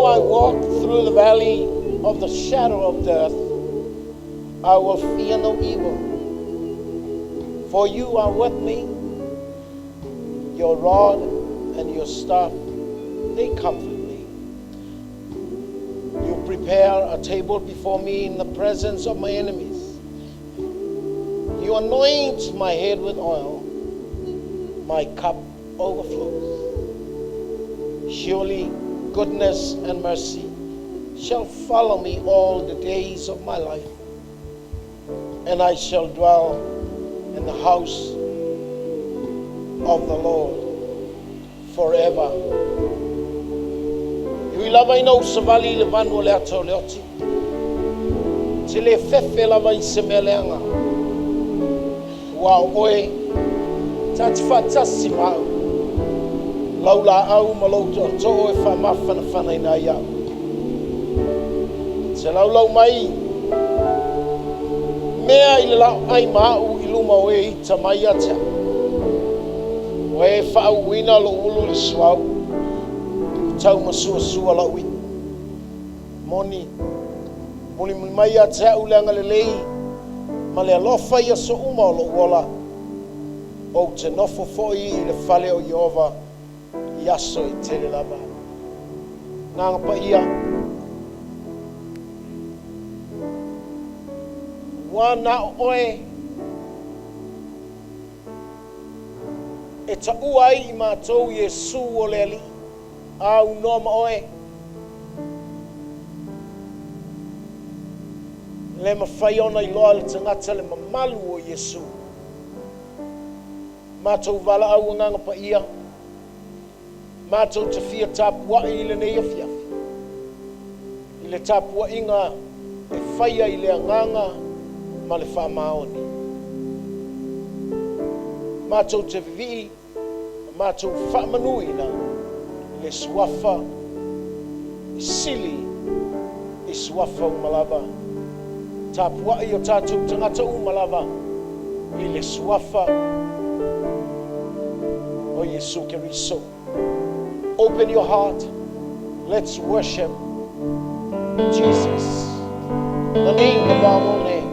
I walk through the valley of the shadow of death, I will fear no evil. For you are with me, your rod and your staff, they comfort me. You prepare a table before me in the presence of my enemies. You anoint my head with oil, my cup overflows. Surely goodness and mercy shall follow me all the days of my life, and I shall dwell in the house of the Lord forever. E ui lava ina ou savali i le vanu o le ata o le oti, ou te le fefe lava i se mea leaga, aua o oe ta te faatasi ma au, lau laau ma lou tootoo e faamafanafanaina ai au. E te laulau mai mea i le laoai ma au i luma o e ita mai ia te au. Ua e faauuina lou ulu i le suauu, ua taumasuasua lou iu. Moni, mulimuli mai ia te au le agalelei ma le alofa i aso uma o lou ola, ou te nofo foi i le fale o Ieova i aso e tele lava. Agaga Paia, ua na o oe e taua ai i matou Iesu o le Alii, a aunoa ma oe, le mafai ona iloa e le tagata le mamalu o Iesu. Matou valaau Agaga Paia, matou te fia tapuai i lenei afiafi, i le tapuaiga e faia i le agaga ma le faamaoni. Matou te vivii ma matou faamanuina i le Suafa e sili i suafa uma lava. Tapuai o tatou tagata uma lava i le Suafa o Iesu Keriso. Open your heart. Let's worship Jesus, the name above all names.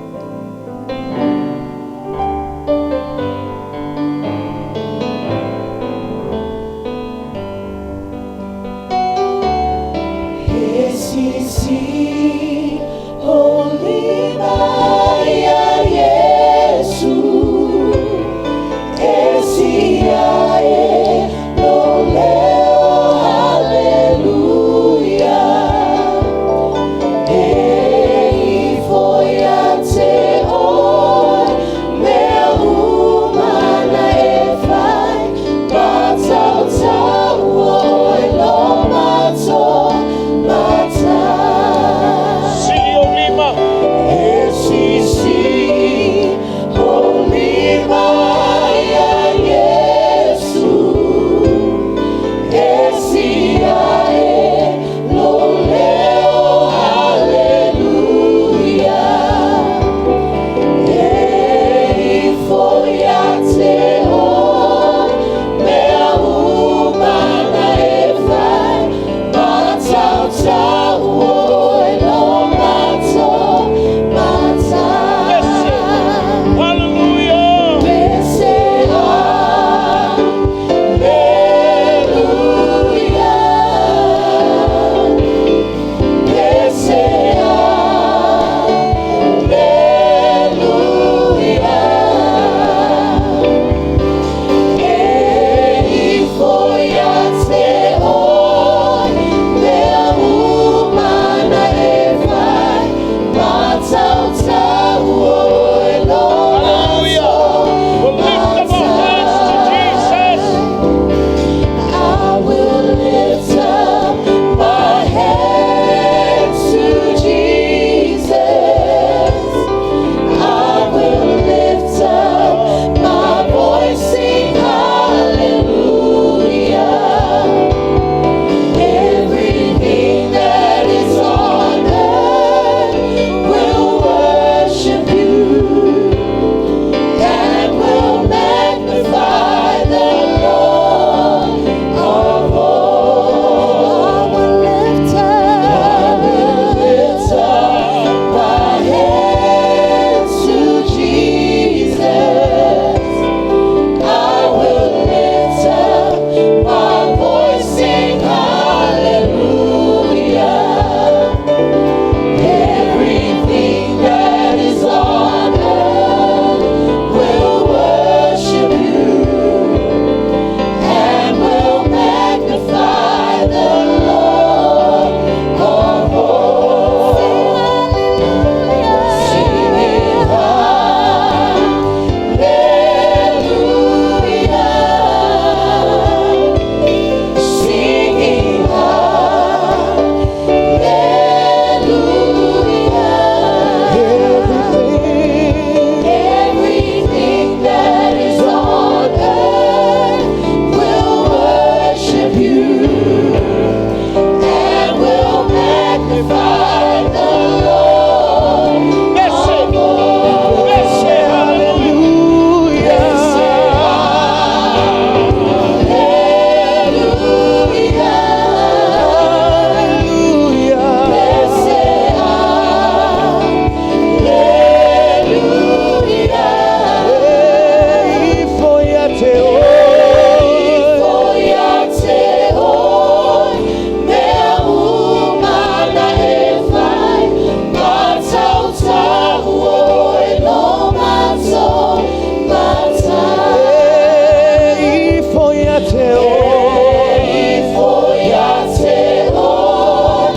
te oe. Ifo ia te oe,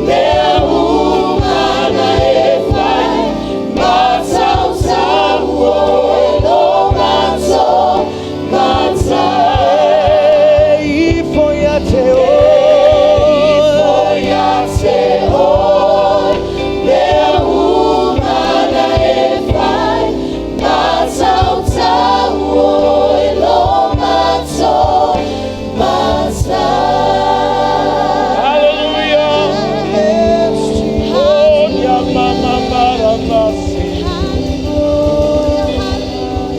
mea uma na e fai, matautau oe lo matou matai. Ifo ia te oe. Ifo ia te oe, mea uma na e fai, matautau oe lo matou matai. Hallelujah. Oh, ya mama maramasi.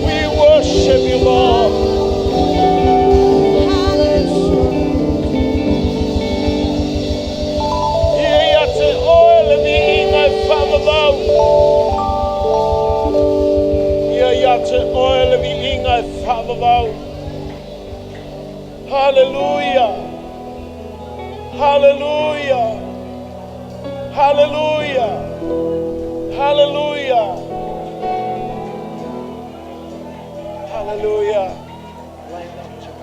We worship you, Lord. Ia ia te oe le viiga e faavavau. Ia ia te oe le viiga e faavavau. Hallelujah. Hallelujah. Hallelujah. Hallelujah. Hallelujah. Line up, John.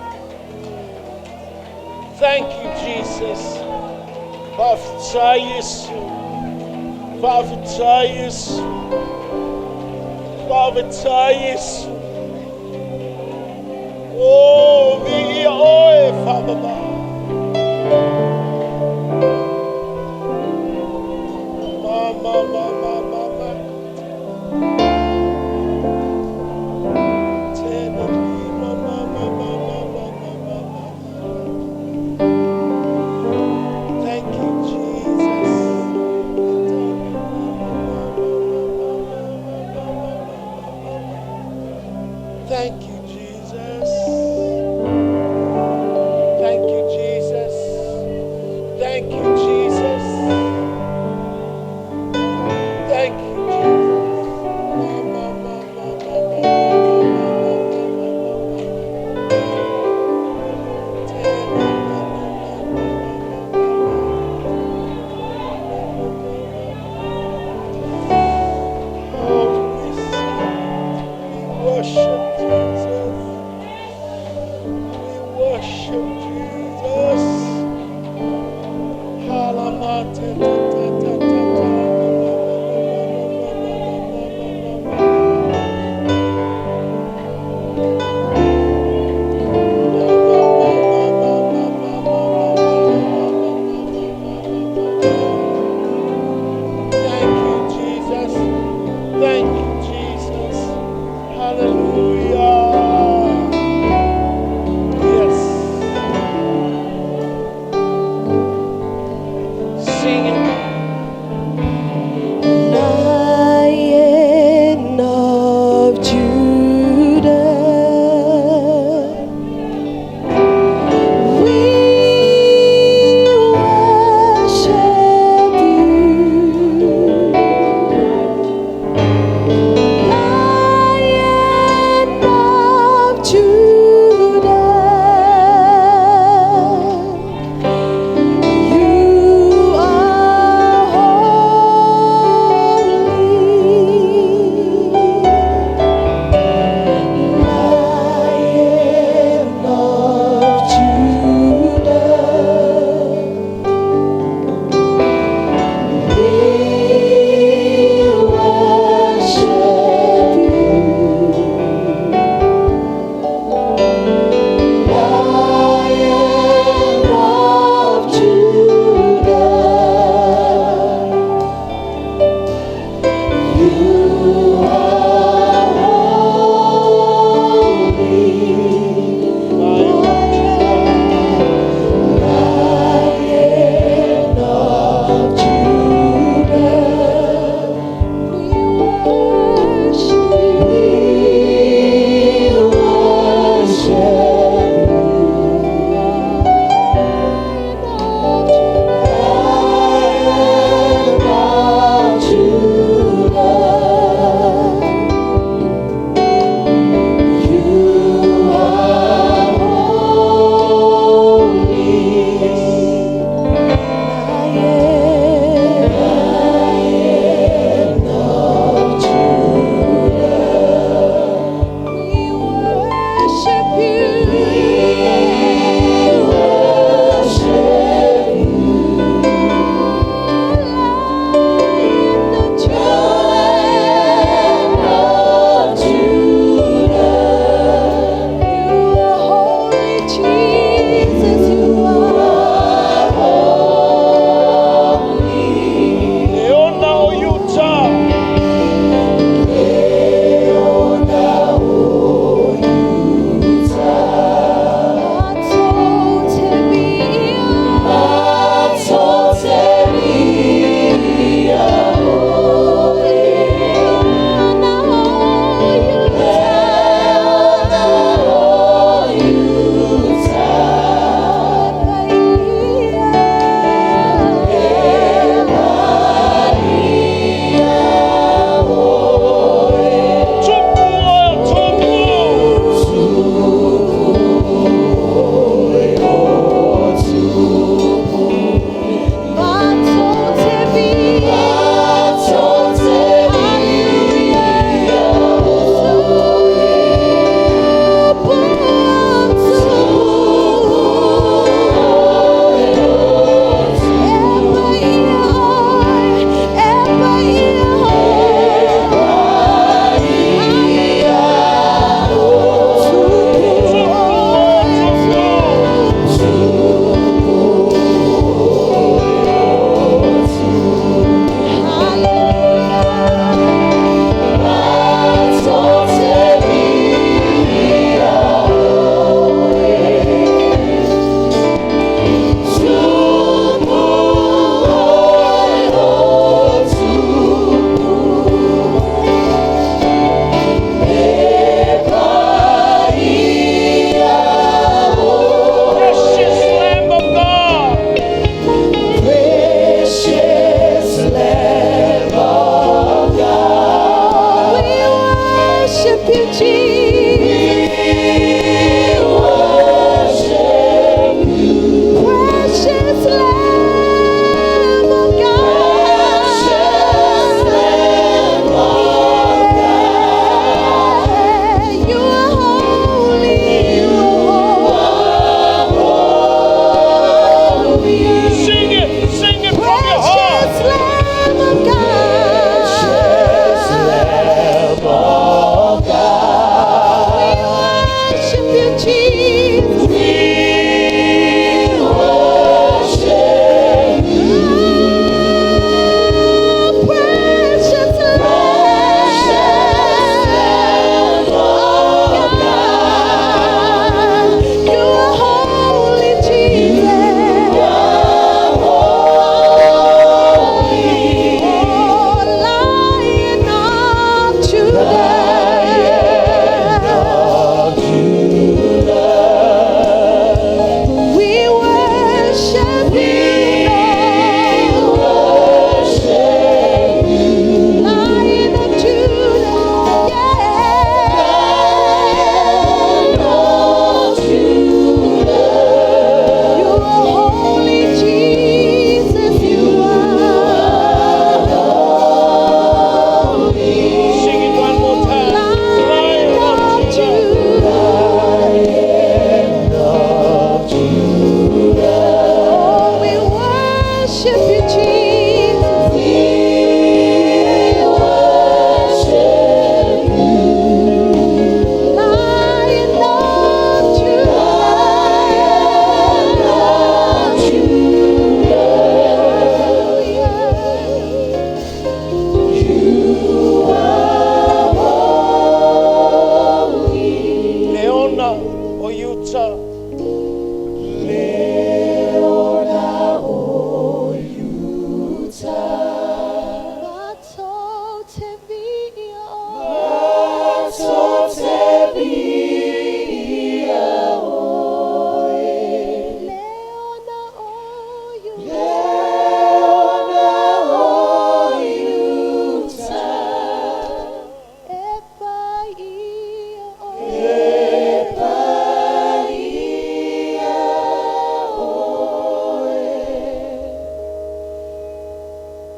Thank you, Jesus. Faafetai Iesu. Faafetai Iesu. Faafetai Iesu. Oh, viia oe faavavau. Ma, ma, ma, ma, ma, ma. Tena lima, ma, ma, ma, ma, ma, ma, ma, ma, ma. Thank you, Jesus. Thank you, Jesus.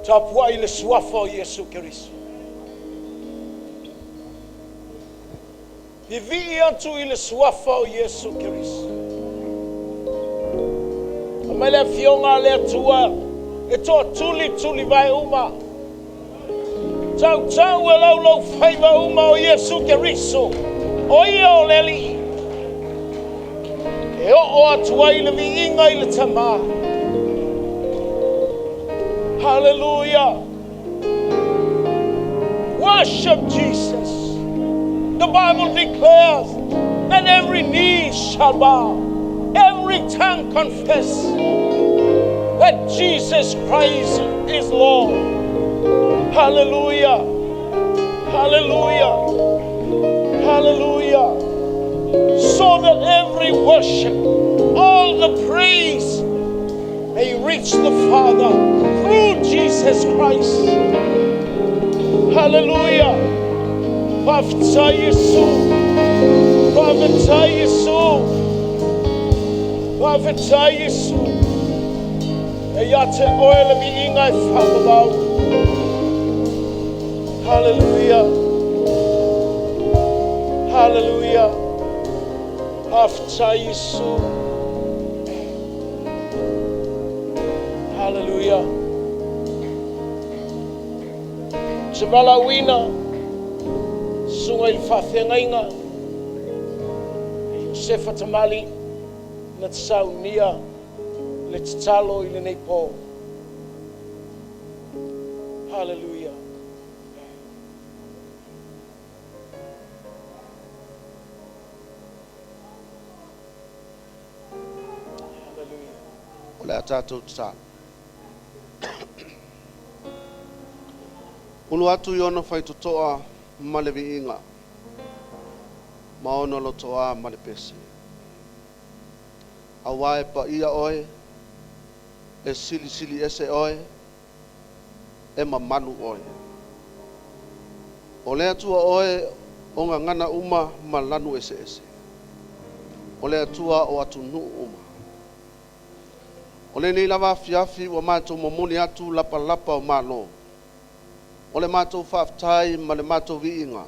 Tapuai i le Suafa o Iesu Keriso. Vivii atu i le Suafa o Iesu Keriso. Aumai le Afioga a le Atua e toatuli tulivae uma. Tautau e laulaufaiva uma o Iesu Keriso, o Ia o le Alii. E oo atu ai le viiga i le Tama. Hallelujah. Worship Jesus. The Bible declares that every knee shall bow, every tongue confess that Jesus Christ is Lord. Hallelujah. Hallelujah. Hallelujah. So that every worship, all the praise may reach the Father through Jesus Christ. Hallelujah. Faafetai Iesu. Faafetai Iesu. Faafetai Iesu. E ia te oe le viiga e faavavau. Hallelujah. Hallelujah. Faafetai Iesu. Hallelujah. Te valaauina, susuga i le faafeagaiga, e Iosefa Tamalii na te saunia le tatalo i lenei po. Hallelujah. Hallelujah. O le a tatou tatalo. Ulu atu i ona faitotoa ma le viiga, ma ona lotoa ma le pese. Auā e paia oe, e silisili ese oe, e mamalu oe. O le Atua oe o gagana uma ma lanu eseese. O le Atua o atunuu uma. O lenei lava afiafi ua matou momoli atu lapalapa o malo. O le matou faafetai ma le matou viiga,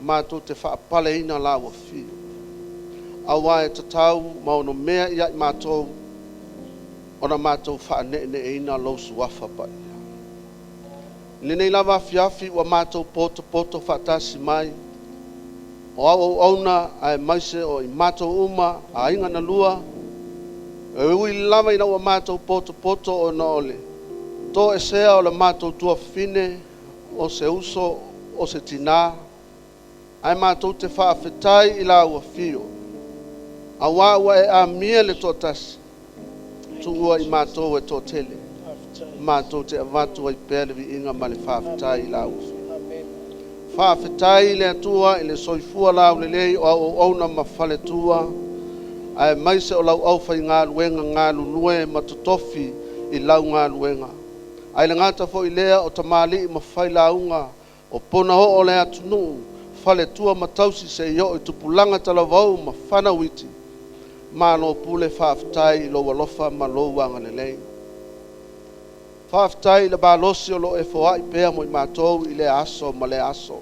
matou te faapaleina lau afio. Auā e tatau ma onomea ia i matou, ona matou faaneeneeina lou suafa paia. I lenei lava afiafi ua matou potopoto faatasi mai, o au auauna aemaise o i matou uma aiga na lua, e ui lava ina ua matou potopoto ona o le toesea o le matou tuafafine, o se uso, o se tinā, ae matou te faafetai i lau afio, auā ua e amia le toatasi, tuua i matou e toatele, matou te avatu ai pea le viiga ma le faafetai i lau afio. Faafetai i le Atua i le soifua laulelei o au auauna ma faletua, aemaise o lau aufaigaluega galulue ma totofi i lau galuega. Ae le gata foi lea o tamalii ma failauga o ponaoo o le atunuu, faletua ma tausi seia oo i tupulaga talavou ma fanau iti. Malo pule faafetai i lou alofa ma lou agalelei. Faafetai i le malosi o lo o e foai pea mo i matou i lea aso ma lea aso.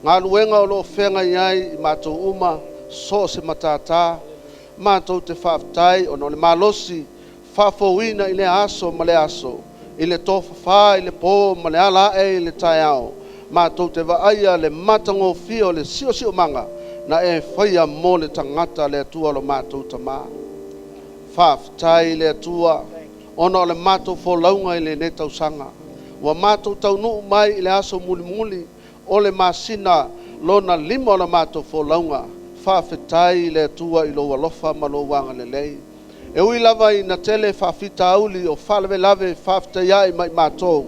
Galuega o lo o feagai ai i matou uma, so o se matata, matou te faafetai ona o le malosi faafouina i lea aso ma lea aso, i le tofafa i le po ma le ala ae i le taeao, matou te vaaia le matagofie o le siosiomaga na e faia mo le tagata le Atua lo matou Tamā. Faafetai i le Atua ona o le matou folauga i lenei tausaga. Ua matou taunuu mai i le aso mulimuli o le masina lona lima o la matou folauga. Faafetai i le Atua i lou alofa ma lou agalelei. E ui lava ina tele faafitauli o faalavelave faafetaiai ma i matou,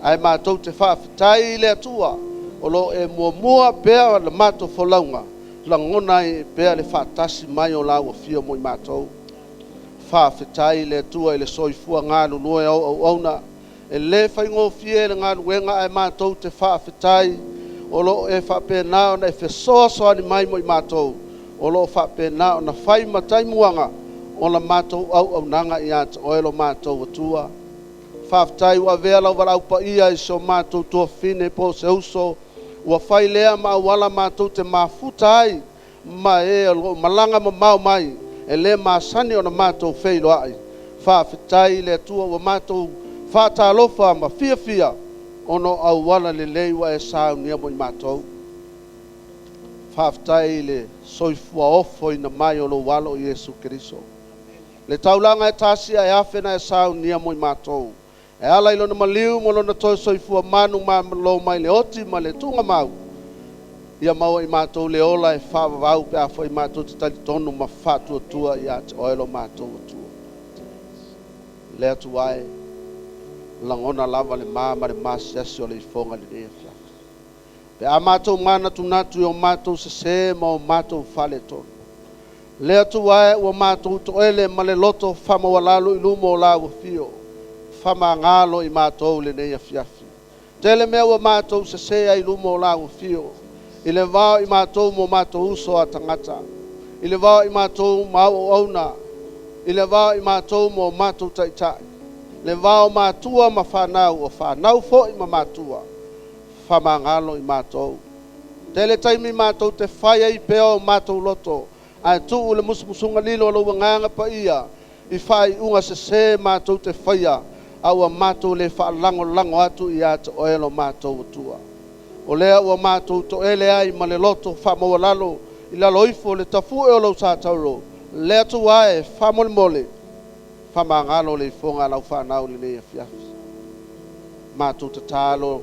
ae matou te faafetai i le Atua o lo o e muamua pea la matou folauga, lagona ai pea le faatasi mai o lau afio mo i matou. Faafetai i le Atua i le soifua galulue o auauna. E le faigofie le galuega ae matou te faafetai o lo o e faapena ona e fesoasoani mai mo i matou, o lo o faapena ona fai ma taimuaga o la matou auaunaga ia te oe lo matou Atua. Faafetai ua avea lau valaau paia i so matou tuafafine po o se uso ua fai lea ma auala matou te mafuta ai ma e o lo o malaga mamao mai e le masani ona matou feiloai. Faafetai i le Atua ua matou faatalofa ma fiafia ona o auala lelei ua e saunia mo i matou. Faafetai i le soifua ofoina mai o lou Alo o Iesu Keriso. Le taulaga e tasi ae afe na e saunia mo i matou. E ala i lona maliu ma lona toe soifua manumalo mai le oti ma le tuugamau, ia maua e i matou le ola e faavavau pe afai matou te talitonu ma faatuatua ia te oe lo matou Atua. Le Atua e, lagona lava le ma ma le masiasi o le ifoga i lenei afiafi. Pe a matou manatunatu i o matou sesē ma o matou faaletonu. Le Atua e, ua matou toele ma le loto faamaualalo i luma o lau afio, faamagalo i matou i lenei afiafi. Tele mea ua matou sesē ai i luma o lau afio, i le va o i matou ma o matou uso a tagata, i le va o i matou ma au auauna, i le va o i matou ma o matou taitai, le va o matua ma fanau, o fanau foi ma matua, faamagalo i matou. Tele taimi matou te fai ai pea o matou loto, ae tuu le musumusuga lilo a lou Agaga Paia i faaiuga sesē matou te faia, a ua matou le faalagolago atu ia te oe lo matou Atua. O lea ua matou toele ai ma le loto faamaualalo i lalo ifo o le tafue o lou sa tauro, le Atua e, faamolemole, faamagalo le ifoga a lau fanau i lenei afiafi. Matou tatalo,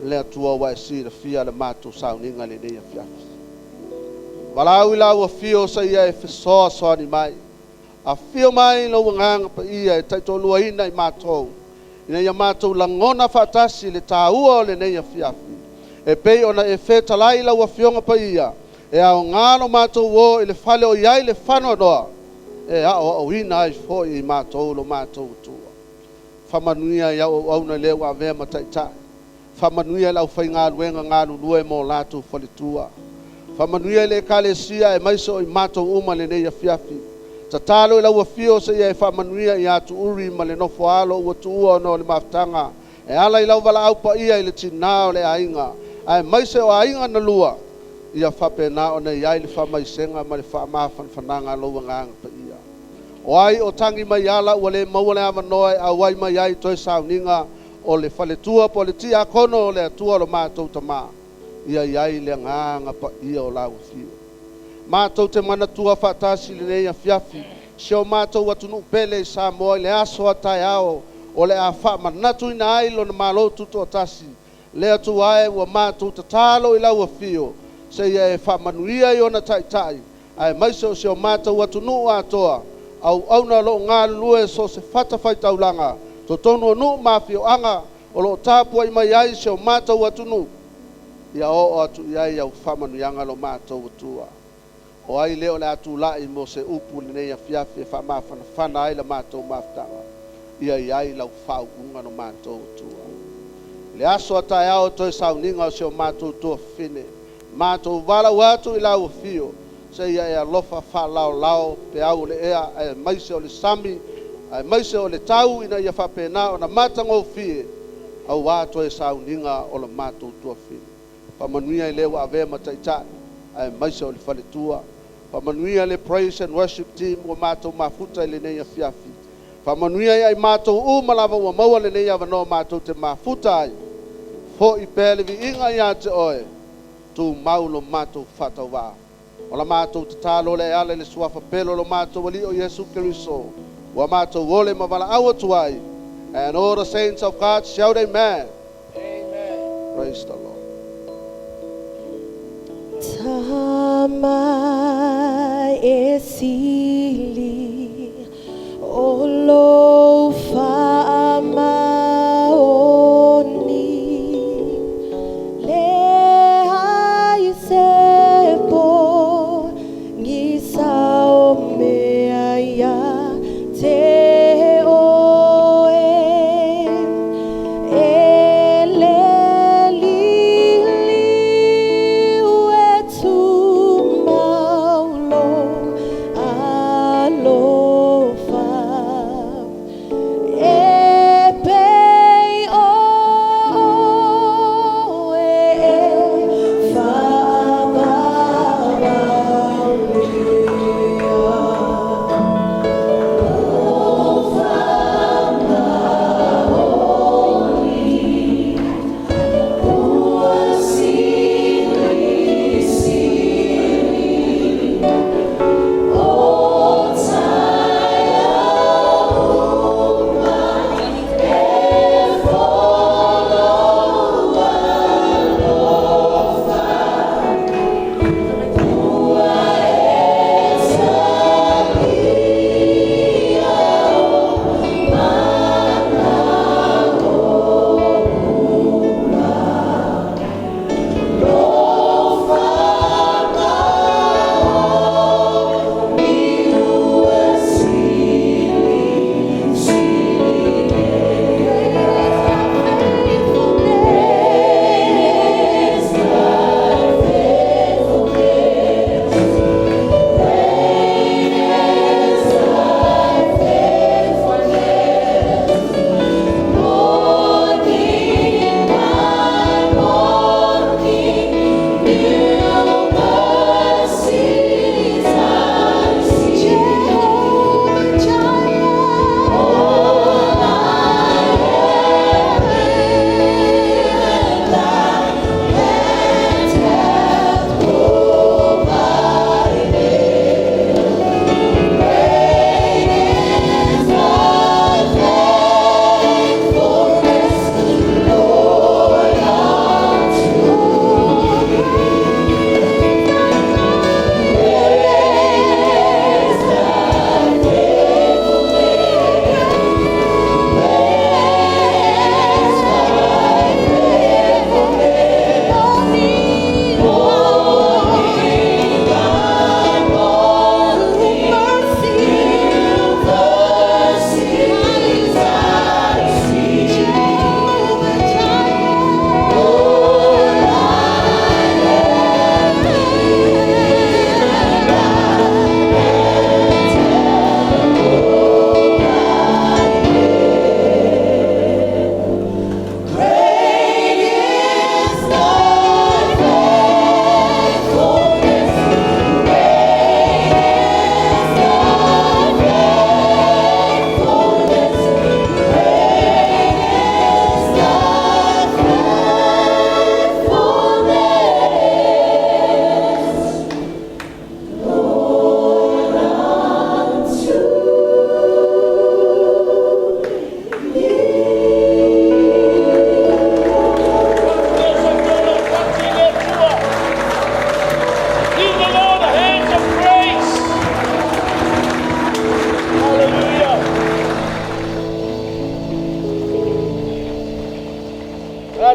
le Atua ua e silafia le matou sauniga i lenei afiafi. Valaau i lau afio seia e fesoasoani mai. Afio mai lou Agaga Paia e taitoaluaina i matou, ina ia matou lagona faatasi le taua o lenei afiafi. E pei ona e fetalai i lau Afioga Paia, e aoga lo matou o i le fale o i ai le faanoanoa, e aoaoina ai foi i matou lo matou Atua. Faamanuia i au auauna i le ua avea ma taitai. Faamanuia i le aufaigaluega galulue mo latou faletua. Faamanuia i le Ekalesia aemaise o i matou uma i lenei afiafi. Tatalo i lau afio seia e faamanuia ia Tuuri ma le nofoaalo ua tuua ona o le mafutaga e ala i lau valaau paia i le tinā o le aiga aemaise o aiga na lua, ia faapena ona i ai le faamaisega ma le faamafanafanaga a lou Agaga Paia. O ai o tagi mai ala ua le maua le avanoa e auai mai ai i toe sauniga o le faletua po o le tiakono o le Atua lo matou Tama, ia i ai le Agaga Paia o lau afio. Matou te manatua faatasi i lenei afiafi si o matou atunuu pele i Samoa i le aso a taeao o le a faamanatuina ai lona Malo Tutoatasi. Le Atua e, ua matou tatalo i lau afio seia e faamanuia i ona taitai aemaise o si o matou atunuu atoa, auauna o lo o galulue so o se fatafaitaulaga, totonu o nuu ma afioaga o lo o tapuai mai ai si o matou atunuu, ia oo atu i ai au faamanuiaga lo matou Atua. O ai lea o le a tulai mo se upu i lenei afiafi e faamafanafana ai la matou mafutaga, ia i ai lau faauuga lo matou Atua. I le aso a taeao toe sauniga o si o matou tuafafine, matou valaau atu i lau afio seia e alofa faalaolao peau o le ea aemaise o le sami aemaise o le tau ina ia faapena ona matagofie aua toe sauniga o la matou tuafafine. Faamanuia i le ua avea ma taitai aemaise o le faletua. Faamanuia le praise and worship team ua matou mafuta i lenei afiafi. Faamanuia ia i matou uma lava ua maua lenei avanoa matou te mafuta ai. Foi pea le viiga ia te oe, tumau lo matou faatauvaa. O la matou tatalo le ala i le suafa pele o lo matou Alii o Iesu Keriso, ua matou ole ma valaau atu ai. And all the saints of God shout amen. Amen. Praise the Lord. Tama e sili o lou faamaoni leai se pogisa o mea ia te oe e le liliu e tumau lou alofa.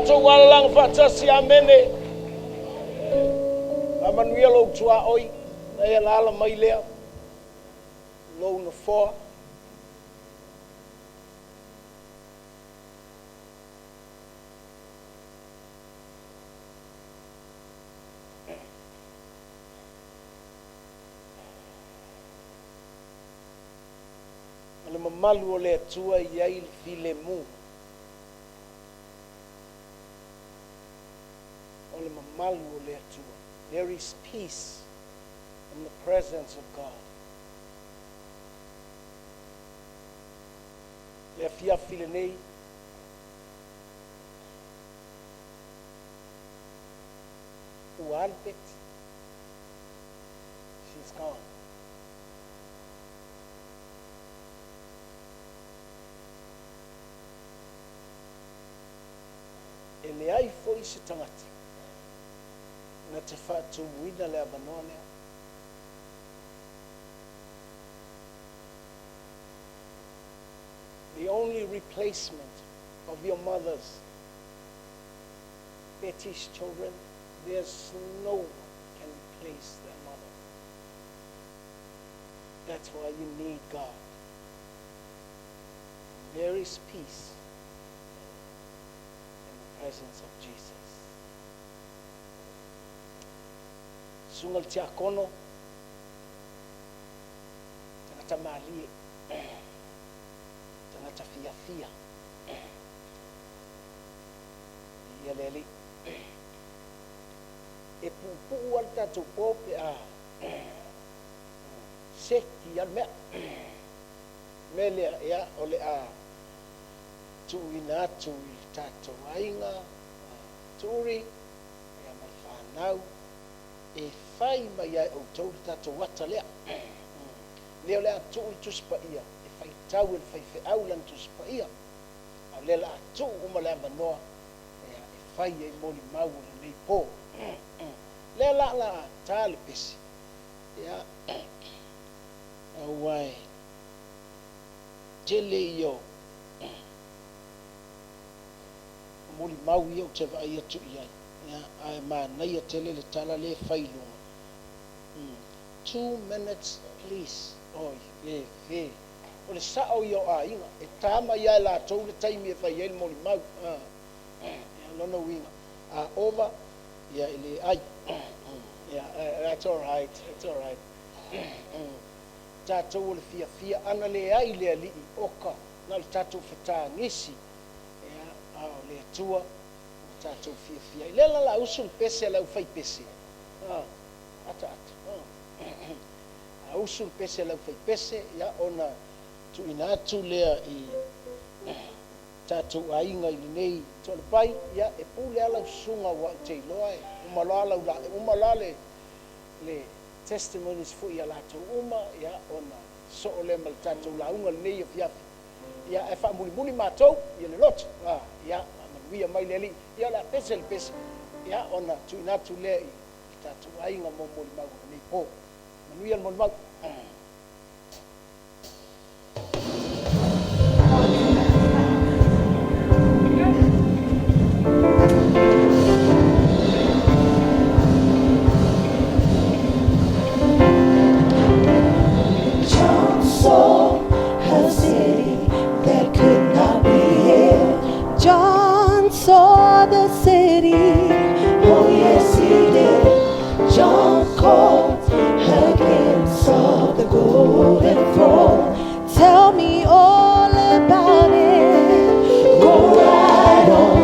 tatou alalaga faatasi. Amene. Faamanuia lou tuaoi, na e alaala mai lea, lou nofoa. O le mamalu o le Atua e i ai le filemu. O le mamalu o le Atua. There is peace in the presence of God. Le afiafi lenei, ua alu Beti. She's gone. E leai foi se tagata na te faatumuina le avanoa lea. The only replacement of your mother's Betty's children, there's no one can replace their mother. That's why you need God. There is peace in the presence of Jesus. Susuga le tiakono, tagata malie, tagata fiafia. Ia le Alii. E puupuu lava le tatou po pe a seki lava le mea. Mea lea, ia, o le a tuuina atu i le tatou aiga, Turi, ia ma le fanau, e fai mai ai outou le tatou ata lea. Lea o le a tuu le Tusi Paia e faitau e le faifeau lana Tusi Paia, a o lea o le a tuu uma le avanoa e fai ai molimau o lenei po. Lea la o le a ta le pese, ia, aua e tele ia o molimau ia ou te vaai atu i ai, ia, ae manaia tele le tala lea e fai i luga. 2 minutes please. Oi, e, e. O le sao ia o aiga, e ta mai lava e latou le taimi e fai ai le molimau. Ia, lona uiga, a ova, ia e le ai. Yeah, that's all right, that's all right. Tatou o le fiafia, ana leai le Alii oka, na o le tatou fetagisi, ia, a o le Atua, o tatou fiafia. I lea la la usu le pese a le aufai pese. Ah, ata ata. Ah. A usu le pese a le aufai pese, ia, ona tuuina atu lea i tatou aiga i lenei toalepai, ia, e pule lava lau susuga ua ou te iloa e uma loa lau la, uma loa le testimonies foi ia latou uma, ia, ona soo lea ma le tatou lauga lenei afiafi. Ia, ae faamulimuli matou, ia le loto. Ah, ia, manuia mai le Alii. Ia, o le a pese le pese, ia, ona tuuina atu lea i le tatou aiga mo molimau o lenei po. Manuia le molimau. John saw a city that could not be hid. John saw the city. Oh, yes, he did. John caught a glimpse of the golden throne. Tell me all about it. Go right on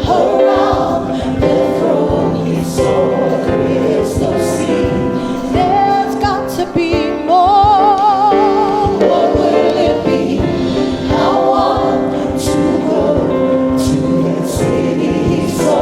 around the throne. He saw a crystal sea. There's got to be more. What will it be? I want to go to that city he saw.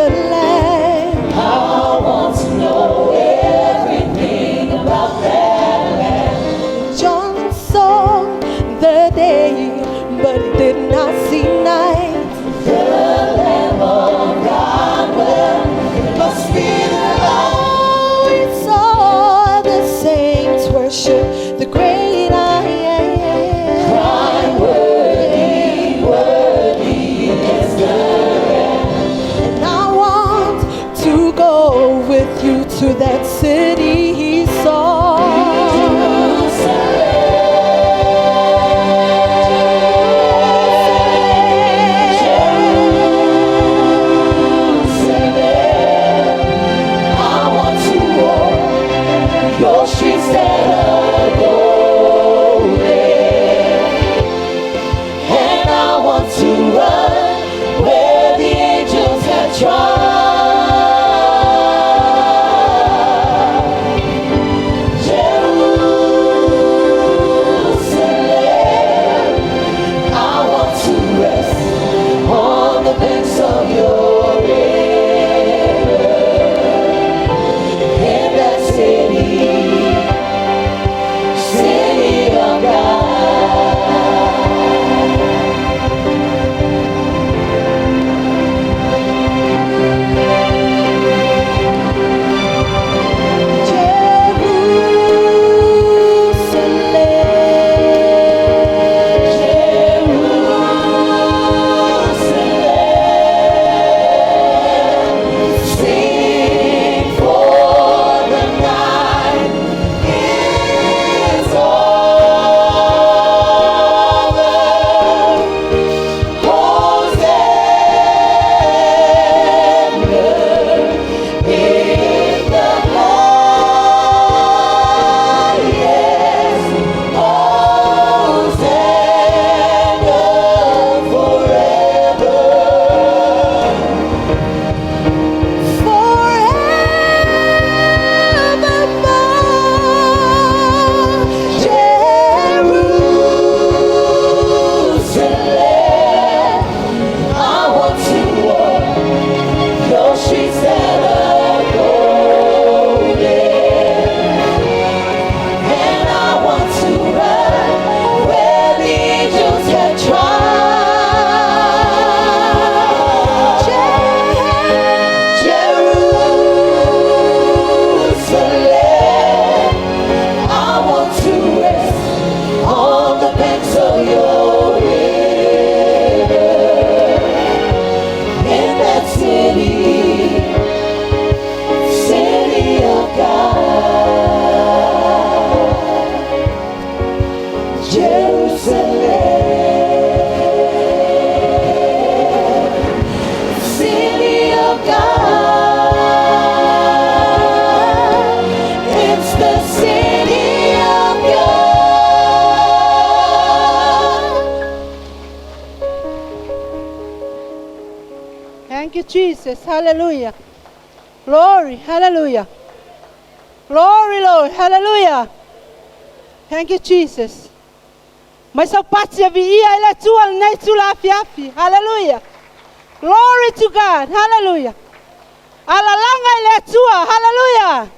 the Lamb. I want to know everything about that land. John saw the day, but he did not see night. The Lamb of God, well, it must be the light. Oh, he saw the saints worship the great I am. Crying, worthy, worthy is the Lamb. And I want to go with you to that city he saw. Jerusalem, I want to walk your streets that are golden, and I want to run where the angels have trod. Jerusalem, I want to rest on the banks of your river. In that city, city of God. Jerusalem. Jerusalem, sing for the night is over. Hosanna in the highest. Hosanna forever. Forevermore, Jerusalem, I want to walk your streets that are golden, and I want to run where the angels have trod. Jerusalem, I want to rest on the banks of your river. In that city, city of God. Jerusalem, city of God. It's the city of God. Thank you, Jesus. Hallelujah. Glory. Hallelujah. Glory, Lord. Hallelujah. Thank you, Jesus. Mai sau pati a viia i le Atua lenei tula afiafi. Hallelujah. Glory to God. Hallelujah. Alalaga i le Atua. Hallelujah.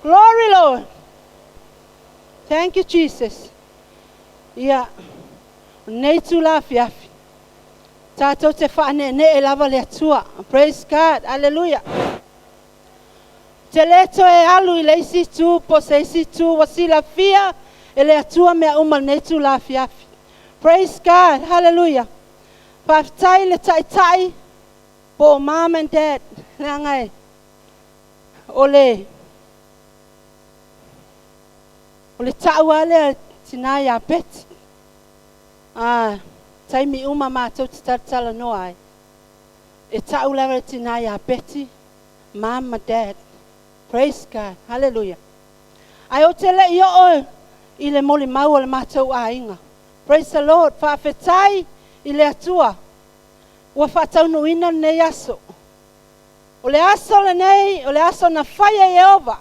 Glory, Lord. Thank you, Jesus. Ia, lenei tula afiafi. Tatou te faaneenee lava le Atua. Praise God. Hallelujah. Te le toe alu i le isi itu po o se isi itu ua silafia e le Atua mea uma lenei itula afiafi. Praise God. Hallelujah. Faafetai le taitai po o mom and dad leaga e o le o le ta'u lava lea tinā iā Beti. A taimi uma matou te talatalanoa ai. E ta'u lava le tinā iā Beti, mom ma dad. Praise God. Hallelujah. Ae ou te le'i oo i le molimau o le matou aiga. Praise the Lord. Faafetai i le Atua ua faataunuuina lenei aso. O le aso lenei, o le aso na faia e Ieova.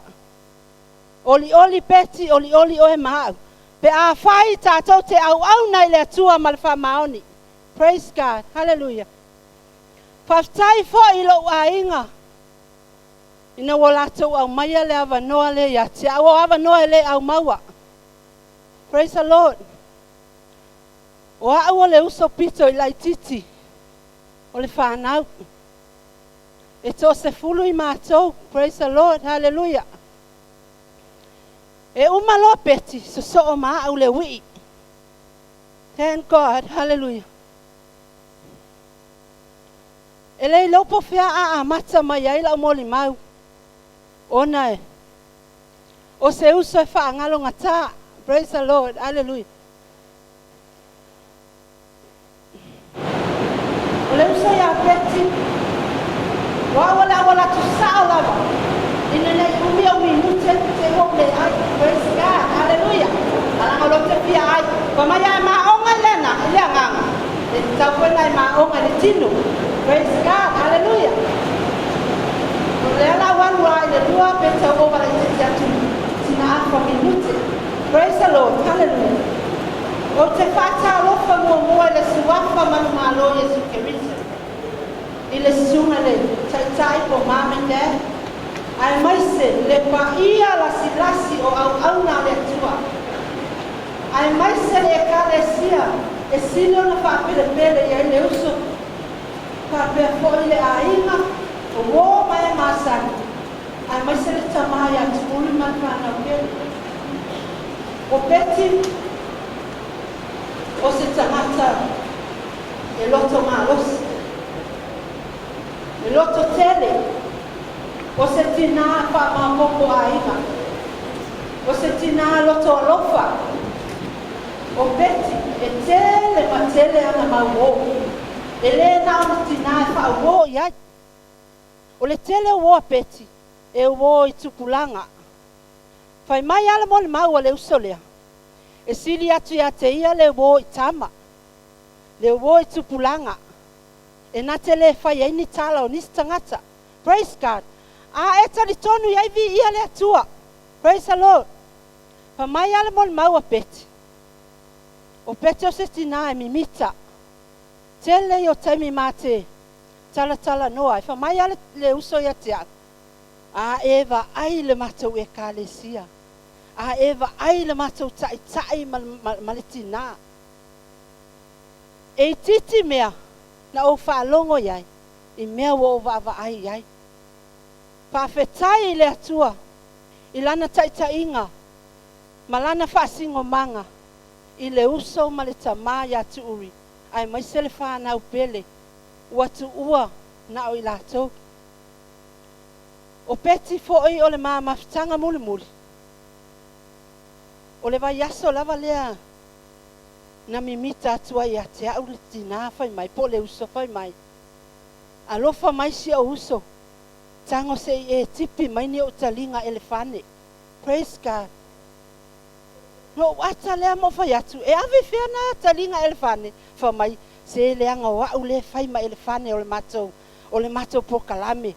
Olioli Beti, olioli oe ma a'u. Pe afai tatou te auauna i le Atua ma le faamaoni. Praise God. Hallelujah. Faafetai foi i lou aiga ina ua latou aumaia le avanoa lea ia te au, o avanoa e le aumaua. Praise the Lord. O au o le uso pito i laitiiti o le fanau. E toasefulu i matou. Praise the Lord. Hallelujah. E uma loa Peti, sosoo ma au le uii. Thank God. Hallelujah. E le iloa po o fea a amata mai ai lau molimau, ona e o se uso e faagalogata. Praise the Lord. Hallelujah. O le uso ia Peti, o au o le au alu atu sao lava, ina nei umi ou minute te ua ou leai. Praise God. Hallelujah. Alaga o lo te fia ai. Pa mai a maonga i lena, i le agaga. E tatau foi ona e maoga i le tino. Praise God. Hallelujah. O lea la ua alu lava i le lua pe tau ova laitiiti atu sina afa minute. Praise the Lord. Hallelujah. Ou te faatalofa muamua i le Suafa manumalo Iesu Keriso, i le susuga i le Taitai po o Mom and Dad, aemaise le paia lasilasi o auauna a le Atua, aemaise le Ekalesia e sili ona faapelepele i ai le uso, faapea foi le aiga, o uo ma e masani, aemaise le tama ia Tuuli ma le fanau pele. O Peti o se tagata e loto malosi, e loto tele, o se tinā faamaopoopo aiga, o se tinā loto alofa. O Peti e tele ma tele ana mau uō, e lē na o ni tinā e faauō i ai. O le tele o uō a Peti e uō i tupulaga. Fai mai lava le molimau a le uso lea, e sili atu ia te ia le uō i tama, le uō i tupulaga, e na te le fai ai ni tala o nisi tagata. Praise God. A e talitonu i ai viia le Atua. Praise the Lord. Fai mai lava le molimau a Peti, o Peti o se tinā e mimita. Tele ia o taimi ma te talatalanoa ai. Fai mai lava le uso ia te au, A e vaai i le matou Ekalesia, a e vaai i le matou taitai ma le tinā, e itiiti mea na ou faalogo i ai i mea ua ou vaavaai i ai. Faafetai i le Atua i Lana taitaiga ma Lana faasinomaga i le uso ma le tama ia Tuuri aemaise le fanau pele ua tuua na o i latou. O Peti foi o le ma mafutaga mulimuli. O le vaiaso lava lea na mimita atu ai ia te au le tinā fai mai, po o le uso fai mai, Alofa mai si ou uso, tago se i e tipi mai ni ou taliga elefane. Praise God. Na ou ata lea ma ou fai atu, E ave i fea na taliga elefane? Fai mai, Se leaga o au lea e fai ma elefane o le matou, o le matou polokalame.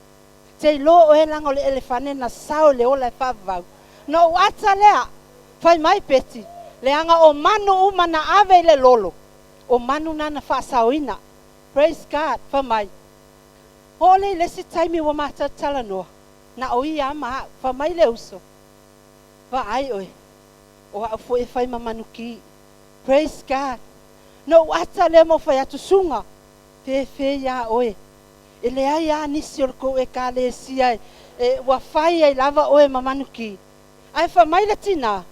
Te iloa oe leaga o le elefane na sao i le ola e faavavau. Na ou ata lea, fai mai Peti, leaga o manu uma na ave i le lolo, o manu na na faasaoina. Praise God, fai mai, Oo lea i le isi taimi ua matou talanoa, na o ia a ma au. Fai mai le uso, Vaai oe, o au foi e fai ma manuki. Praise God. Na ou ata lea ma ou fai atu, Suga, fefe iā oe. E leai lava nisi o le tou Ekalesia e ua fai ai lava oe ma manuki. Ae fai mai le tinā,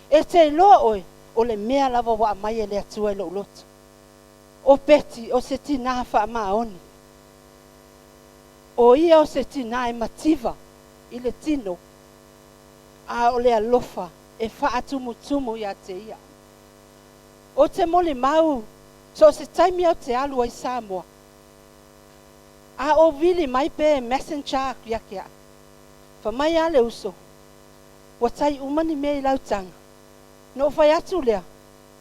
E te iloa oe, o le mea lava ua aumai e le Atua i lou loto. O Peti, o se tinā faamaoni. O ia o se tinā e mativa i le tino, a o le alofa e faatumutumu ia te ia. Ou te molimau so o se taimi au te alu ai i Samoa, a ou vili mai pe messenger aku ia te au, fai mai a le uso, ua tai uma ni mea i lau taga. Na ou fai atu lea,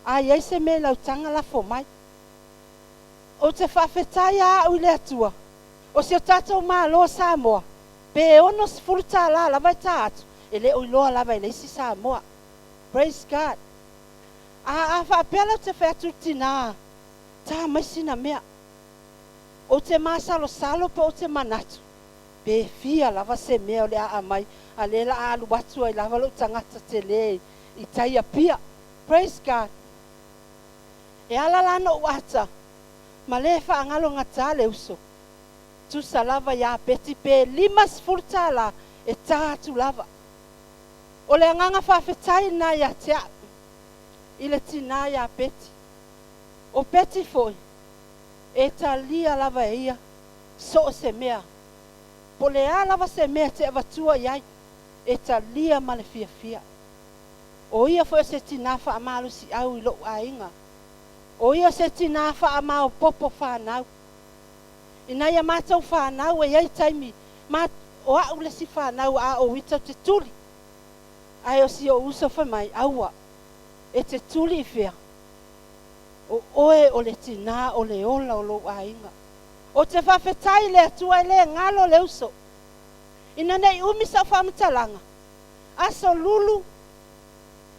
a i ai se mea i lau taga lafo mai. Ou te faafetai a au i le Atua, o si o tatou Malo o Samoa, pe 60 tālā lava e tā atu, e le o iloa lava e le isi Samoa. Praise God. A, a faapea la ou te fai atu i le tinā, tā mai sina mea. Ou te masalosalo pe ou te manatu, pe fia lava se mea o le a aumai, a o lea o le a alu atu ai lava lou tagata tele i tai Apia. Praise God. E ala la ona ou ata ma le faagalogata le uso, tusa lava ia Beti pe $50 e ta atu lava. O le agaga faafetai lena ia te au i le tinā ia Beti. O Beti foi, e talia lava e ia so o se mea, po o le a lava se mea e te avatua i ai, e talia ma le fiafia. O ia foi o se tinā faamalosiau i lou aiga. O ia o se tinā faamaopoopo fanau. Ina ia matou fanau e i ai taimi, ma, o au le isi fanau a ou ita ou te tuli. Ae o si ou uso fai mai, Aua, e te tuli i fea? O oe o le tinā o le ola o lou aiga. Ou te faafetai i le Atua e le galo le uso. Ina ne i umi sau faamatalaga, aso lulu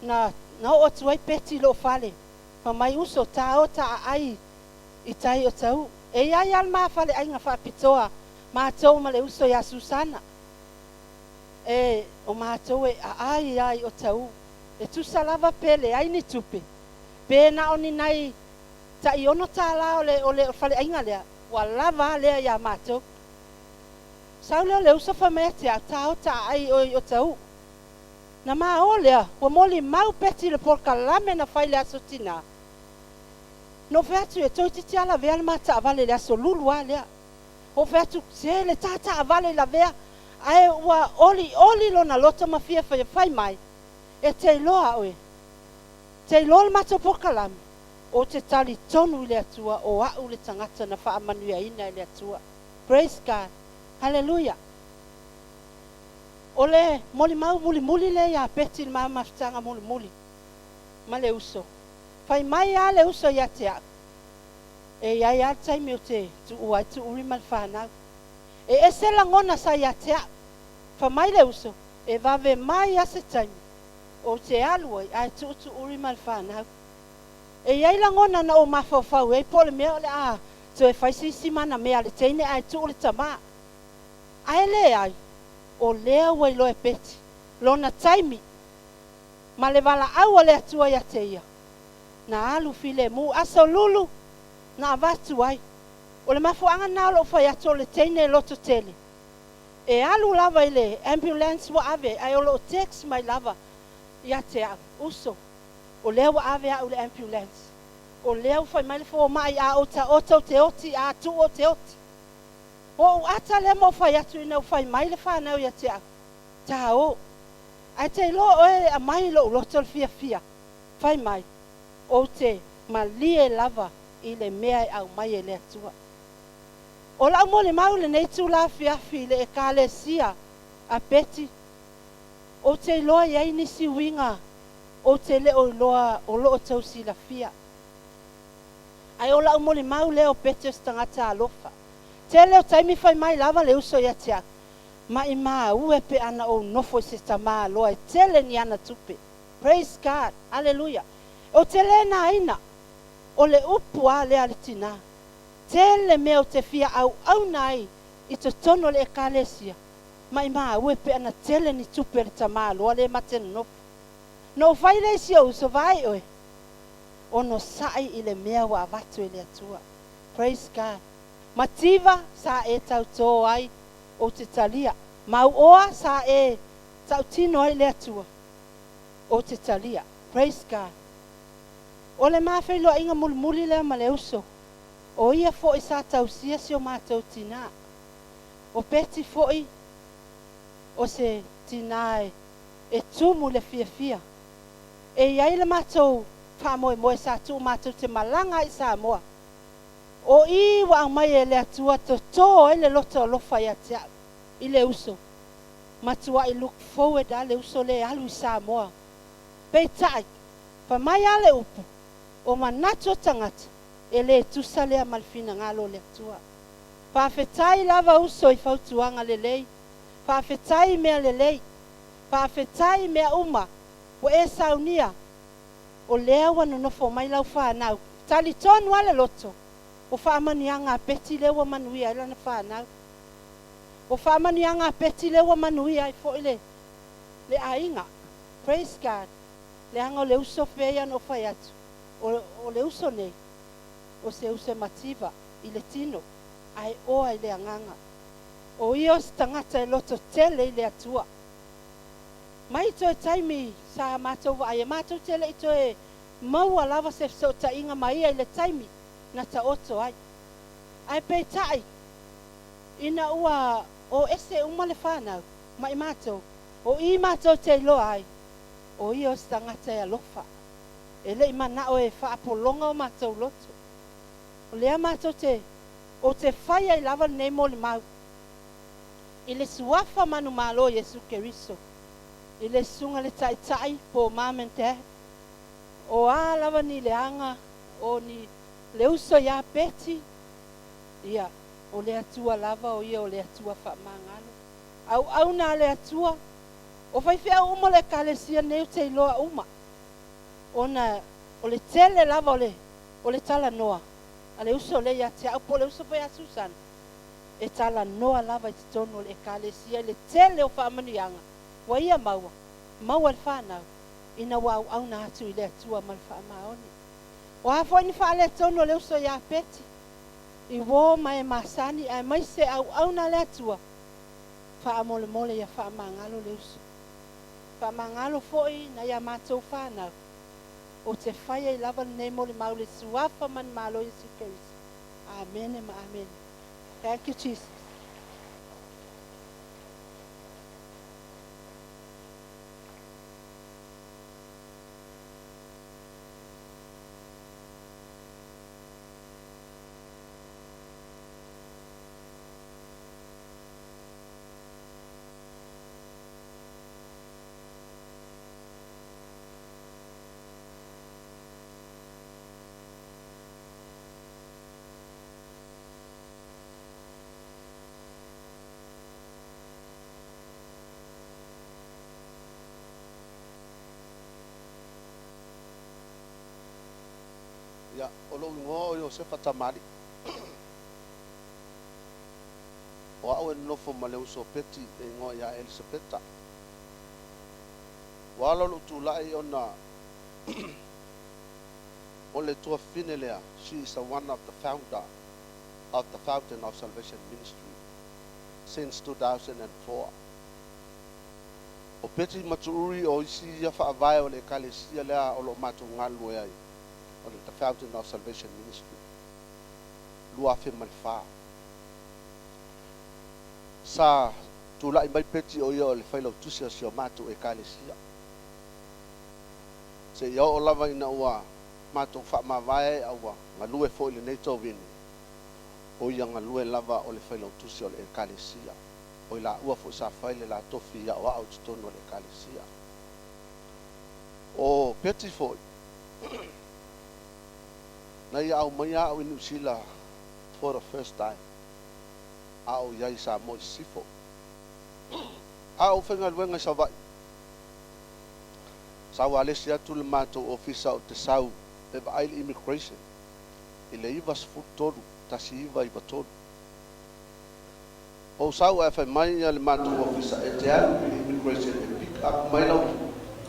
na na oo atu ai Peti i lou fale, fai mai, Uso, ta o ta aai i tai o Tauu. E i ai lava le ma faleaiga faapitoa, matou ma le uso ia Susana. E, o matou e aai lava i Otauu. E tusa lava pe leai ni tupe, pe na o ni nai tai $6 o le, o le faleaiga lea, ua lava a lea ia matou. Sau lea o le uso fai mai ia te au, ta o ta aai oe i Otauu. Na ma o lea, ua molimau Peti i le polokalame na fai i le Aso Tinā. Na ou fai atu, e toeitiiti lava lavea le ma taavale i le aso lulu lava lea. Ou fai atu, se le ta taavale i lavea, ae ua olioli lona loto ma fia fai mai, e te iloa oe, te iloa le matou polokalame, ou te talitonu i le Atua o au le tagata na faamanuiaina e le Atua. Praise God. Haleluia. O le molimau mulimuli lea ia Peti i le ma mafutaga mulimuli ma le uso. Fai mai lava le uso ia te au, e i ai lava le taimi ou te tuua ai Tuuli ma le fanau. E ese lagona sa ia te au. Fai mai le uso, e vave mai lava se taimi ou te alu ai ae tuu Tuuli ma le fanau. E i ai lagona na ou mafaufau ai po o le mea o le a toe fai se isi mana mea a le teine ae tuu le tama. Ae leai, o lea ua iloa e Peti lona taimi ma le valaau a le Atua ia te ia, na alu filemu aso lulu na avatu ai. O le mafuaaga lena o lou fai atu o le teine e loto tele. E alu lava i le ambulance ua ave ae o lo o text mai lava ia te au, Uso, o lea ua ave au i le ambulance. O lea ua fai mai le fomai a ou taoto ou te oti, a tuu ou te oti. O ou ata lea ma ou fai atu ina ua fai mai le fanau ia te au, Ta o. Ae te iloa oe e aumai i lou loto le fiafia, fai mai, ou te malie lava i le mea e aumai e le Atua. O lau molimau i lenei itula afiafi i le Ekalesia a Beti, ou te iloa i ai nisi uiga ou te le o iloa o lo o tou silafia. Ae o lau molimau lea o Beti o se tagata alofa. Tele o taimi fai mai lava le uso ia te au, Maimau e pe ana ou nofo i se tamā loa e tele ni ana tupe. Praise God! Aleluia! Ou te le nāina, o le upu a lea a le tinā. Tele mea ou te fia auauna ai i totonu o le Ekalesia, maimau e pe ana tele ni tupe a le tamā loa lea ma te nonofo. Na ou fai lea i si ou uso, Vaai oe, onosai i le mea ua avatu e le Atua. Praise God! Mativa sa e tautō ai ou te talia. Mauoa sa e tautino ai le Atua, ou te talia. Praise God. O le ma feiloaiga mulimuli lea ma le uso, o ia foi sa tausia si o matou tinā. O Beti foi o se tinā e tumu i le fiafia. E i ai le matou faamoemoe sa tuu matou te malaga ai i Samoa. O i ua aumai e le Atua totō ai le loto alofa ia te au i le uso. Matuai look forward a le uso lea e alu i Samoa. Peitai, fai mai a le upu, o manatu o tagata, e le tusa lea ma le finagalo o le Atua. Faafetai lava uso i fautuaga lelei, faafetai i mea lelei, faafetai i mea uma ua e saunia, o lea ua nonofo mai lau fanau. Talitonu a le loto. O faamanuiaga a Peti lea ua manuia ai lana fanau. O faamanuiaga a Peti lea ua manuia ai foi le le aiga. Praise God. Leaga o le uso pei ona ou fai atu, o, o le uso nei, o se uso e mativa i le tino, ae oa i le agaga. O ia o se tagata e loto tele i le Atua. Mai toe taimi sa matou vaai ai, matou te le i toe maua lava se fesootaiga ma ia i le taimi na taoto ai. Ae peitai, ina ua o ese uma le fanau ma i matou, o i matou te iloa ai, o ia o se tagata e alofa, e le i manao e faapologa o matou loto. O lea matou te, ou te fai ai lava lenei molimau i le Suafa manumalo o Iesu Keriso, i le Susuga i le Taitai po o Mom and Dad, o a lava ni leaga o ni le uso ia Betty, ia, o le Atua lava o ia o le Atua faamagalo. Auauna a le Atua, o faifeau uma o le Ekalesia nei ou te iloa uma, ona o le tele lava o le, o le talanoa a le uso lea ia te au po o le uso foi ia Susana, e talanoa lava i totonu o le Ekalesia i le tele o faamanuiaga ua ia maua, maua e le fanau ina ua auauna atu i le Atua ma le faamaoni. O a foi ni faaletonu o le uso ia Peti, i uō ma e masani aemaise auauna a le Atua, faamolemole ia faamagalo le uso. Faamagalo foi nai a matou fanau, ou te fai ai lava lenei molimau i le Suafa manumalo o Iesu Keriso. Amene ma amene. Thank you Jesus. Ia, o lou igoa o Iosefa Tamalii. O au e nonofo ma le uso Peti e igoa ia Elisapeta. Ua ala lou tulai ona o le tuafafine lea, she is the one of the founder of the Fountain of Salvation Ministry since 2004. O Peti ma Tuuri o isi ia faavae o le ekalesia lea o lo o matou galulue ai, o le The Fountain of Salvation Ministry, 2004. Sa tulai mai Peti o ia o le failautusi o si o matou ekalesia. Seia oo lava ina ua matou faamavae a ua galue foi i lenei tovine, o ia galue lava o le failautusi o le ekalesia. O i laua foi sa fai le la tofi i aoao i totonu o le ekalesia. O Peti foi, na ia aumaia au i Niu Sila for the first time, a o i ai i Samoa i Sisifo. A ou faigaluega i Savaii, sa ualesi atu le matou ofisa o te sau e vaai le immigration i le 93, 1993. Ou sau ae fai mai ia le matou ofisa e te alu i le immigration e pick up mai lau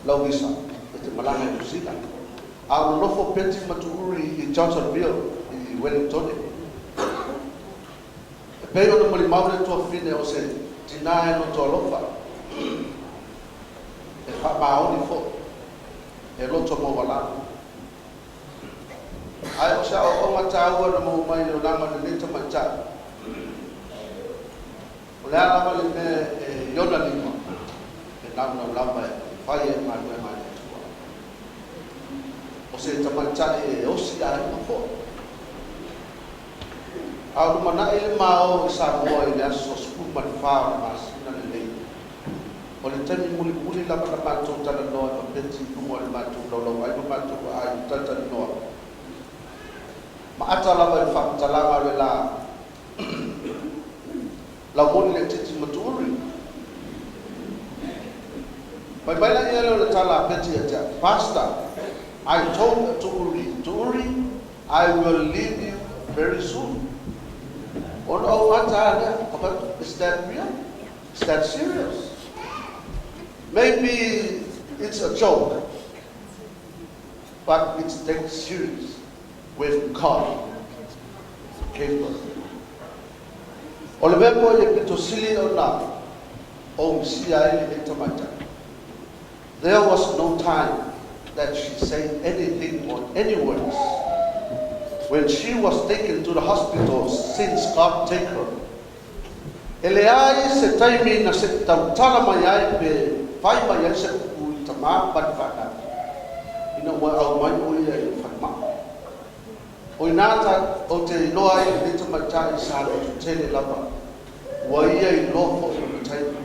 lau visa e te malaga i Niu Sila. A o nonofo Peti ma Tuuri i Johnsonville i Wellingtone. E pei ona molimau le tuafafine o se tinā e loto alofa, e faamaoni foi, e loto maualalo. Ae o se aoaoga taua na maua mai i le olaga o lenei tamaitai, o le a lava le mea e i ona lima, e naunau lava e fai ai galuega a le Atua. O se tamaitai e osi aiga foi. A o lumanai le ma o i Samoa i le aso 14 o le masina lenei, o le taimi mulimuli lava na matou talanoa ai ma Peti i luga o le matou laulauai ma matou aai i talatalanoa ma ata lava i le faamatalaga o le la laumoli le titi ma tuuri. Fai mai la ia lea o le tala a Peti ia te au, Pastor, I told Tuuri, Tuuri, I will leave you very soon. Ona ou ata lea, ou fai atu, Is that real? Is that serious? Maybe it's a joke, but it's that serious when God gave birth. O le mea foi e pito sili ona ogisia ai lenei tamaitai, there was no time that she said anything or any words when she was taken to the hospital since God take her. E leai se taimi na se tautala mai ai pe fai mai ai se upu i tamā ma le fanau ina ua aumai o ia i le falemai. O i nā ta ou te iloa ai lenei tamaitai sa loto tele lava ua ia iloa foi ona taimi.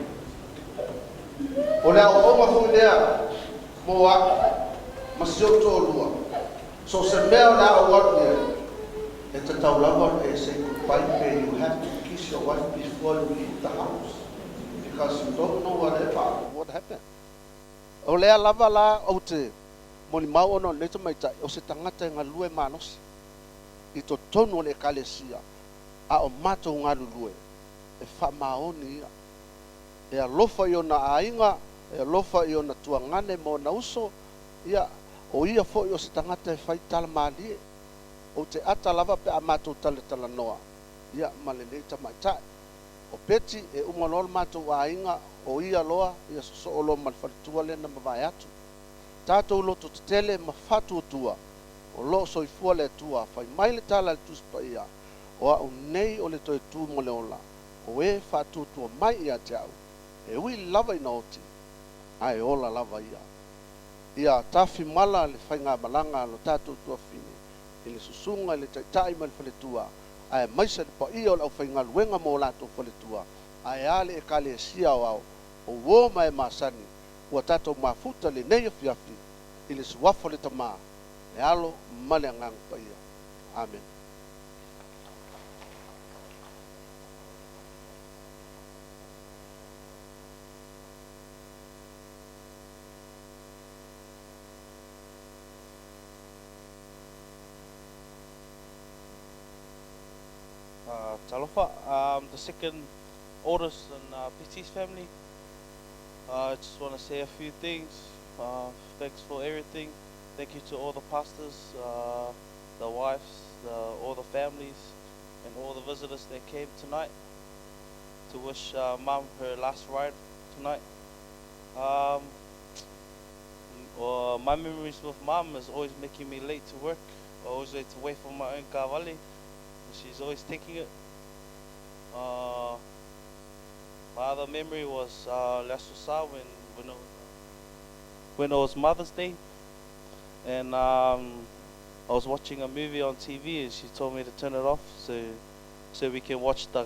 O le aoaoga foi lea mo a'u ma si ou toalua, so o se mea o le a ou alu i ai, e tatau lava ona e say goodbye pe you have to kiss your wife before you leave the house because you don't know whatever would happen. O lea lava la ou te molimau ona o lenei tamaitai o se tagata e galulue malosi i totonu o le Ekalesia a o matou galulue e faamaoni ia. E alofa i ona aiga, e alofa i ona tuagane ma ona uso, ia, o ia foi o se tagata e fai tala malie. Ou te ata lava pe a matou talatalanoa, ia, ma lenei tamaitai. O Peti, e uma loa le matou aiga, o ia loa, ia sosoo loa ma le faletua lea na mavae atu. Tatou loto tetele ma faatuatua, o lo o soifua le Atua, fai mai le tala a le Tusi Paia, O a'u nei o le toe tu ma le ola, o e faatuatua mai ia te a'u, e ui lava ina oti, ae ola lava ia. Ia tafimala le faigamalaga a lo tatou tuafafine i le susuga i le Taitai ma le faletua, aemaise le paia o le aufaigaluega ma o latou faletua, ae a le Ekalesia aoao o uo ma e masani ua tatou mafuta lenei afiafi i le Suafa o le Tama, le Alo ma le Agaga Paia. Amene. Talofa, I'm the second oldest in Peti's family. I just want to say a few things. Thanks for everything. Thank you to all the pastors, the wives, the, all the families, and all the visitors that came tonight to wish Mum her last ride tonight. My memories with Mum is always making me late to work. I always had to wait for my own kawale. She's always taking it. My other memory was le Aso Sa when it was Mother's Day. And I was watching a movie on TV and she told me to turn it off so we can watch the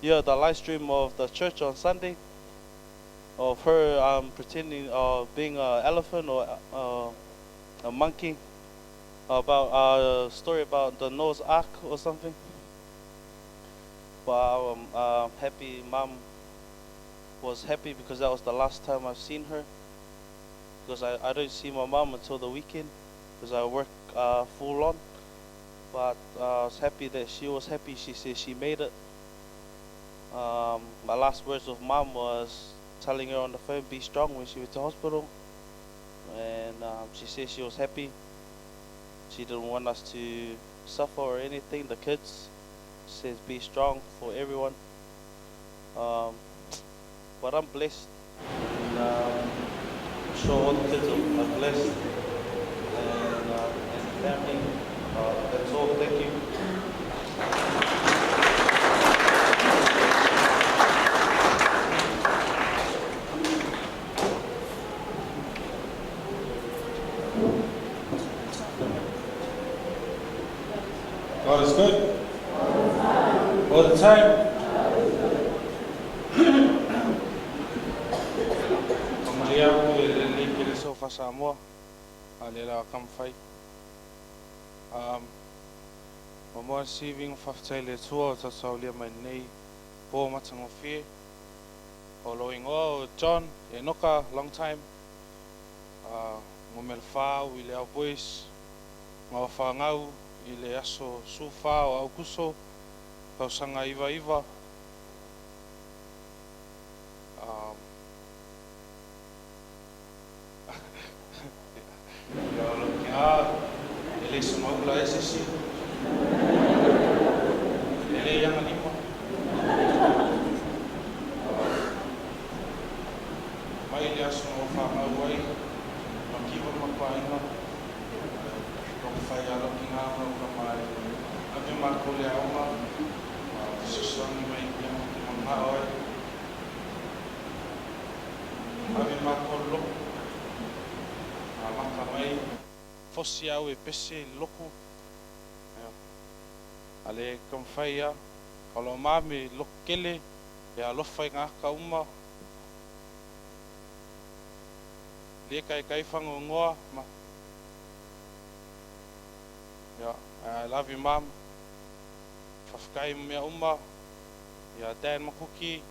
live stream of the church on Sunday of her pretending being an elephant or a monkey, about a story about the Noah's Ark or something. But I'm happy Mum was happy because that was the last time I've seen her. Because I don't see my mum until the weekend because I work full on. But I was happy that she was happy. She said she made it. My last words with Mum was telling her on the phone, be strong, when she went to hospital. And she said she was happy. She didn't want us to suffer or anything, the kids. She says be strong for everyone. But I'm blessed. And I'm sure all the kids are blessed. And the family. That's all. Thank you. God is good. All the time. Faamalie atu e lenei Ekelesia o Faa-Samoa a le la kamafai. Muamua receiving faafetai le Atua o tatou mai nei po matagofie. O lou igoa o John Enoka, long time. Mo mele whau i le au boys. ma o fanau i le aso 14 o Aukuso, tausaga 99. Ia o lou kiga e le samaula ai se isi, e le agalima. Mai le aso na ou fanau ai, makiva ma paaiga, taumafai lava lou kiga ma lau tama e ave matou i le aoga, ma fesoasoani mai i mea matou te mananao ai. Ave matou i le lotu, amata mai, fosi au e pese i le lotu, a le taumafai lava. O lau mami lotu tele, e alofa i tagata uma, le taitai faanoanoa ma. Yeah, I love you, Mom. Faafetai mo mea uma ia Dan ma Kuki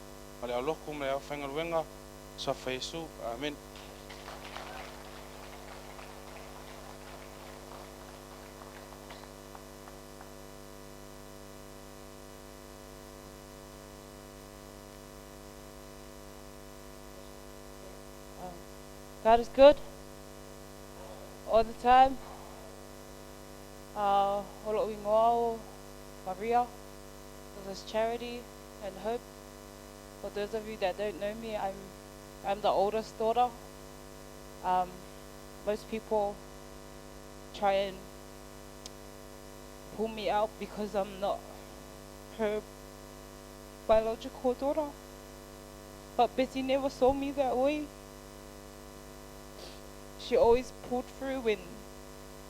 ma le aulotu ma le aufaigaluega. Suafa Iesu. Amen. God is good all the time. O lo'u igoa o Maria. This is Charity and Hope. For those of you that don't know me, I'm the oldest daughter. Most people try and pull me out because I'm not her biological daughter. But Betty never saw me that way. She always pulled through when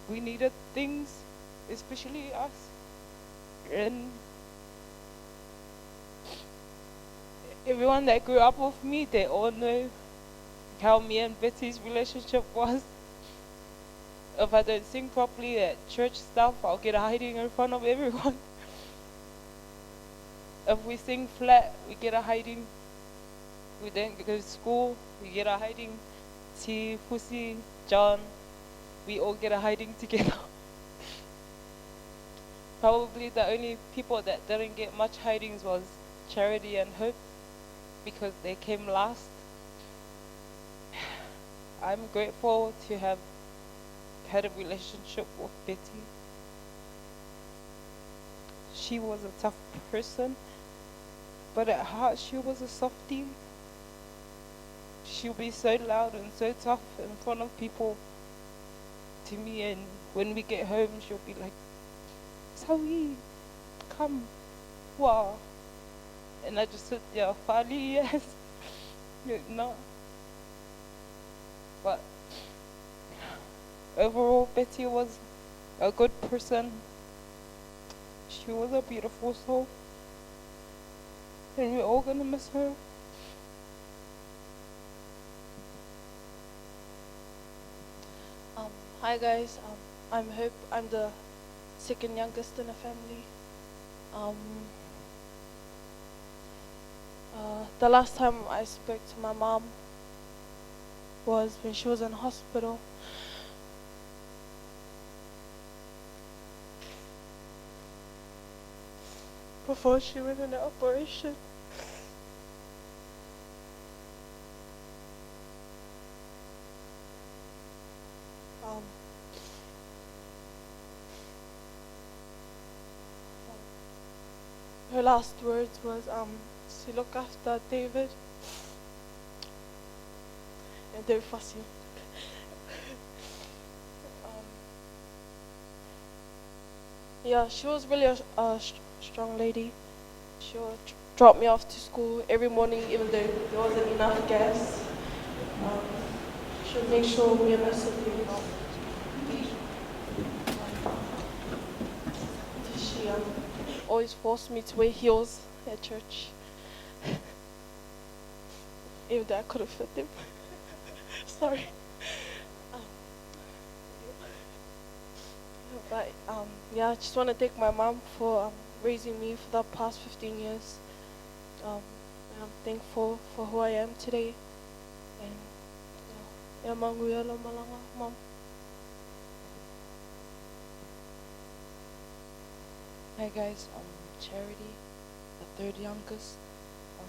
we needed things, especially us. And everyone that grew up with me, they all know how me and Betty's relationship was. If I don't sing properly at church stuff, I'll get a hiding in front of everyone. If we sing flat, we get a hiding. We don't go to school, we get a hiding. T, Fusi, John, we all get a hiding together. Probably the only people that didn't get much hidings was Charity and Hope, because they came last. I'm grateful to have had a relationship with Betty. She was a tough person, but at heart she was a softie. She'll be so loud and so tough in front of people to me, and when we get home she'll be like, Saui, come, wow. And I just sit there, Fali, yes. No. But overall, Betty was a good person. She was a beautiful soul. And we're all going to miss her. Hi guys, I'm Hope. I'm the second youngest in the family. The last time I spoke to my mom was when she was in hospital. Before she went in the operation. Her last words was to look after David and don't fuss him. Yeah, she was really a strong lady. She would drop me off to school every morning, even though there wasn't enough gas. She would make sure me and my siblings eat. She always forced me to wear heels at church, even though I couldn't fit them. Sorry. But I just want to thank my mom for raising me for the past 15 years. And I'm thankful for who I am today. And yeah, Mom. Hi guys, I'm Charity, the third youngest. Um,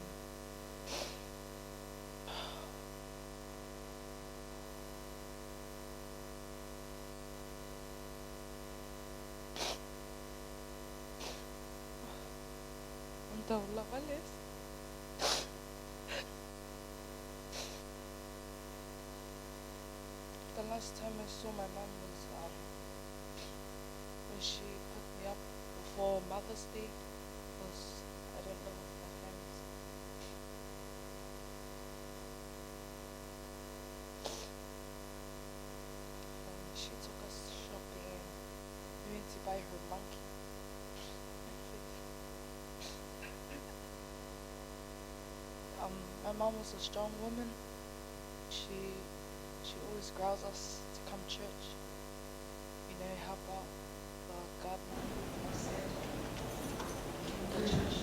I'm the loveless. The last time I saw my mum was um, when she picked me up before Mother's Day because I don't live with my parents. And she took us shopping and we went to buy her monkey. My mom was a strong woman. She she always growls us to come church. You know, help out the gardener, the church.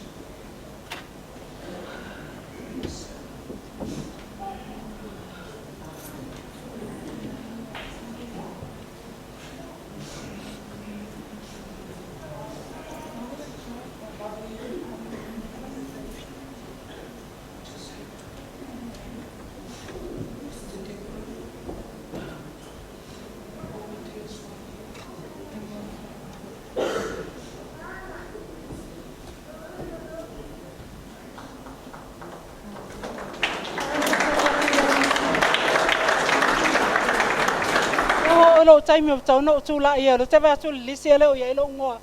O lou taimi ua tatau ona ou tulai ai, ou te vaai atu i le lisi e le o i ai lou igoa.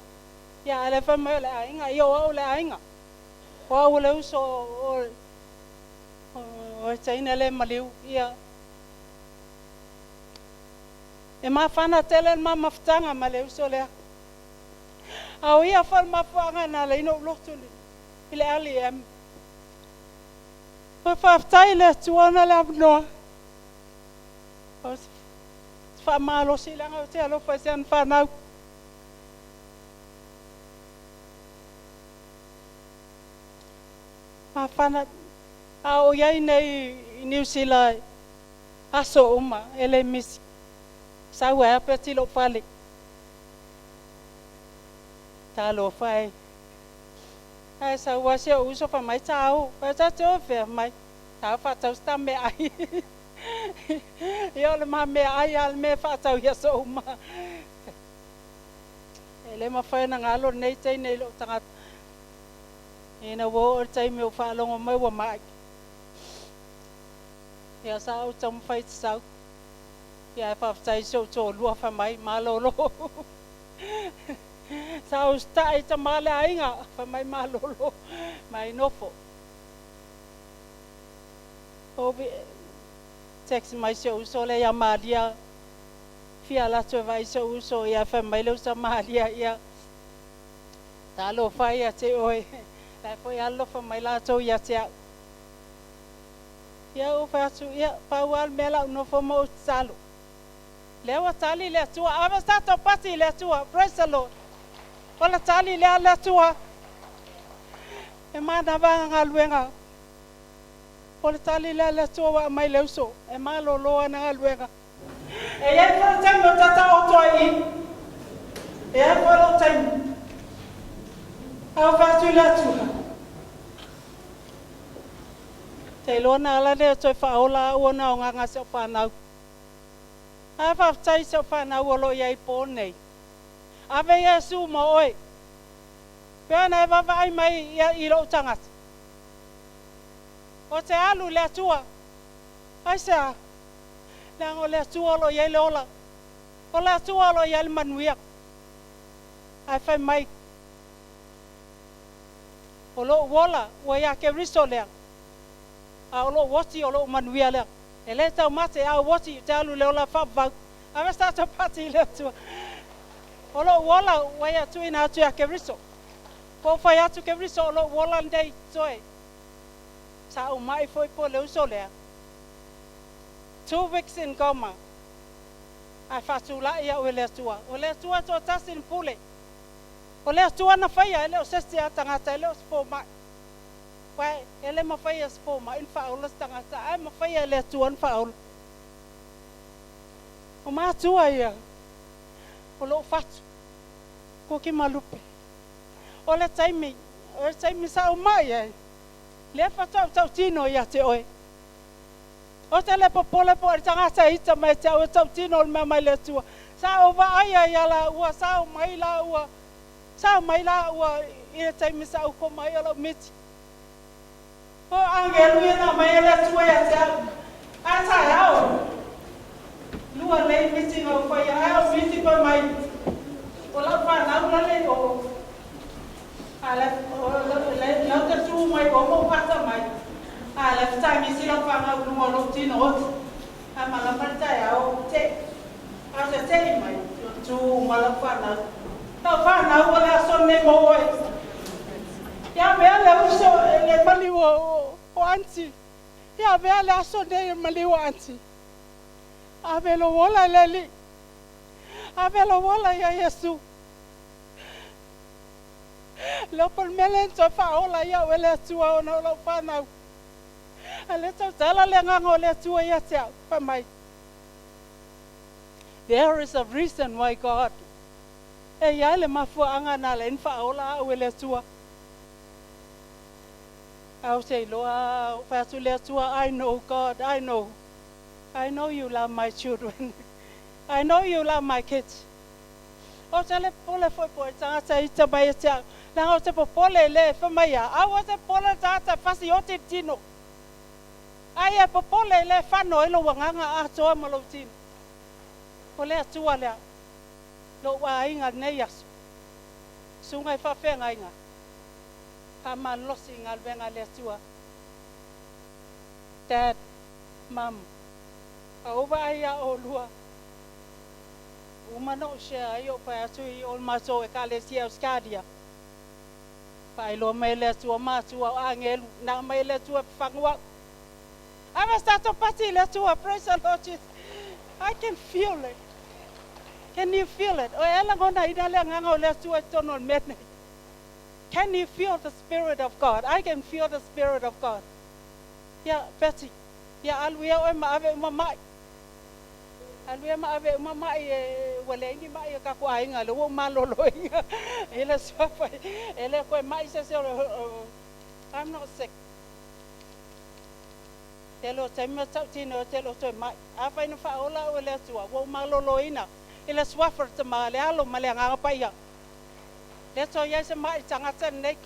Ia, a o lea e fai mai o le aiga, ia o au o le aiga. O au o le uso o o teine le maliu. Ia, e mafana tele le ma mafutaga ma le uso lea. A o ia foi le mafuaaga na ala ai ona ou lotu i le LEM. Ua faafetai i le Atua ona le avanoa. O se faamalosi leaga ou te alofa i si ana fanau. Mafana a o i ai nei i Niu Sila aso uma e le misi. Sau ai lava pea lou fale. Talofa e. Ae sau lava si ou uso fai mai, Tau, fai atu, te o fea mai. Tau faatau se ta meaai. Ia o le ma meaai lava le mea e faatau i aso uma. E le mafai ona galo lenei teine i lou tagata. Ina ua oo i le taimi ua faalogo mai ua mai. Ia sa ou taumafai e tatau. Ia ae faafetai i si ou toalua fai mai, malolo. Sa ou usitai i tama le aiga, fai mai malolo, mai nofo. Ou text mai si ou uso lea ia Malia, fia alu atu e vaai si ou uso, ia fai mai le uso a Malia, ia talofa ia te oe, la e foi alolofa mai latou ia te au. Ia ou fai atu, ia pau lava le mea la ou nofo ma ou tatalo. Lea ua tali le Atua, ave se tatou pati i le Atua, praise the Lord. O le tali lea a le Atua. E manava galuega. O le tali lea a le Atua ua aumai i le uso, e malolo ana galuega. E i ai foi le taimi o tataoto ai i. E i ai foi lou taimi. Ae ou fai atu i le Atua, Te iloa na ala lea e toe faaola au ona o gaga si au fanau. Ae faafetai i si au fanau o lo o i ai i po nei. Ave Iesu ma oe. Pei ona e vaavaai mai i lou tagata. O te alu i le Atua. Aisea? Leaga o le Atua o lo o i ai le ola. O le Atua o lo o i ai le manuia. Ae fai mai, O lou ola ua iā Keriso lea, a o lou oti o lou manuia lea. E le taumate, a ou oti ou te alu i le ola faavavau. Ave se tatou pati i le Atua. O lou ola ua ia tuuina atu iā Keriso. Ua ou fai atu Keriso o lou ola lenei toe. Sa ou mai foi po le uso lea. 2 weeks in coma. Ae faatulai au e le Atua. O le Atua e toatasi na pule. O le Atua na faia, e le o se isi lava tagata, e le o se fomai. Aua e le mafai e se fomai ona faaola se tagata, ae mafai e le Atua ona faaola. O matua ia, o lou fatu, Kuki Malupe. O le taimi, o le taimi sa ou ma'i ai, lea faatoa ou tautino ia te oe. O te le popole po o le tagata e ita mai ia te au e tautino o le mea mai le Atua. Sa ou vaai ai ia laua, sa omai laua, sa omai laua i le taimi sa ou koma ai o lau miti. O agelu ia na aumai e le Atua ia te au. A taeao, lua nei miti na ou faia, ae o miti fai mai, o lau fanau lale i o, a le, o, le, lau te tu mai o ma ou ata mai, a le fetagisi lau fanau i luga o lou tino oti. A malama le taeao, ou te, a o te tei mai, o tu uma lau fanau. Lau fanau o le aso lenei mo oe. Ia avea le uso, le maliu o, o Aunty. Ia avea le aso nei e maliu o Aunty. Ave lou ola i le Alii. Ave lou ola ia Iesu. Le opo le mea lea na toe faaola ai au e le Atua ona o lau fanau. A lea tautala le agaga o le Atua ia te au, fai mai, There is a reason why God. E i ai le mafuaaga na ala ai na faaola au e le Atua. A ou te iloa, ou fai atu i le Atua, I know God, I know. I know you love my children. I know you love my kids. Ou te le popole foi po o le tagata e ita mai ia te au, leaga ou te popole i le fai mai a, aua te popole le tagata e fasi oti le tino. A ia e popole i le fano ai lou agaga atoa ma lou tino. O le Atua lea, lou aiga i lenei aso. Susuga i faafeagaiga, faamalosi i galuega a le Atua. Dad, Mum, a ou vaai ia oulua, uma na ou share ai ou fai atu i o le matou Ekalesia Auscadia, faailoa mai e le Atua matua o agelu, na aumai e le Atua e fafagu au. Ave se tatou pati i le Atua, praise the Lord Jesus. I can feel it. Can you feel it? O ea lagonaina le agaga o le Atua i totonu o le mea nei? Can you feel the Spirit of God? I can feel the Spirit of God. Ia, Betty, ia alu ia oe ma ave uma ma'i. Alu ia ma ave uma ma'i e ua leai ni ma'i a tatou aiga lea ua ou maloloina i le suafa e le toe ma'i se isi o le I'm not sick. Tele o taimi o tautino ou te le o toe ma'i. Afai na faaola au e le Atua, ua ou maloloina i le suafa o le Tama, le Alo ma le Agaga Paia. Le toe i ai se ma'i tagata lenei.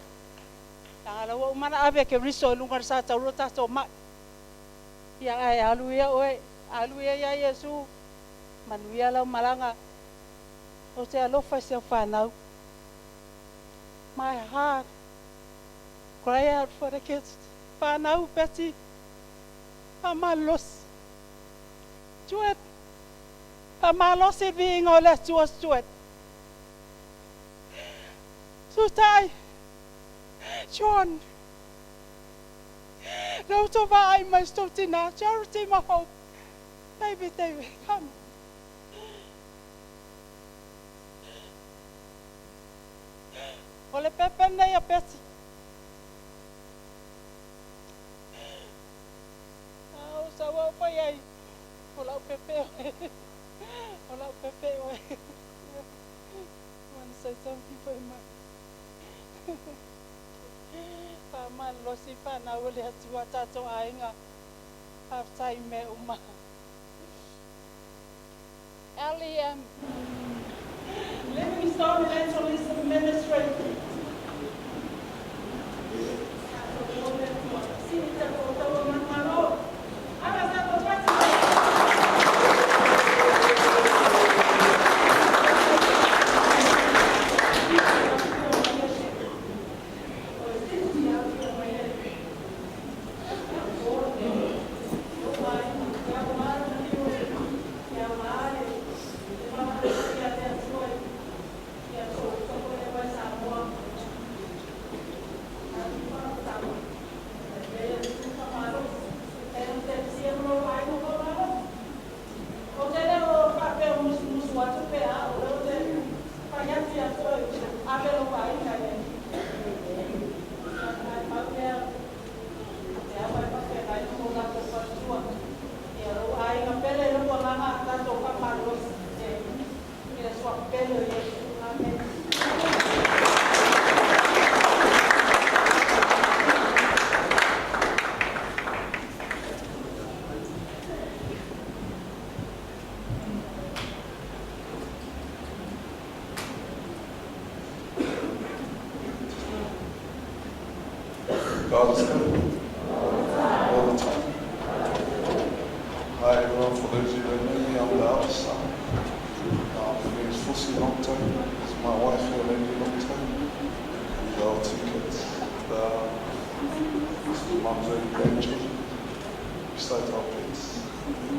Leaga la ua uma ona ave e Keriso i luga o le sa tauro tatou ma'i. Ia ae alu ia oe, alu ia ia Iesu, manuia lau malaga. Ou te alofa i si au fanau. My heart cry out for the kids. Fanau, Betty, faamalosi. Stuart, faamalosi le viiga o le Atua, Stuart. Sutai, John, la outou vaai mai si tou tina, Charity ma Hope, David, David, come. O le pepe lenei a Betty. A o sau au fai ai, o lau pepe oe. O lau pepe oe. Want to say something for him? Faamalosi fanau o le Atua tatou aiga. Faafetai i mea uma. LEM Livingstone Evangelism Ministry. For those who don't know me, I'm the eldest son. My name is Fusi Longtime. This is my wife, Eleni Longtime. And our two kids. This is mum's only grandchildren, besides our pets. And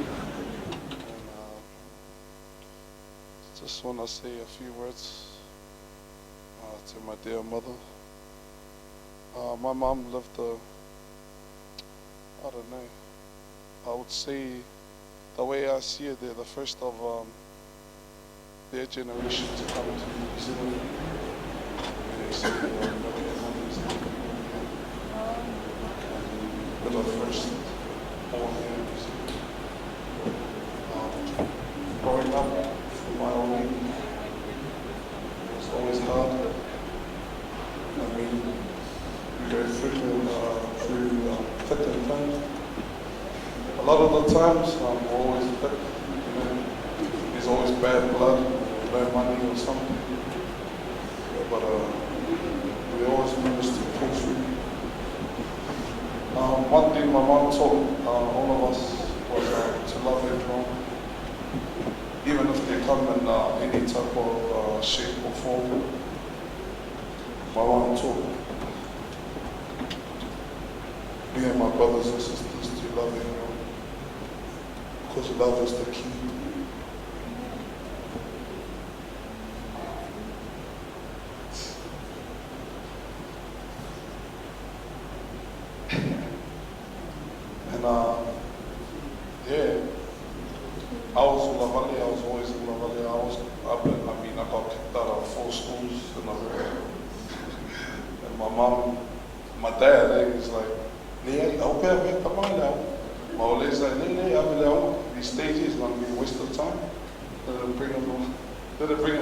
just want to say a few words to my dear mother. My mum lived a, I don't know, I would say the way I see it, they're the first of their generation to come to New Zealand. They say they're the first born here in New Zealand. Growing up for my own it was always hard. I mean, we go through thick and thin. A lot of the times, we're always thick. You know, there's always bad blood, or no money or something. Yeah, but we always managed to pull through. One thing my mom taught all of us was to love everyone, even if they come in any type of shape or form. My mom taught me and my brothers and sisters to love everyone, because love is the key. And yeah, I was ulavale, I was always ulavale. I got kicked out of 4 schools in a row. And my mom, my dad, he's like, my old lady's like, these stages is gonna be a waste of time. Let him bring him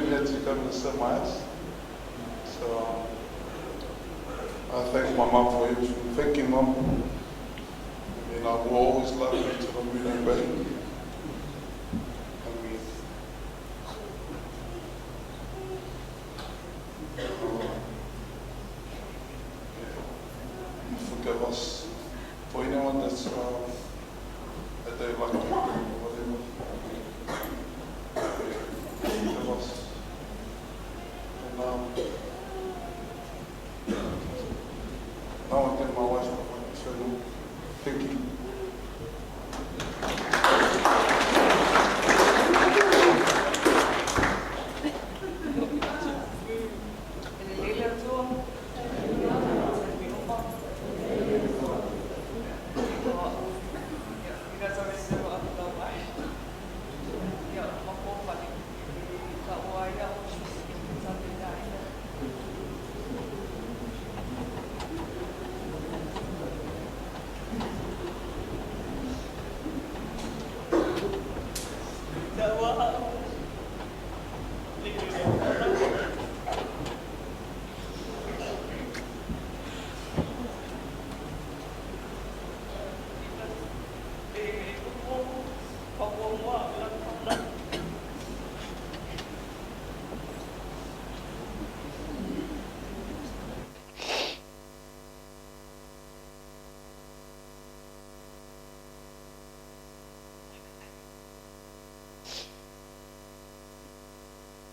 here to come and sit my ass. So I thank my mom for everything. Thank you, Mom. I mean, I will always love you to the moon and back. I mean, yeah, forgive us. For anyone that's that they like to do or whatever, yeah, forgive us. And now I give my wife the microphone. Thank you.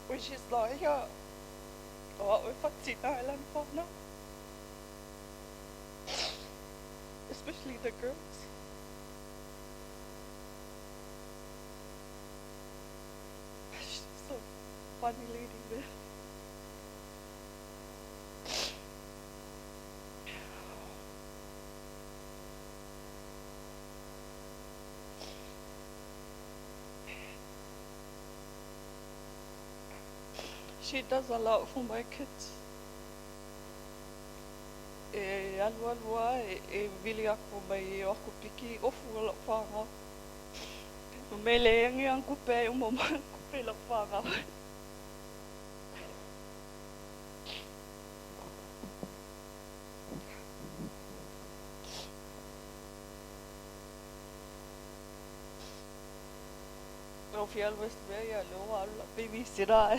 When she's not here, oh, we're now. Especially the girls. She's so funny lady, man. She does a lot for my kids. E alu alua e vili aku mai o aku piki ofu o lau whanga. Mele angi ang kupe umo man kupe lau whanga. O fial west bay alo alu baby sira.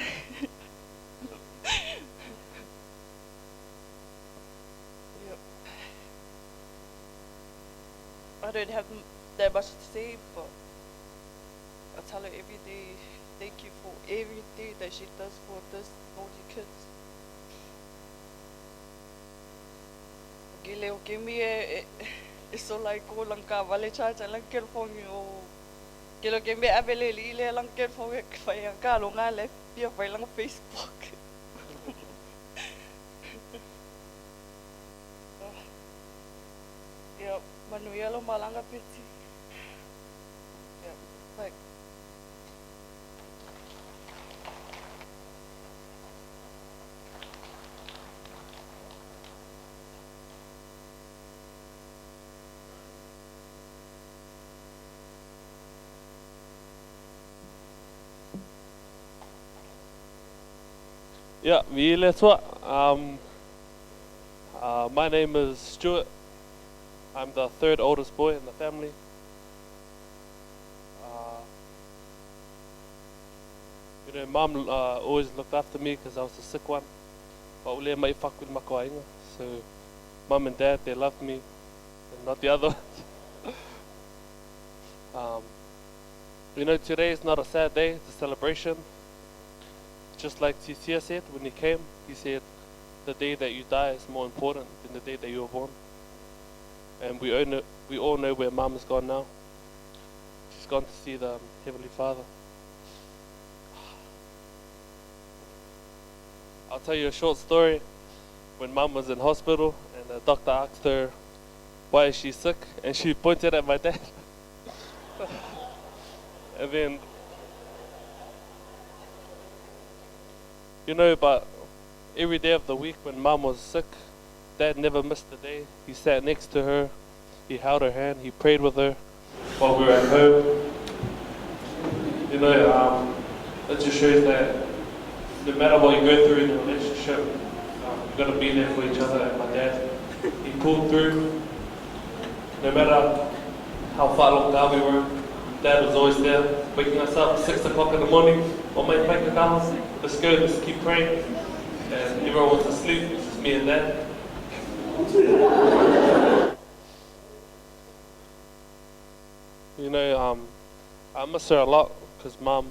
Yep. I don't have that much to say, but I tell her every day, thank you for everything that she does for this naughty kids. Gile o ke mi e e so lai ko lang ka vale cha cha lang California o ke lo ke me avele li le lang California ke fai ang ka lo nga le pia fai lang Facebook. Yeah, manuia lo malanga peti. Yeah, like Yeah, mi le tua. My name is Stuart. I'm the third oldest boy in the family. Mum always looked after me because I was the sick one. But ule mai whaku makoainga. So, Mum and Dad, they loved me, and not the other ones. Today is not a sad day, it's a celebration. Just like Titia said when he came, he said, the day that you die is more important than the day that you were born. And we all know where Mum has gone now. She's gone to see the Heavenly Father. I'll tell you a short story. When Mum was in hospital and the doctor asked her, why is she sick? And she pointed at my dad. And then, but every day of the week when Mum was sick, Dad never missed a day. He sat next to her, he held her hand, he prayed with her while we were at home. It just shows that no matter what you go through in a relationship, you've got to be there for each other. And my dad, he pulled through. No matter how far along we were, Dad was always there, waking us up at 6 o'clock in the morning. On my bank accounts, let's go, let's keep praying. And everyone was asleep, it's just me and Dad. I miss her a lot because Mum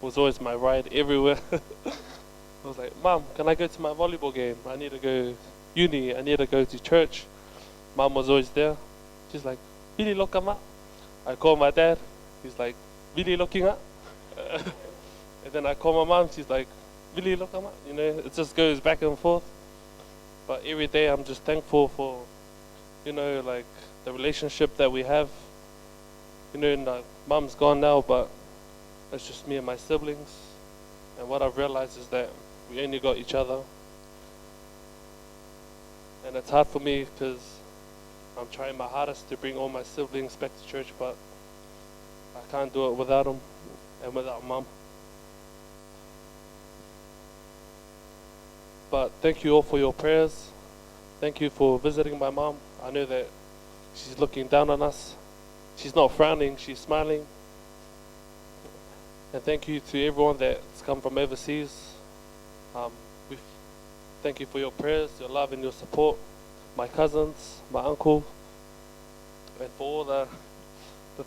was always my ride everywhere. I was like, Mum, can I go to my volleyball game? I need to go uni, I need to go to church. Mum was always there. She's like, Billy, look, I'm up. I call my dad. He's like, Billy, looking up. And then I call my mum. She's like, Billy, look, I'm up. It just goes back and forth. But every day I'm just thankful for the relationship that we have. Mum's gone now, but it's just me and my siblings. And what I've realized is that we only got each other. And it's hard for me because I'm trying my hardest to bring all my siblings back to church, but I can't do it without them and without Mum. But thank you all for your prayers. Thank you for visiting my mum. I know that she's looking down on us. She's not frowning, she's smiling. And thank you to everyone that's come from overseas. We thank you for your prayers, your love and your support. My cousins, my uncle, and for all the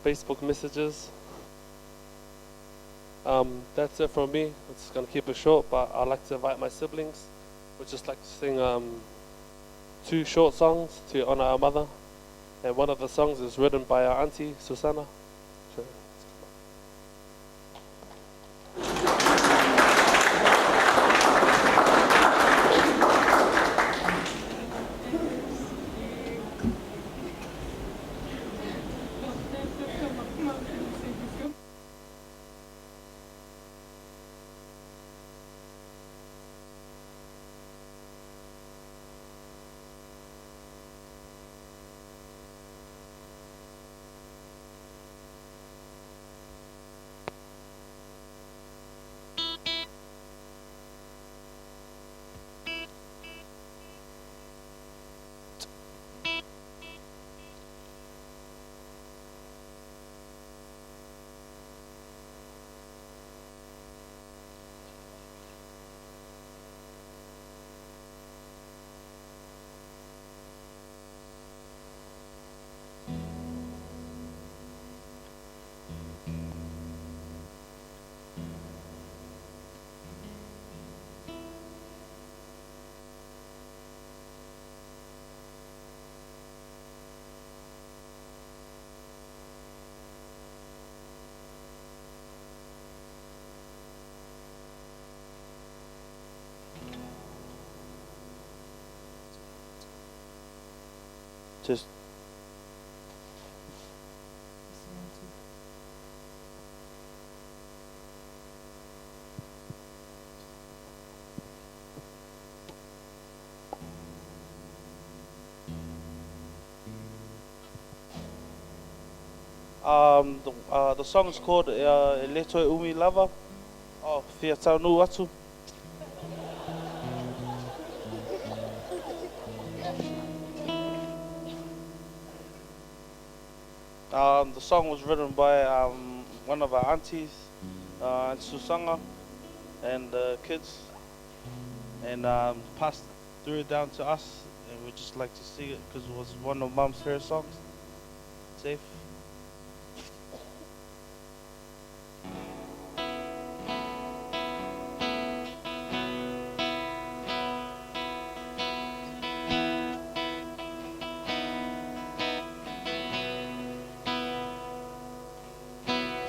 Facebook messages. That's it from me. I'm just going to keep it short, but I'd like to invite my siblings. We'd just like to sing 2 short songs to honor our mother. And one of the songs is written by our auntie, Susanna. So, Just Um, the, uh, the song is called uh, E Le Toe Umi Lava. Oh, Fia Taunu Atu. Um, the song was written by um, one of our aunties, uh, Aunt Susanga, and the kids, and um, passed through down to us. And we just like to sing it because it was one of Mum's favorite songs. Safe.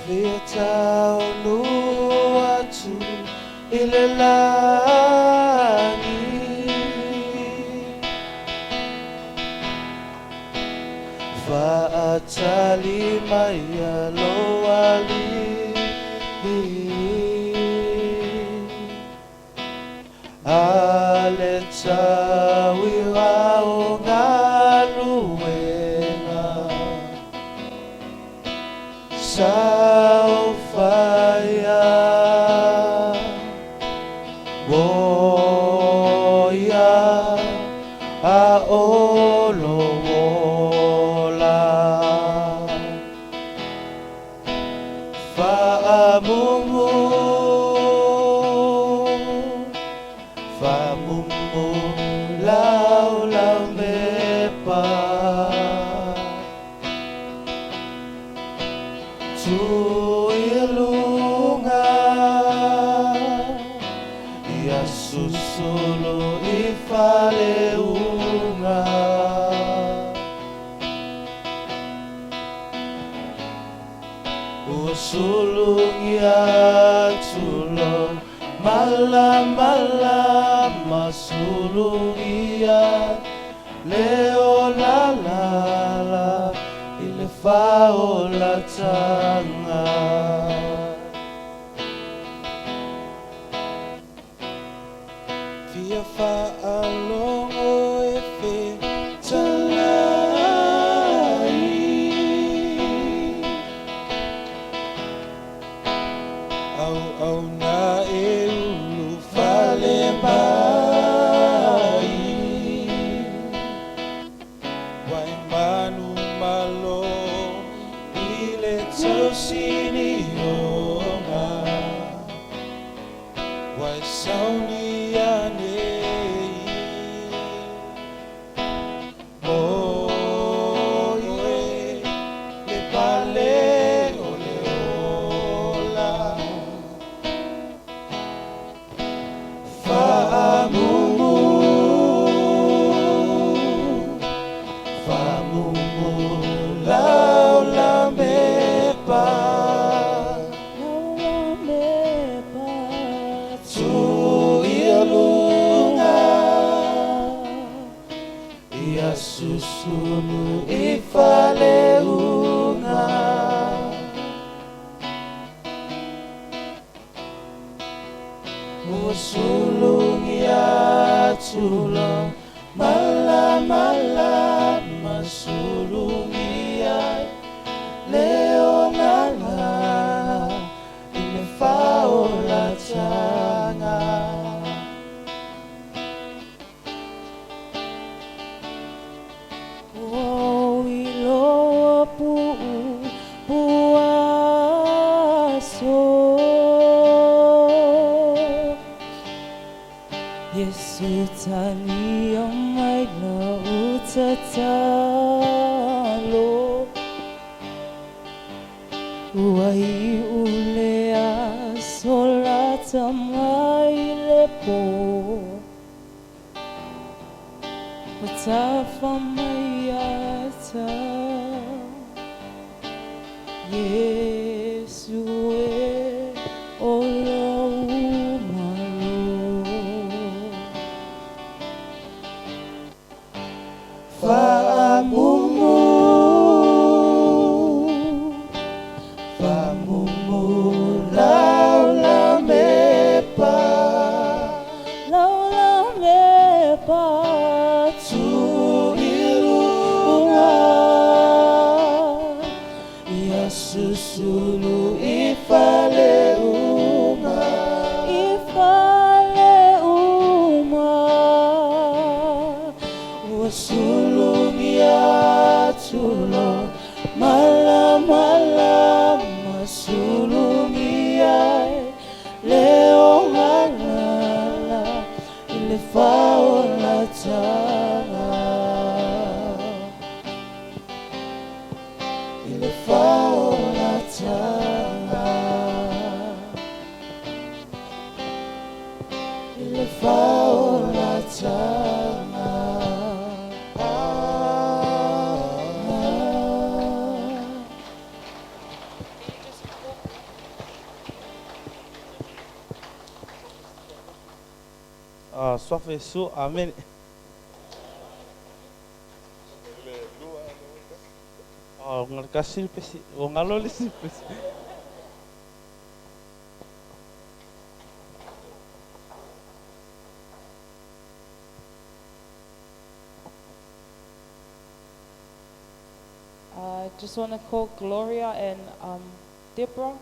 Fia taunuu atu i le lagi. Faatali mai ia lou Alii. A le tauiga o galuega. Sa ou faia, o ia a o lou ola. Faamumu, faamumu laulaumepa. Tuu i luga, ia susulu i faleuga. Ua sulugia atu lou malamalama, sulugia le olalala i le faaolataga. Fia faalogo e fetalai. Auauna e ulufale mai. Ua e manumalo i le tausinioga. Ua e saunia nei. Moi e le pale o le ola. Faamumu, faamumu laulamepa. Tuu i luga, ia susulu i faleuga. Ua sulugia atu lou malamalama, sulugia le olalala i le faaolataga. Ua ou iloa puupuu aso. Iesu talia mai lau tatalo. Ua iu le aso lata mai le po. Ua tafa mai ia te au. Iesu e o lou malo. Faamumu. Susulu i fale uma, i fale uma. Ua sulungi atu lo malamalama, sulungi ai le ogalala i le faolataga, i le faolataga, i le faolataga. Suafa Iesu, amene. Oh, ngalakasi le pesi, o ngalo le si pesi. I just want to call Gloria and Deborah.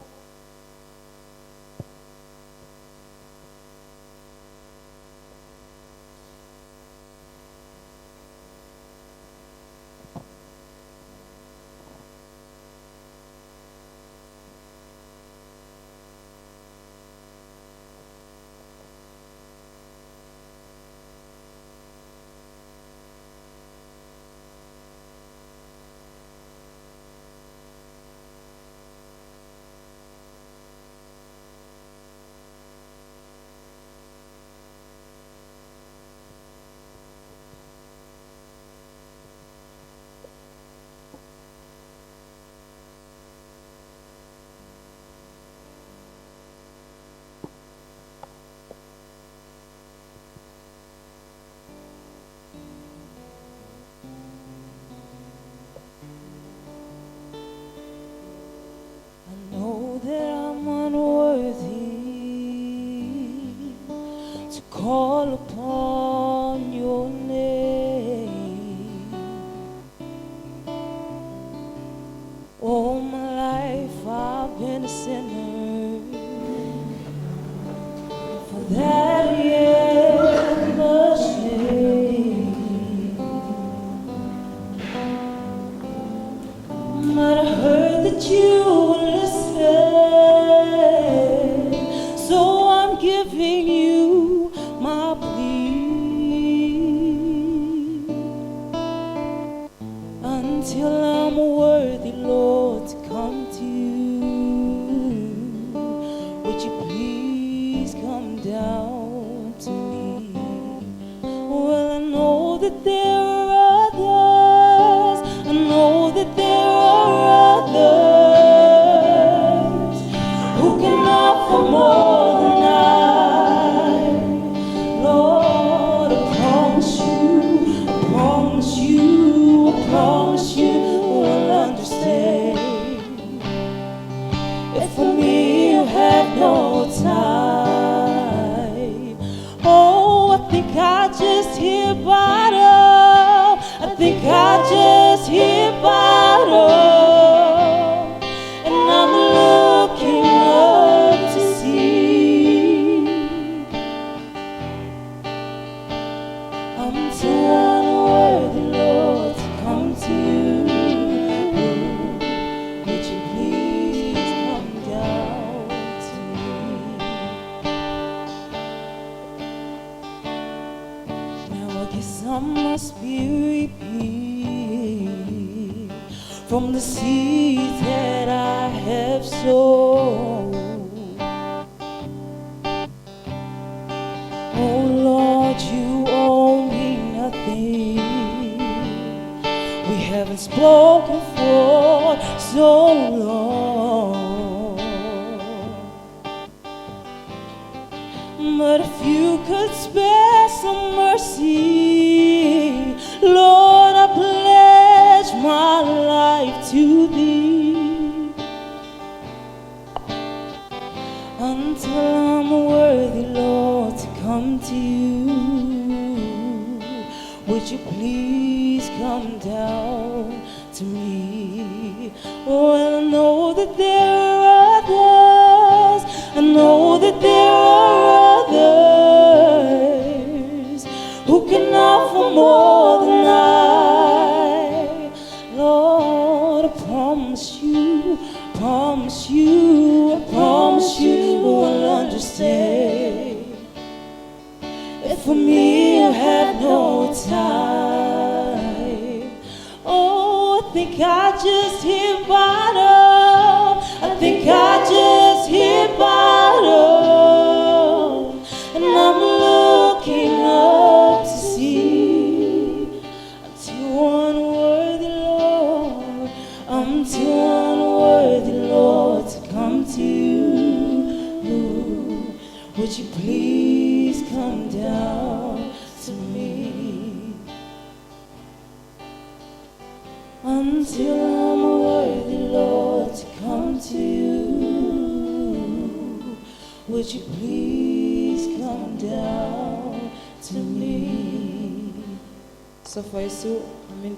I know that I'm unworthy to call upon your name. All my life I've been a sinner. For that I am ashamed. But I heard that you would listen, so I'm giving you my plea. Until I'm worthy, Lord, to come to you, would you please come down to me? Well, I know that there are others, I know that there are others who can offer more than I. Lord, I promise you, I promise you, I promise you will understand. If for me you have no time. Oh, I think I just hit bottom. I think I just hit bottom. And I'm looking up to see. I'm too unworthy, Lord, to come to you. Would you please come down to me? Now I guess I must be reaping from the seeds that I have sown. Oh Lord, you owe me nothing. We haven't spoken for so long. But if you could spare some mercy, Lord, I pledge my life to thee. Until I'm worthy, Lord, to come to you, would you please come down to me? Well, I know that there are others. I know that there are others who can offer more than I. Lord, I promise you, promise you, I promise you I'll understand. If for me you have no time. Oh, I think I just hit bottom. I think I just hit bottom. And I'm looking up to see. I'm too unworthy, Lord. I'm too unworthy, Lord, to come to you. Would you please come down to me? Until I'm worthy, Lord, to come to you. Would you please come down to me? Sofa Yesu, amen.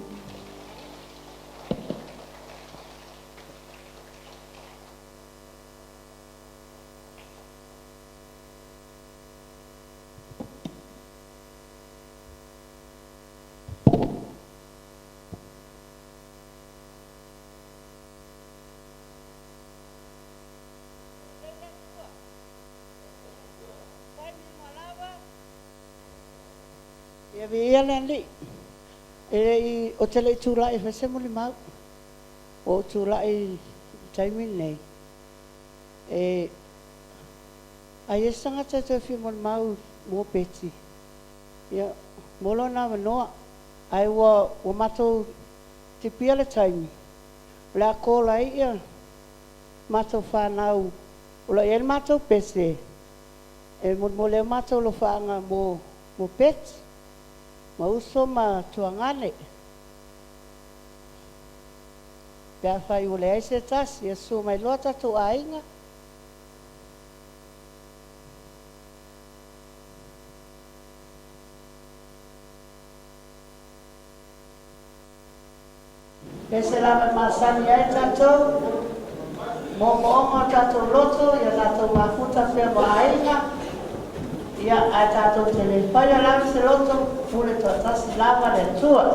Ia viia le Alii. E le i, ou te le i tulai e fai se molimau. Ua ou tulai i le taimi lenei, e ai e se tagata e toe fia molimau mo Beti, ia, mo lona avanoa. Ae ua, ua matou tipia le taimi, o le a call ai ia matou fanau o lo o i ai le matou pese e molimoli ai o matou alofaaga mo, mo Beti, ma uso ma tuagane. Pe afai ua leai se tasi, ia susu mai loa tatou aiga. Ese lava e masani ai tatou, moomooga o tatou loto, ia tatou mafuta pea ma aiga, ia ae tatou te le faia lava se loto, pule toatasi lava le Atua.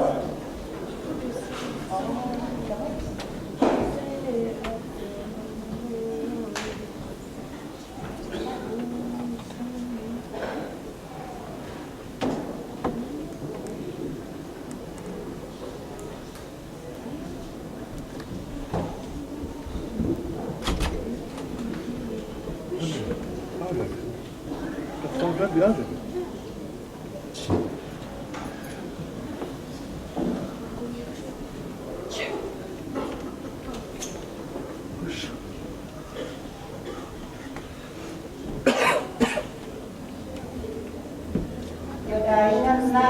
Ia le aiga lena,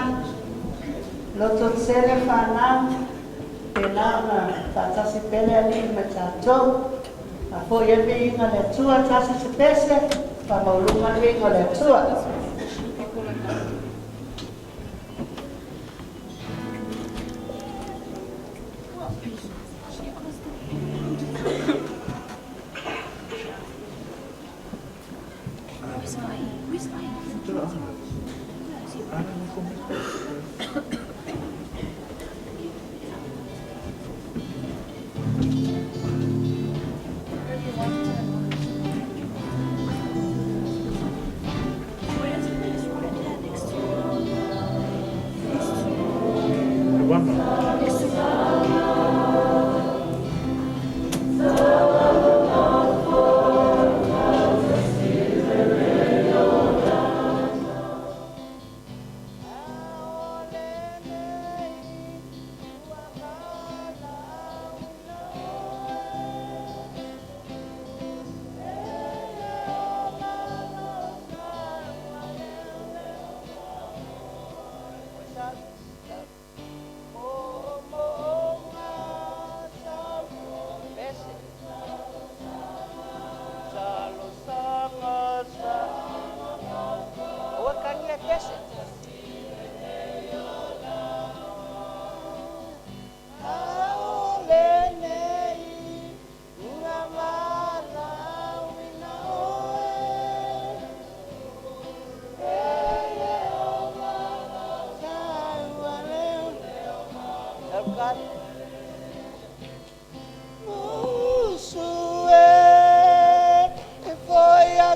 loto tele fanau, pēlā ona faatasi pea le Alii ma tatou. A foi ai le viiga o le Atua, tasi se pese, faamaualuga le viiga o le Atua.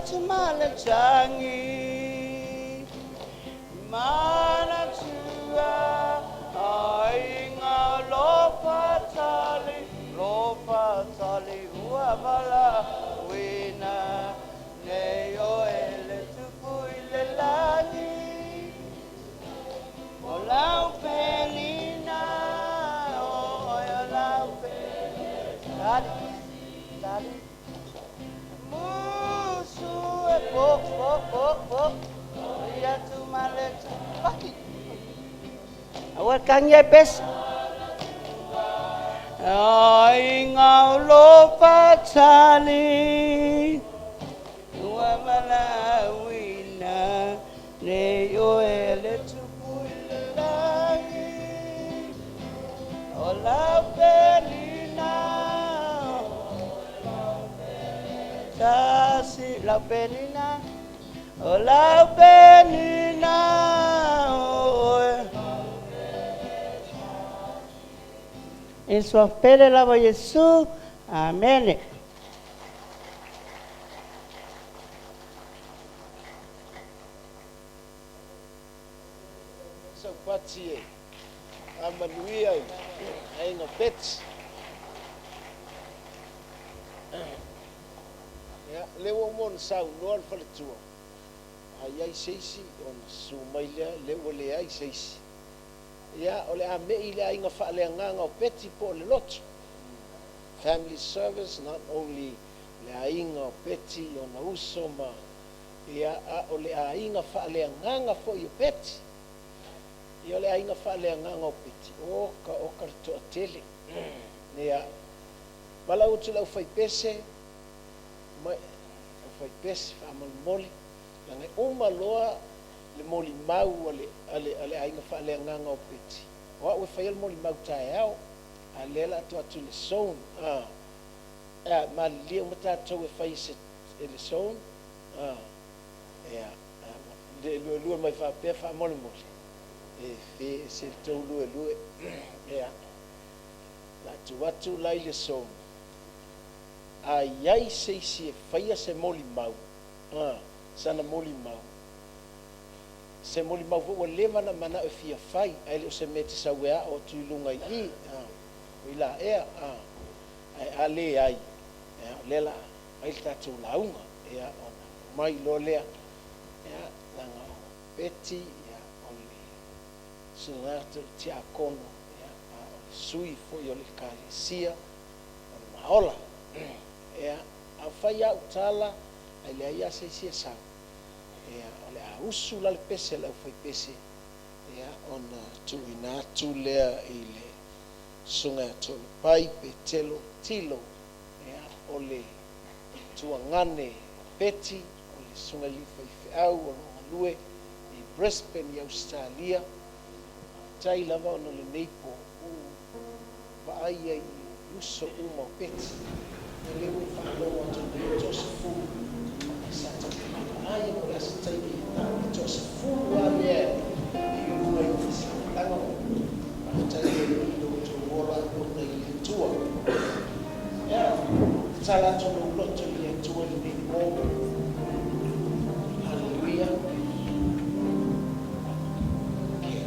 Tumaletangi Manatua Ainga Lopatali Lopatali Uavala Wina Nei o ele tupu i le lagi O lau pelina O o lau pelina Tali Tali Musu e po po po po Ia tu male tu Paki Aua kangi e pesa Ai ngau lo patali Ua malawina Nei o ele tupu i le lagi O lau pelina Tasi lau pelina O lau pelina E sua pele lava Iesu. Amene. Saupati e amanuia i aiga Peti. Ia, lea ua uma ona saunoa le faletua, a i ai se isi ona susu mai lea, lea ua leai se isi. Ia, o le a me'i i le aiga faaleagaga o Peti po o le lotu. Family service, not only le aiga o Peti, ona uso ma, ia, a o le aiga faaleagaga foi o Peti. Ia, o le aiga faaleagaga o Peti, oka oka le toatele. Ia, valaau atu i le aufaipese, mai, aufaipese, faamolemole, leaga e uma loa le molimau a le, a le, a le aiga faaleagaga o Peti. O au e faia le molimau taeao, a o lea o le a tuu atu i le zone. A, a, malilie uma tatou e fai se, e le zone. A, ia, a, le luelue mai faapea faamolemole, e fe ese le tou luelue. Ia, o le a tuu atu la i le zone. A i ai se isi e faia se molimau, a, sana molimau, se molimau foi ua leva ona manao e fia fai, ae le o se mea e te sau e ao atu i luga i i, a, o i la ea, a, ae a leai, ia, o lea o le a fai le tatou lauga, ia, ona mai loa lea, ia, leaga o Peti, ia, o le susuga o le tiakono, ia, a o le sui foi o le Ekalesia o le Maola. Ia, a fai au tala, ae leai lava se isi e sau, ia, o le a usu la le pese a le aufaipese, ia, ona tuuina atu lea i le susuga ia Toalepai Petelo Tilo, ia, o le tuagane Peti, o le susuga i le alii faifeau o lo o galue i Brisbane i Ausetalia. Faafetai lava ona o lenei po ua vaai ai i uso uma o Peti. Ia lea ua ou faalogo atu nei e toasefulu, ae sa taumafai vaai po o le a se taimi e tau le toasefulu lava lea i luga i faamatalaga. Faafetai le Alii i lo outou ola ona i le Atua. Ia, tatala atu lou loto i le Atua i lenei po. Haleluia. Okay.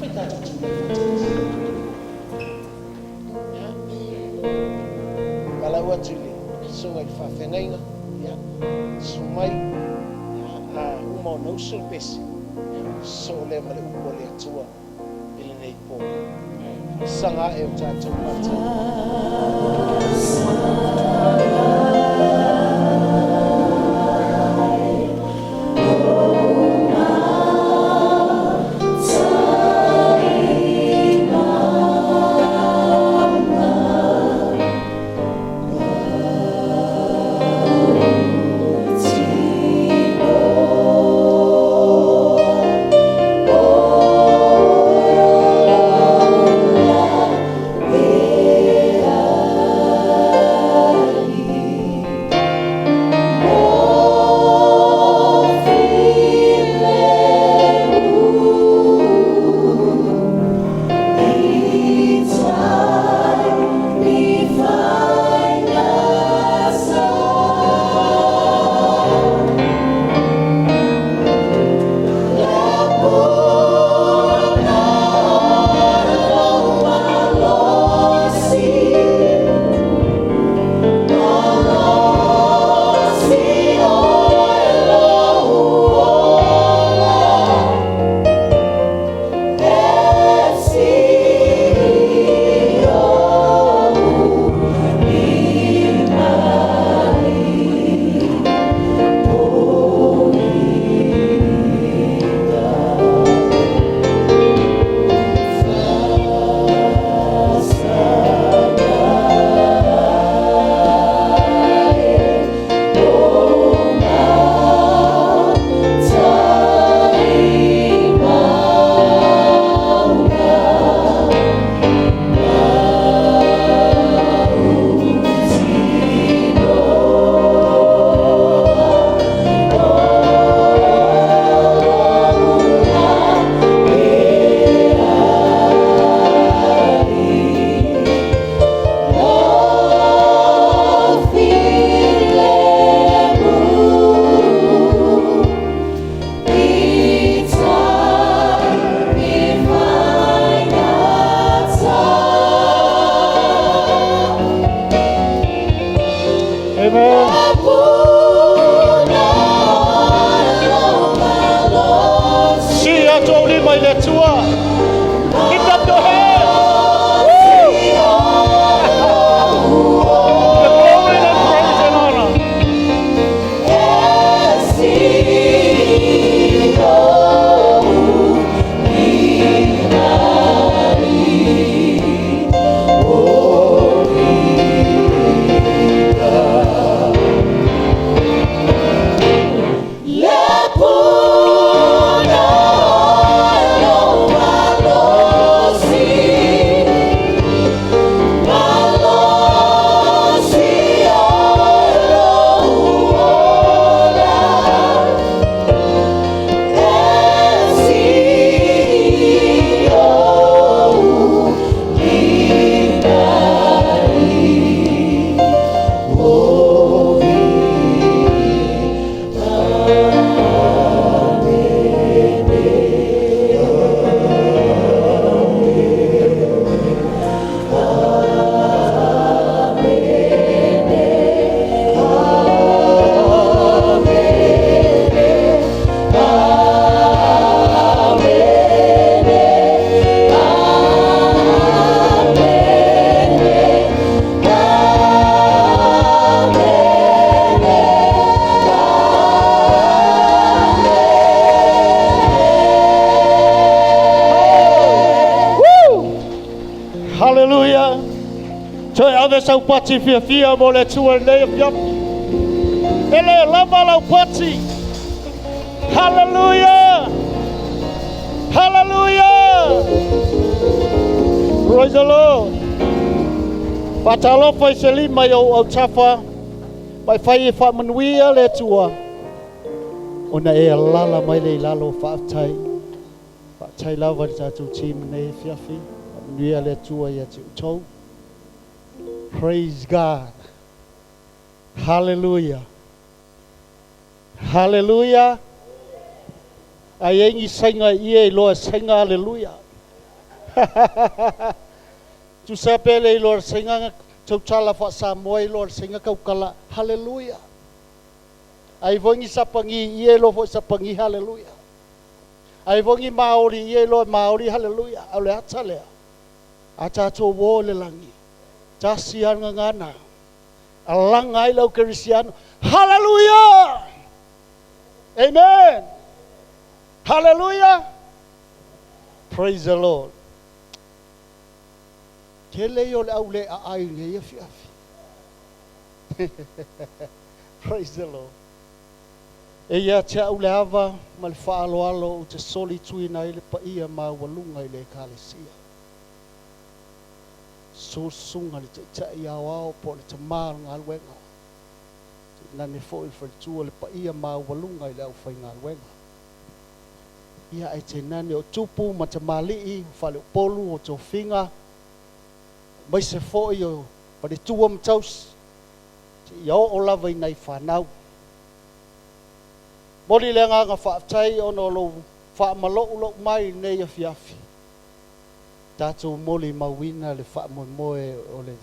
Fai tatou tulai faatasi. Ia. Valaau atu i le susuga i le faafeagaiga. Ia, susu mai. Ia, a uma ona usu le pese, ia, sosoo lea ma le upu a le Atua i lenei po. Faasaga ae o tatou mata. Amen. Sii atu ou lima i le Atua. Lift up your hands. Woo! The glory and praise and honor. Woo! Hallelujah. Toe ave sau pati fiafia mo le Atua i lenei afiafi. E le lava lau pati. Hallelujah. Hallelujah. Praise the Lord. Faatalofa i se lima i ou autafa, ma e fai e faamanuia le Atua ona e alaala mai lea i lalo. Faafetai. Faafetai lava i le tatou team i lenei afiafi. Faamanuia le Atua ia te outou. Praise God. Hallelujah. Hallelujah. A i ai ni saiga ia e iloa e saiga haleluia. Tusa pe le iloa le saiga tautala faa-Samoa iloa le saiga tautala haleluia. A i foi ni Sapani ia iloa foi Sapani haleluia. A i foi ni Maori ia iloa Maori haleluia. A o le ata lea. A tatou o i le lagi. Tasi lava le gagana. Alaga ai le au kerisiano. Haleluia! Amen! Haleluia! Praise the Lord. Tele ia o le au le aai i lenei afiafi. Praise the Lord. E ia te au le ava ma le faaaloalo ou te soli tuina ai le paia maualuga i le Ekalesia. Susuga le Taitai Aoao po o le Tama o le Galuega. Tainane foi le faletua le paia maualuga i le aufaigaluega. Ia ae tainane o tupu ma tamalii o faleupolu o tofiga, aemaise foi o faletua ma tausi, seia oo lava i nai fanau. Momoli le agaga faafetai ona o lou faamaloulou mai i lenei afiafi. Tatou molimauina le faamoemoe o le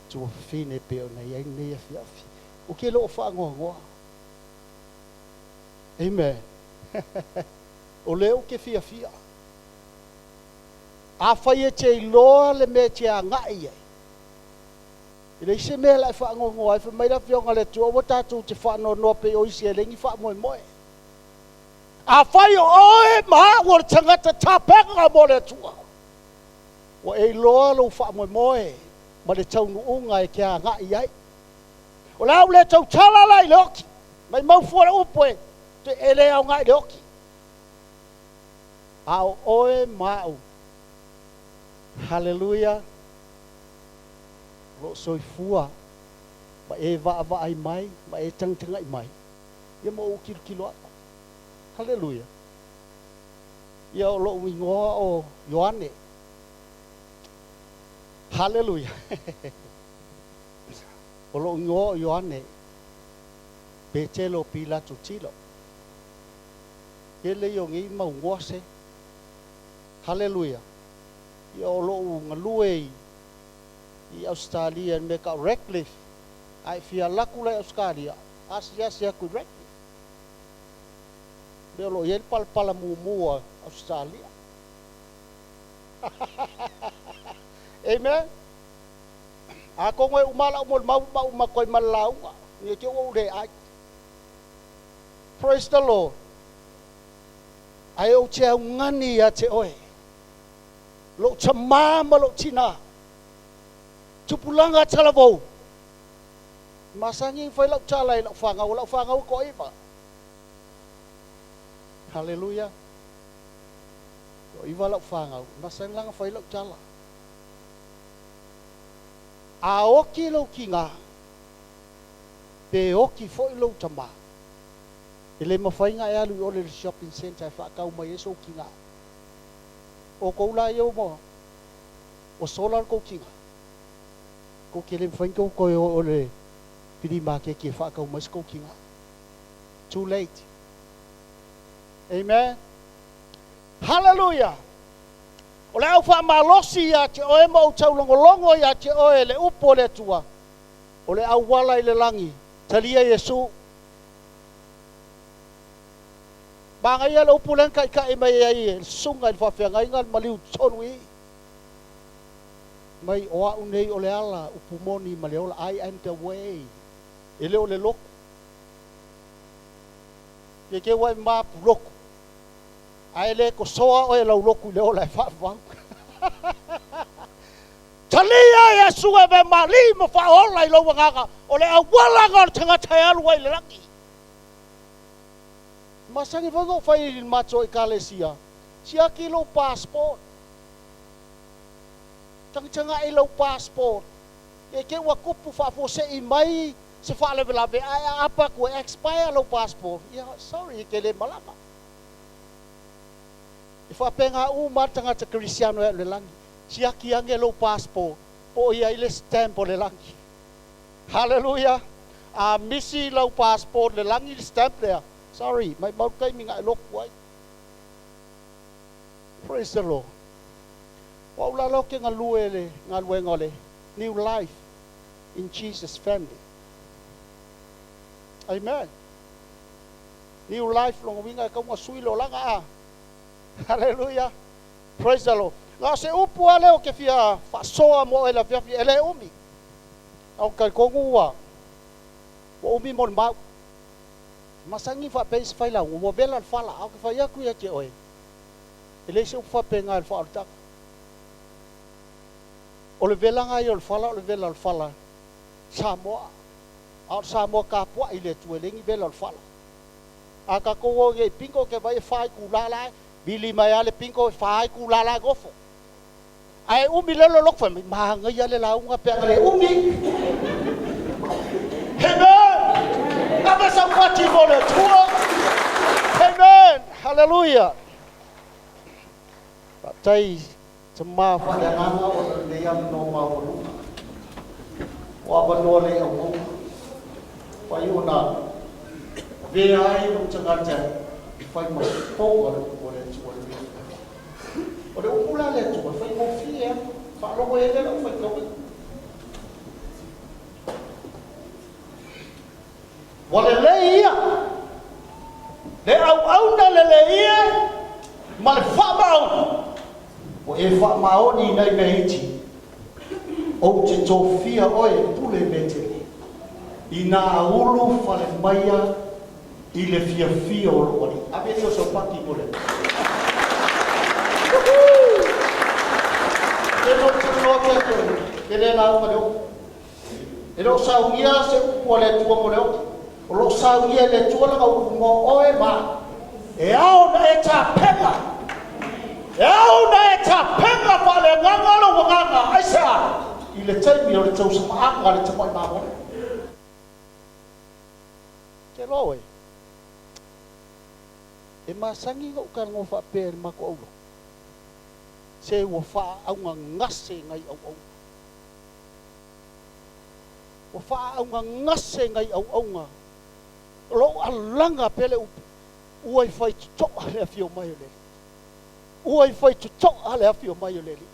tuafafine e pei ona i ai lenei afiafi. Ou te le o faanoanoa. Amen. O lea ou te fiafia. Afai e te iloa le mea e te agai i ai, e leai se mea o le a e faanoanoa ai. Fai mai le Afioga a le Atua, aua tatou te faanoanoa pei o isi e leai ni faamoemoe. Afai o oe ma au o le tagata tapena mo le Atua, ua e iloa lou faamoemoe ma le taunuuga e te agai i ai. O le a ou le tautala la i le oti, maimau fua le upu e e le aoga i le oti. A o oe ma au, haleluia, o lo o soifua ma e vaavaai mai ma e tagatagai mai, ia ma ou tilotilo aku. Haleluia. Ia o lou igoa o Ioane. Haleluia. O lou igoa o Ioane Petelo Pilato Tilo. Tele ia o nei mau igoa se. Haleluia. Ia o lou galue i Ausetalia i le mea e tau o Redcliffe. A e fia alu atu la i Ausetalia, asiasi atu i rugby. Mea o lo o i ai le palapala mumu a Ausetalia. Amen. Atonu e uma lau molimau ma uma atu ai ma le lauga, ne i te i ua ou le ai. Praise the Lord. Ae ou te augani ia te oe, lou tama ma lou tina, tupulaga talavou. Masani ona fai lau tala i lau fanau, o lau fanau e toaiva. Haleluia. Toaiva lau fanau, masani la ona fai lau tala. A oti lou tina, pe oti foi lou tama, e le mafai ona e alu i ole i le shopping centre e faatau mai ai sou tina. O tou la ia ua sola le tou tina, tou te le mafai ona tou toe o i ole filimaketi e faatau mai se tou tina. Too late. Amen. Hallelujah! O le au faamalosi ia te oe ma ou taulogologo ia te oe le upu o le Atua, o le auala i le lagi, talia Iesu. Manaia le upu lea na taitai mai ai e le susuga i le faafeagaiga le maliu tonu i i. Mai o au nei o le ala, upu moni ma le ola, I am the way. E le o le lotu. Ia te ua e mapu lotu. Ae le tosoa oe lau lotu i le ola e faavavau. Talia Iesu e ve mali ma faaola i lou agaga, o le auala na o le tagata e alu ai i le lagi. Masani foi ona ou fai i le matou ekalesia, siaki lou passport. Tagatagai lou passport. Ne i te i ua tupu faafuasei mai se faalavelave ae aapa atu e expire lou passport, ia sorry e te le malama. E faapena uma lava le tagata kerisiano e alu i le lagi. Siaki ane lou passport po o i ai le stamp o le lagi. Hallelujah! A misi lau passport i le lagi le stamp lea, sorry, maimau le taimi na e lotu ai. Praise the Lord. O au la lea ou te galue i le galuega o le New Life in Jesus Family. Amen. New life lona uiga e tatau ona sui le olaga a. Hallelujah. Praise the Lord. Na o se upu lava lea ou te fia faasoa mo oe i le afiafi, e le umi. Ae ou te talitonu ua ua umi mo le mau. Masani faapea i se failauga, ua vela le fala, ae ou te fai atu ia te oe, e leai se upu faapena i le faaolataga. O le velaga ia o le fala, o le vela o le fala Samoa. A o le Samoa tapuai i le Atua, e leai ni vela o le fala. A tatou o nei i bingo ke vai e fa itula la e vili mai a le bingo e fa itula la e nofo. Ae umi le lolo fai mai manaia le lauga pe ana le umi. Amen. Ave sau fati mo le Atua. Amen. Hallelujah. Faafetai tama faaleagaga ona o lenei avanoa maualuga. O avanoa le auauna. Pai ona avea ai lou tagata e fai ma fofoga o le upu a le Atua i lenei afiafi. O le upu la a le Atua, e faigofie lava. Faalogo i ai lea lau faitauina. Ua lelei ia le auauna lelei e ma le faamaoni. Ua e faamaoni i nai mea iti, ou te tofia oe e pule i mea tele, inā ulu fale maia i le fiafia o lou alii. Ave ia o sau paki mo le. Woohoo! Ke no te noa ke atu, ke le lauga le oki. E le o saunia se upu a le Atua mo le oki. O lo o saunia e le Atua lana upu mo oe ma au. E ao ona e tapena. E ao ona e tapena faaleagaga lou agaga, aisea? I le taimi o le tausamaaga a le tamai mamoe. Te loa oe, e masani ona ou talanoa faapea i le matou aulotu, se ua faaaugagase nai auauna. Ua faaaugagase nai auauna o lo o alaga pea le upu, Ua i faitotoa le afio mai o le Alii. Ua i faitotoa le afio mai o le Alii.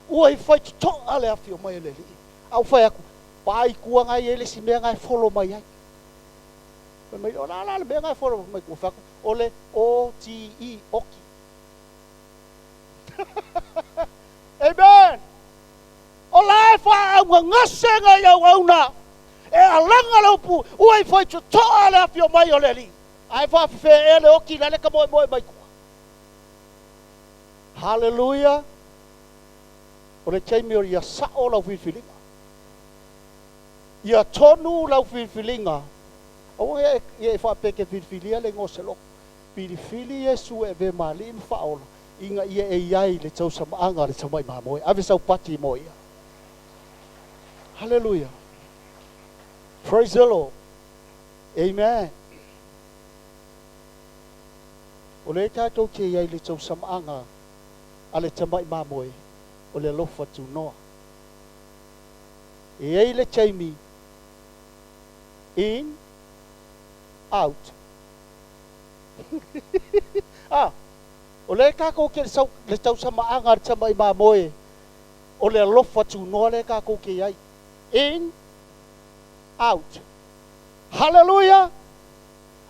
Ua i faitotoa le afio mai o le Alii. A ua fai atu, Paai kua ngai e le si mea ngai follow mai ai. Fai mai, o la la le mea ngai follow mai kua whaku, o le O-T-E, oki. Amen. O la e wha au ngase ngai au au na. E alanga le upu, ua i fai totoa le awhio mai o le li. Ai wha whiwhe e le oki la le ka moe moe mai kua. Hallelujah. O le taimi o ia sao lau filifiliga. Ia tonu lau filifiliga. Aua ia e faapea e filifilia le igoa o se lotu. Filifili Iesu e avea ma alii ma faaola ina ia e i ai le tausamaaga o le tamai mamoe. Ave sau pati mo ia. Hallelujah. Praise the Lord. Amen. O le tātou te iai le tausamaaga a le tamai mamoe o le alofa tunoa. E ai le taimi in, out. Ah, o le kākou ke sau, le tausamaaga a le tamai mamoe o le alofa tunoa le kākou ke iai. In, out. Hallelujah!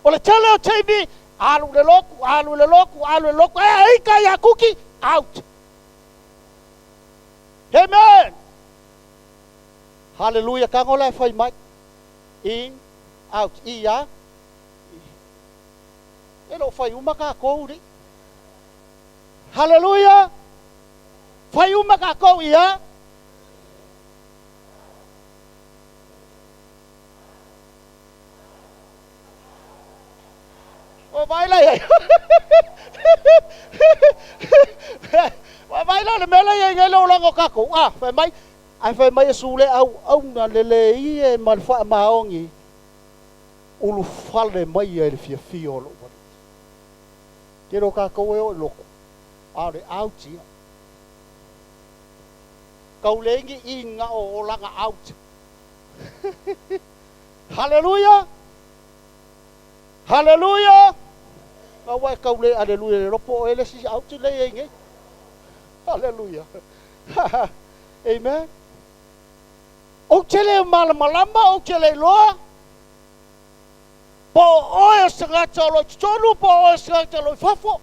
O le tele o taimi, alu le lotu, alu le lotu, alu le lotu, e aika ia kuki, out. Amen! Hallelujah, ka ngola e whai mai. In, out. I ia. E lo whai uma ka kou ri. Hallelujah! Whai uma ka kou ia. O vai lai ai. O vai la le mea lai ai ngai le olaga o kākou. Ah, fai mai, ai fai mai e su le au au na le le i e ma le wha maongi. Ulu fale mai ai le fia fia o lou wali. Ke ro kākou e o i loko. A o le out ia. Kau le ingi i ngā o olaga out. Hallelujah! Hallelujah! Ngā wai kau le aleluia le ropo o ele si out le ei nei. Hallelujah. Amen. O te le malamalama, o te le loa. Po oe o se gata o loi totonu, po oe o se gata o loi fafo.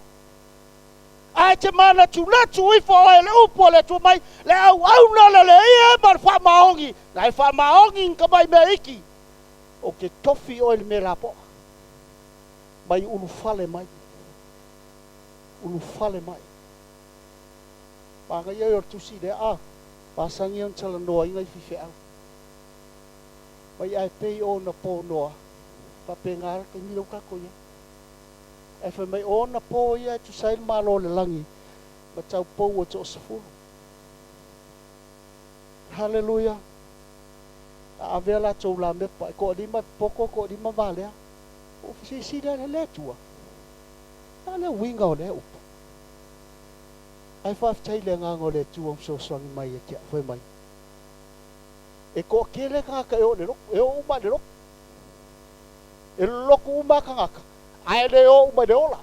Ae te mana tunatu ifo oe le upu o le Atua mai, le au au na le le ia ma le whaamaongi. Na e whaamaongi ka mai mea iki. O ke tofi oe le mea lapoa. Mai ulufale mai. Ulufale mai. Maga ia o le tusi lea a. Pasangi on tala noa inga i fife au. Mai ai pei o na pō noa. Pa pe ngā ke miro kako ia. E fai mai o na pō ia e tu sai le malo le langi. Ma tau pau o te o sefulu. Hallelujah. A avea la tau la mepa. E ko lima poko ko lima valea. O si le le tua. A le winga o le upu. Ai whawhitai le ngā le tua o so mai e kia whai mai. E ko kele ka e o le loko, e o uma le loko. E loko uma ka ngaka. Ai le o uma le ola.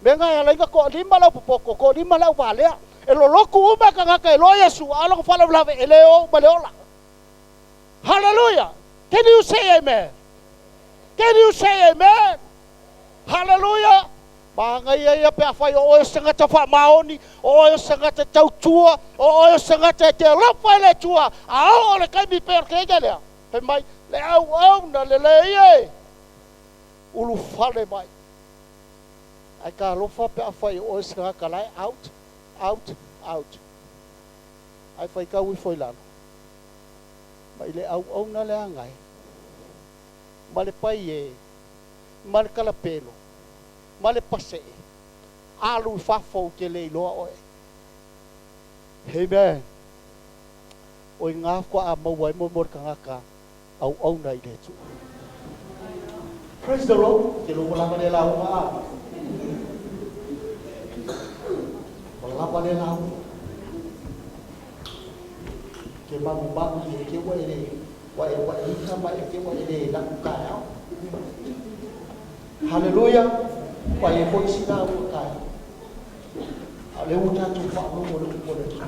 Me ngā ala inga ko lima lau popoko, ko lima lau valea. E lo loku uma ka ngaka e loa Yesu, a longo whala wala e le o uma le ola. Hallelujah. Can you say amen? Can you say amen? Hallelujah. Maanga ia ia pe awhai o oe sangata wha maoni, o oe sangata tautua, o oe sangata e te alofa e le tua, a o le kaimi pe o ke lea. Fai mai, le au au na le le ia e. Ulu fale mai. Ai ka alofa pe awhai o oe sangata lai, out, out, out. Ai whai kau i foi lalo. Mai le au au na le angai. Ma le pai e, ma le kalapelo. Ma le pase alu fafo ke le iloa oe. Amen. O i ngā kua a maua e mo mo kangaka au au na i le tu. Praise the Lord. Te lo lava le lau a. O lava le lau. Ke mamu mamu i ke wa ele wa e wa i ka mai ke wa ele la ku ka au. Hallelujah. Wa e hoi sina ua kai. A le uta tu wha no mo le upo le tu.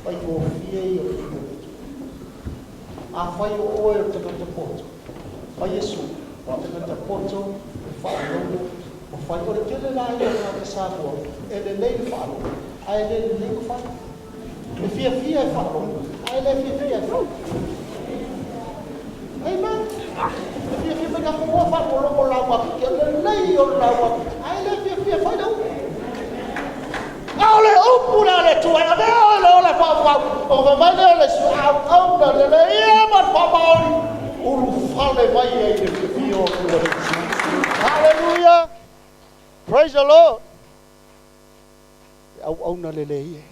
Wai ko fie i o le upo le tu. Afai o oe o le tagata poto, mai Iesu, o le tagata poto e faalogo ma fai. O le tele la ia o tagata Samoa e lelei le faalogo ae le lelei ma fai. E fiafia e faalogo ae le fiafia e fai. Amen. E fiafia mai tatou oa faalogologo lauga a Kiki, o le lelei o le lauga a Kiki ae le fiafia e fai le upu. A o le upu lea a le Atua e avea oe le ola e faavavau, ona fai mai lea o le auauna lelei ia ma le faamaoni, ulufale mai ai i le fiafia o Atua nei. Hallelujah! Praise the Lord! Le auauna lelei e.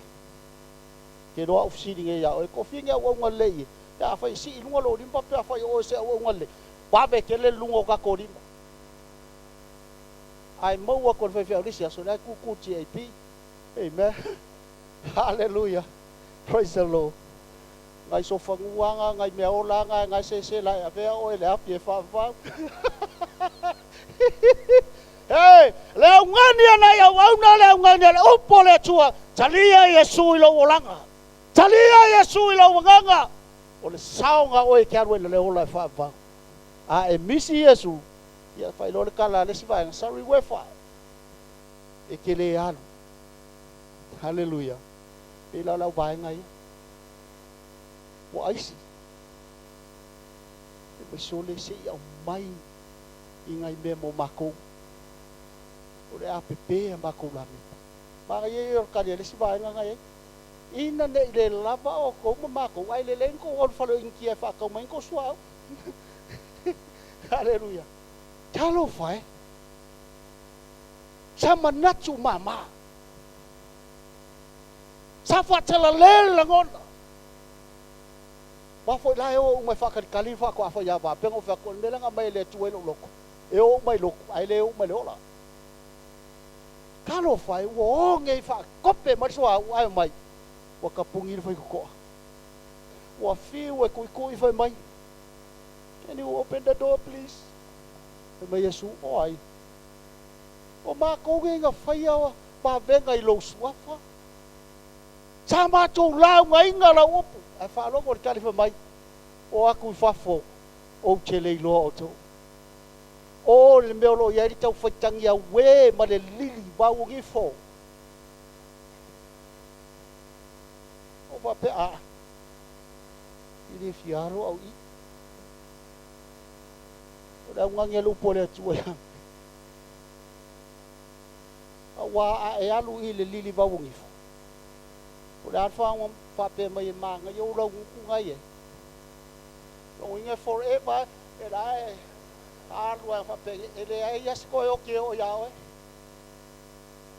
Ke loa au fesili nei ia oe, toafia ni auauna lelei e? Pe afai e sii i luga lou lima pe afai o oe se auauna lelei, vave tele le luga o tatou lima. Ae maua atu e le faifeau i le isi aso, la e tutu le GAP. Amen. Hallelujah. Praise the Lord. Ngai sofanua aga, ngai mea ola aga, ngai sese la e avea oe le api e faavavau. Hey, le augani a nai auauna, le augani a le upu o le Atua, talia Iesu i lou olaga. Talia Iesu i lou agaga. O le saoga oe e te alu ai i le ola e faavavau. A e misi Iesu, Ia faailoa le tala a le isi vaega, sorry uefa, e te le alu. Haleluia. Pei la o lau vaega ia. Ua aisi. E mai sole se i aumai i nai mea mo makou. O le a pepe a makou lameta. Manaia ia o le tali a le isi vaega na i ai. Ina ne i le lava outou ma makou, ae lelei ni tou alu fale o Initia e faatau mai ni tou suauu. Haleluia! Talofa e! Sa manatu mama. Sa faatalale le lagona. Aua foi la e o uma e faatalitali le faatoa fai ava pea na ou fai atu, o le mea lea na aumai e le Atua i lou loto, e o uma i lotu ae le o uma i le ola. Talofa e, ua o nei faakope mai le suauu ae omai ua tapuni le faitotoa. Ua fiu e tuitui fai mai. Can you open the door please? Fai mai Iesu, O ai? O matou nei na faia vavega i lou suafa. Sa matou laugaina lau upu. Ae faalogo le tali fai mai, O atu i fafo, ou te le iloa outou. O le mea o lo o i ai le taufaitagi auē ma le lili vauogifo. Ou faapea, Aa, e le fia alo au i i. O le augani a le upu a le Atua ia Aua a e alu i le lili vauogifo, o le a le faauga faapea mai e manaia ou laugutu na i ai? Lona uiga e forever e la e alu a faapea e leai lava se toe oti e oo ia oe.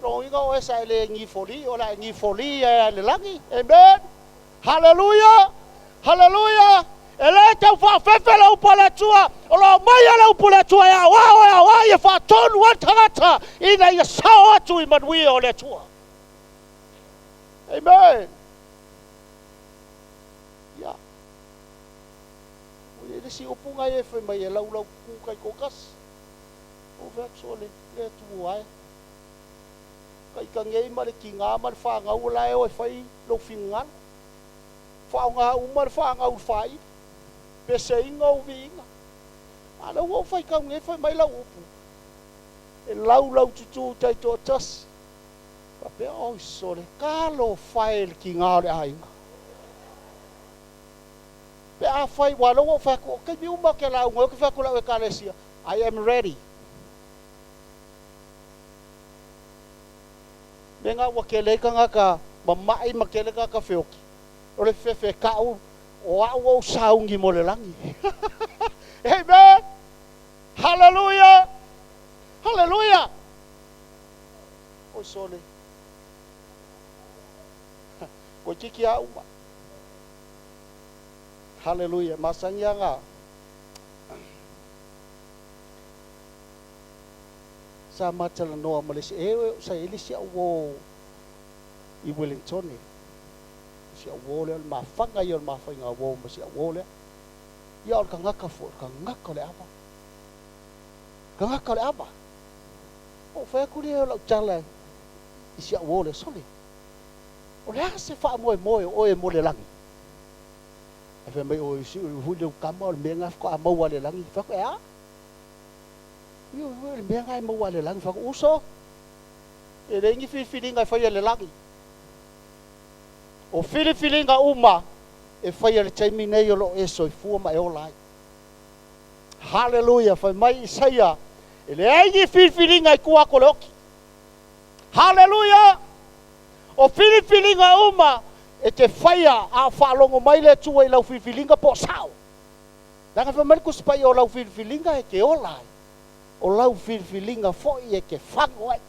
Lona uiga o oe sa e le gifoli, o le a e gifoli ai lava i le lagi. Amen! Haleluia! Haleluia! E le tau faafefe le upu a le Atua, o lo o aumaia le upu a le Atua e aoao e aoai e faatonu ai le tagata ina ia sao atu i manuia o le Atua. Amen! Ia. Ua i ai le isi upu na e fai mai e laulau tutu taitoatasi. Ou fai atu, sole, le Atua e. Ka ita nei ma le tina ma le fanau o la e o e fai lou finagalo. Faaaoga uma le fanau i le faaiu. Peseina ou viiga. A o lea ua ou faitau nei fai mai lau upu, e laulaututu taitoatasi. Faapea, oi sole, talofa e i le tina o le aiga. Pe afai, aua o lea ua ou fai atu, o taimi uma ou te lauga ai ou te fai atu i lau Ekalesia, I am ready. Mea na ua tele ai tagata mama'i ma tele tagata feoti, o le fefeka'u o a'u ou sauni mo le lagi. Amen! Haleluia! Haleluia! Oi sole. Toeitiiti a uma. Haleluia! Masani a na. Sa ma talanoa ma le isi, e sa i ai le isi au uo i Wellingtone. O si au uo lea, o le mafaga ia o le mafaiga uo ma si au uo lea. Ia o le tagata foi, o le tagata o le ava. Tagata o le ava. Ou fai atu lea o lau tala i si au uo lea, sole, o le a se faamoemoe o oe mo le lagi? Ae fai mai, Oi, si ui le kama o le mea lena faatoa maua i le lagi. Fai atu, E a? Ioe, o le mea lena e maua i le lagi. Fai atu, Uso, e leai ni filifiliga e faia i le lagi. O filifiliga uma e faia i le taimi nei o lo o e soifua ma e ola ai. Haleluia! Fai mai Isaia, e leai ni filifiliga i tua atu o le oti. Haleluia! O filifiliga uma e te faia a o faalogo mai le Atua i lau filifiliga po o sao. Leaga fai mai le Tusi Paia o lau filifiliga e te ola ai, o lau filifiliga foi e te fago ai.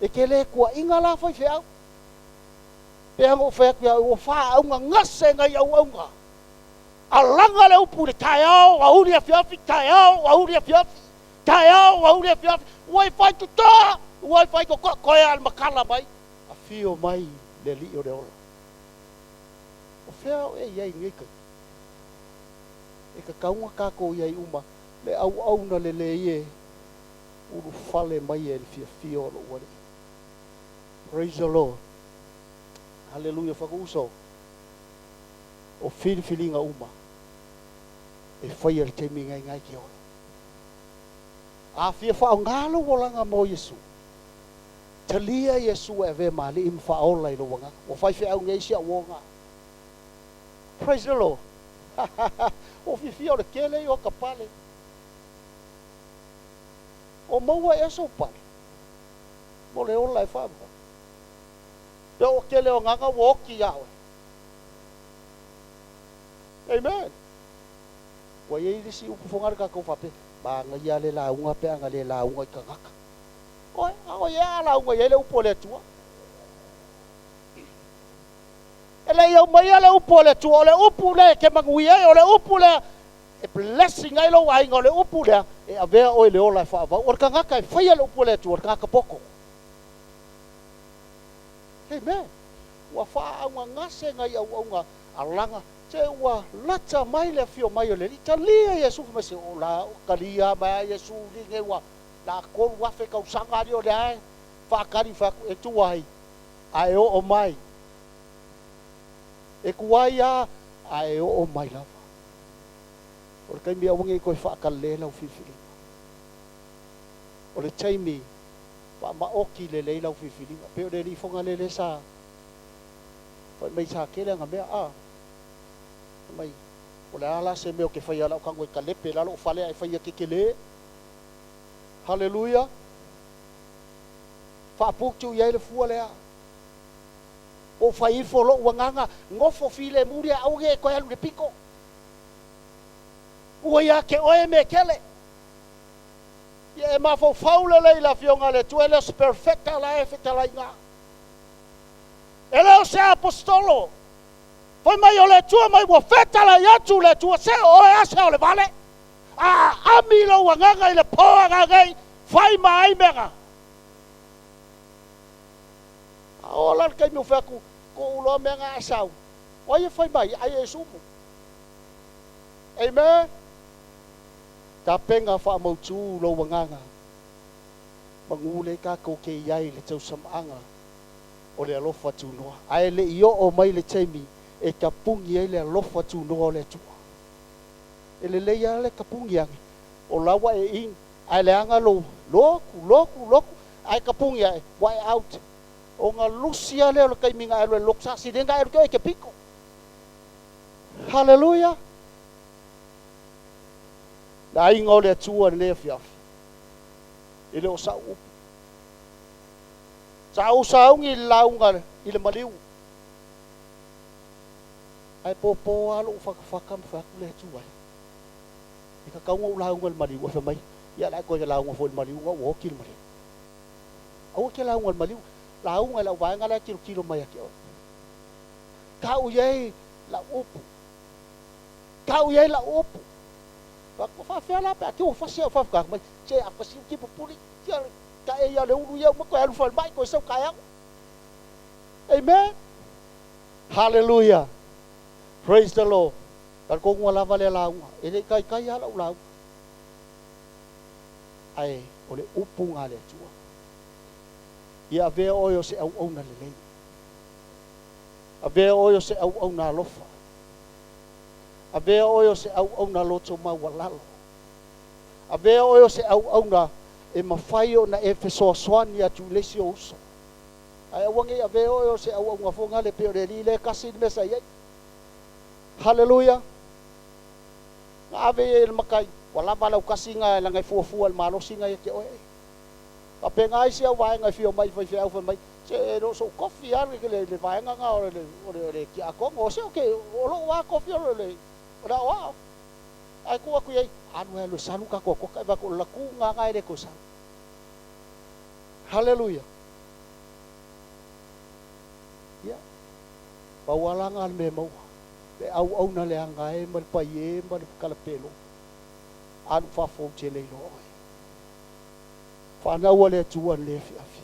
E te le tuuaiina la faifeau. Pei lava ona ou fai atu ia oe, ua faauga gase nai auauna. Alaga le upu i le taeao, auli afiafi, taeao, auli afiafi, taeao, auli afiafi, ua i fai totoa, ua i fai totoa, toe lava le matala mai, afio mai le Alii o le ola. O fea o e i ai i lenei taimi? E tatau ona tatou i ai uma le auauna lelei e ulufale mai e le fiafia o lou Alii. Praise the Lord. Haleluia Fatuuso. O filifiliga uma e faia i le taimi gaegae ke ola. A fia faaaoga lou olaga mo Iesu, talia Iesu e avea ma Alii ma faaola i lou agaga. Ua faifeau nei si au oga. Praise the Lord. Ua fiafia o le tele ia o ka pale. O maua ea sou pale mo le ola e faavavau. Pe o tele o agaga ua oti ia oe. Amen. Ua i ai le isi upu foga le tatou faapea, manaia le lauga pe ana le lauga i tagata. Oe, a oi ea a lauga i ai le upu a le Atua? E le i aumaia le upu a le Atua, o le upu lea e te manuia ai, o le upu lea e blessing ai lou aiga, o le upu lea e avea oe i le ola e faavau. O le tagata e faia le upu a le Atua, o le tagata poto. Amen. Ua faaaugagase nai auauna alaga, se ua lata mai le afio mai o le Alii. Talia Iesu, fai mai se o la talia mai a Iesu li nei ua la 3000 tausaga ali o lea e faatali fai atu e tuai ae oo mai. E tuai a ae oo mai lava. O le taimi aua nei toe faakalē lau filifiliga. O le taimi faamaoti lelei lau filifiliga. Pei o le alii Fogalele sa fai mai sa tele ana mea a. Fai mai, o le a la se mea ou te faia lau tago e kalepe la lou fale ae faia tetele. Haleluia! Faaputu i ai le fua lea. Ua ou fai ifo lou agaga, nofo filemu le aua ne i e toe alu i le pito. Ua ia te oe mea tele. Ia e mafaufau lelei i le Afioga a le Atua, e le o se perfecta la e fetalaiga. E le o se aposetolo. Fai mai o le Atua mai ua fetalai atu le Atua, se o oe a se o le vale. A ami lou agaga i le po agaga nei, fai ma ai mea na. A ola le taimi o fai atu, tuu loa mea na ae sau. O ai e fai mai, ai e sumu. Amen. Tapena faamautu lou agaga, manu lea tatou te i ai i le tausamaaga o le alofa tunoa. Ae le i oo mai le taimi e tapuni ai le alofa tunoa o le Atua. E lelei lava le tapuni ane, o la ua e in, ae leaga lou lotu, lotu, lotu, ae tapuni ae, ua e out. Ona lusi lava lea o le taimi na e alu ai i le lotu sasi, lea na e alu te oe e te pito. Haleluia! Le aiga o le Atua i lenei afiafi, e le o sa'u upu. Sa ou sauni i le lauga i le maliu, ae pōpō lava lo'u fatafata ma fai atu le Atua e, e tatau ona ou lauga i le maliu. Ae fai mai, ia o le a e toe lauga foi i le maliu ona ua oti le maliu. Aua e te lauga i le maliu, lauga i lau vaega la e tilotilo mai ia te oe. Tau i ai lau upu. Tau i ai lau upu. Ua faafefea la pe a te ua fasi au faafetai mai, se a fasi u ki pupuli, kia ka e ia le ulu ia uma toe alu falemai toe sau taeao. Amen. Hallelujah. Praise the Lord. Talitonu ua lava lea lauga. E le i taitai lava lau lauga. Ae o le upu na a le Atua. Ia avea oe o se auauna lelei. Avea oe o se auauna alofa. Avea oe o se auauna loto maualalo. Avea oe o se auauna e mafai ona e fesoasoani atu i le isi ou uso. Ae aua nei avea oe o se auauna foi lale pei o le alii lea e tasi le mea sa i ai. Haleluia! Na ave ia i le matai, ua lava lau tasi lena leaga e fuafua i le malosi lena ia te oe. Faapena isi au vaega e fia omai i faifeau fai mai, se e le o sou tofi lava le vaega lena o le tiakono, se o lou lava tofi o le aoao. Ae tuu atu i ai, alu ae alu e salu le tatou atoa, e vaai atu o le latu lena na e le toe sau. Haleluia! Ia, pau lava la lena o le mea e maua, le auauna leaga e ma le paie ma le kalapelo, alu i fafo ou te le iloa oe. Fanau a le Atua i lenei afiafi.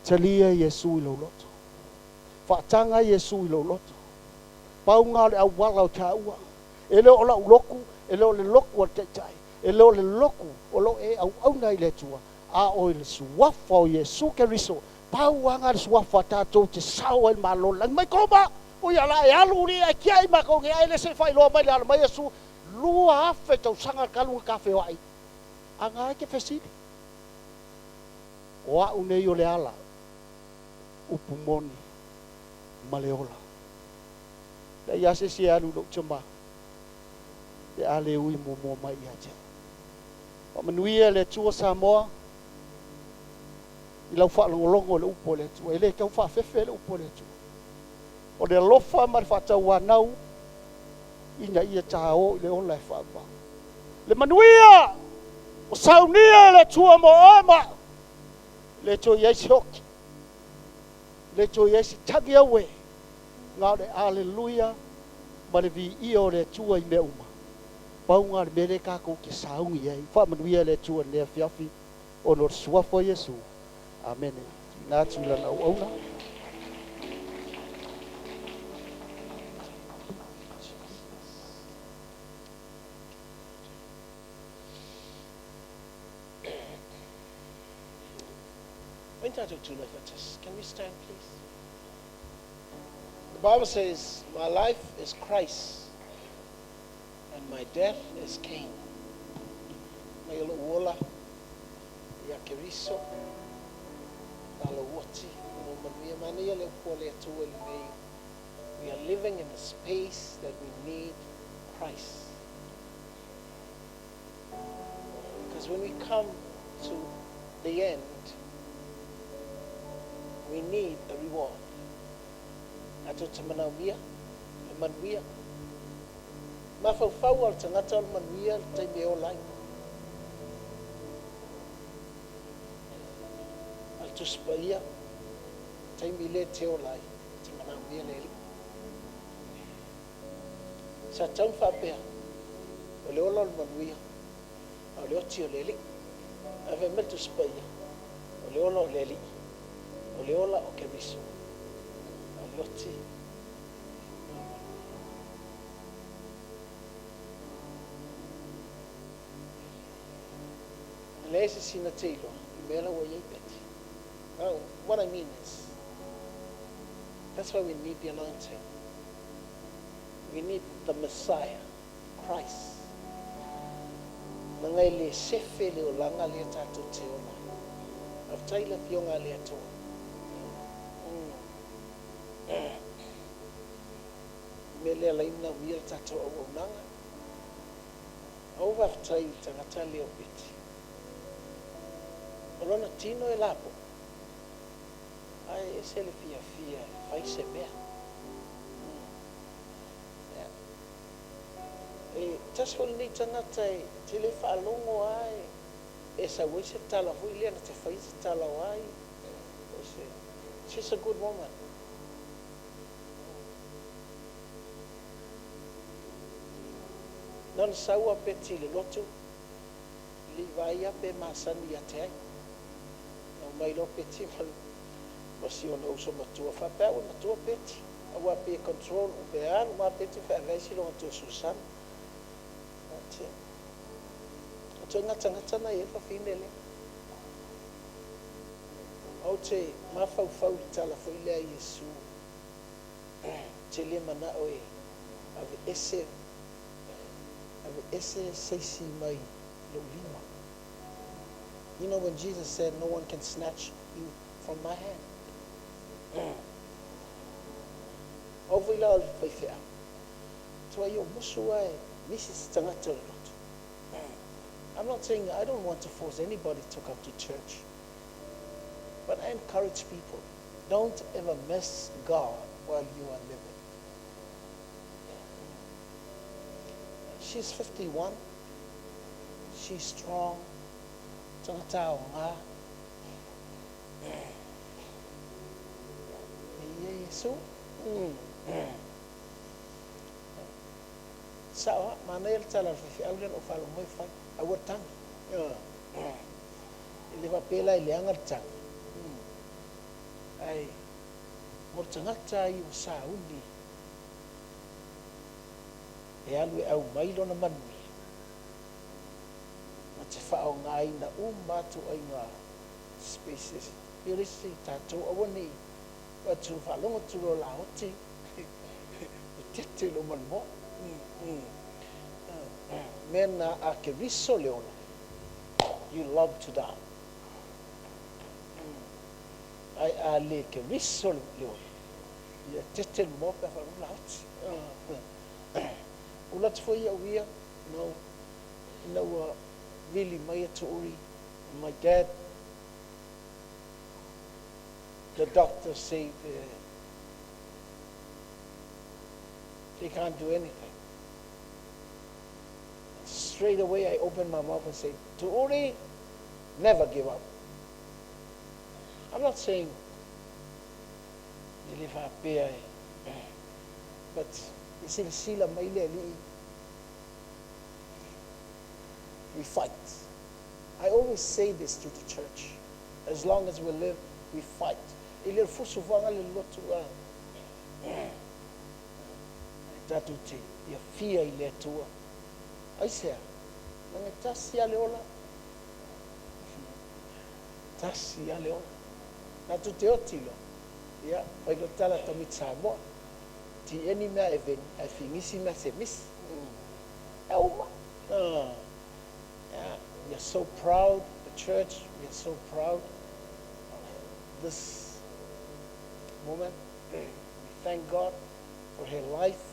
Talia Iesu i lou loto. Faataga Iesu i lou loto. Pau lena o le auala o taua. E le o la'u lotu, e le o le lotu a le Taitai, e le o le lotu o lo o e auauna ai i le Atua, a o i le Suafa o Iesu Keriso. Pau lava lena le Suafa tatou te sao ai i le Malo o le Lagi. Mai koma! O ia la e alu alii ae tiai matou nei, ae le se i faailoa mai le ala mai Iesu 2000 tausaga talu ona ta feoai. A na e te fesili, O a'u nei o le ala, upu moni ma le ola. Leai a se isi e alu i lou tama pe a le ui muamua mai ia te au. Faamanuia e le Atua Samoa i lau faalogologo i le upu a le Atua. E le tau faafefe le upu a le Atua. O le alofa ma le faatauanau ina ia taō i le ola e faaauau. Le manuia ua saunia e le Atua mo oe ma au, e le toe i ai se oti, e le toe i ai se tagi auē, na o le aleluia ma le viia o le Atua i mea uma. Pau lena o le mea lea tatou te sauni ai. Faamanuia e le Atua i lenei afiafi ona o le Suafa o Iesu. Amene. Tuuina atu i Lana auauna. Can we stand, please? The Bible says, My life is Christ, and my death is gain. Mai o lou ola ia Keriso, a lou oti, o lou manuia. Manaia le upu a le Atua i lenei. We are living in a space that we need Christ. Because when we come to the end, we need a reward. Tatou te manaomia le manuia. Mafaufau o le tagata o le manuia le taimi e ola ai. A le Tusi Paia, taimi lea e te ola ai, e te manaomia le Alii. Sa tatau ona faapea, o le ola o le manuia, a o le oti o le Alii. Ae fai mai le Tusi Paia, o le ola o le Alii, o le ola o Keriso, a o le oti o le manuia. E leai se isi na te iloa i mea la ua i ai Betty. Now, what I mean is, that's why we need the anointing. We need the Messiah, Christ. Leaga e le sefe le olaga lea tatou te ola ai. Faafetai i le Afioga a le Atua. Le mea lea la manaomia le tatou auaunaga. Au faafetai i le tagata lea o Betty. O lona tino e lapoa, ae ese le fiafia e fai se mea. E tasi foi lenei tagata e te le faalogo lava e sau ai se tala foi lea na te faia se tala o ai. She's a good woman. Na ona sau a Betty i le lotu, e le i vaai lava pe masani ia te ai. Na omai loa Betty ma si ona uso matua, faapea au e matua Betty, aua pei e control pe alu ma Betty feaveai si lona tua Susan. O toe gatagata na i ai le fafine lea. Ou te mafaufau i le tala foi lea a Iesu, te le manao e Aveese, aveese se isi mai lou lima. You know when Jesus said, "No one can snatch you from my hand." Au foi la o le faifeau. Tuai o musu ai, misi se tagata o le lotu. I'm not saying I don't want to force anybody to come to church. But I encourage people, don't ever miss God while you are living. She's 51. She's strong. Tagata aoga. E ia Iesu. Sao lava, manaia le tala a le faifeau lea na ou faalogo ai o fai, aua le tagi. E le faapea la e leaga le tagi, ae mo le tagata ia ua sauni e alu e aumai lona manuia, ma te faaaogaina uma atu aiga spaces. Pei o le isi tatou aua ne i atu faalogo atu loa laoti e tete lou manumoa. Mea na a Keriso le ola, you love to die. Ae a le Keriso le ola, ia tete le moa pe a faalogo laoti. Ula atu foi au ia, no, ina ua vili mai atu uri, my dad, the doctor said they can't do anything. Straight away I opened my mouth and said, to Uri, never give up. I'm not saying e le faapea e, but e silasila mai le Alii, we fight. I always say this to the church. As long as we live, we fight. E le o le fusu faga le lotu a. Tatou te fiafia i le Atua. Aisea? Leaga e tasi lava le ola. Tasi lava le ola. Tatou te oti loa. Ia, fai loa le tala a tamaiti Samoa. Ti eni mea e veni, ae figisi mea se misi. E uma. Yeah, we are so proud, the church, we are so proud of this woman. We thank God for her life,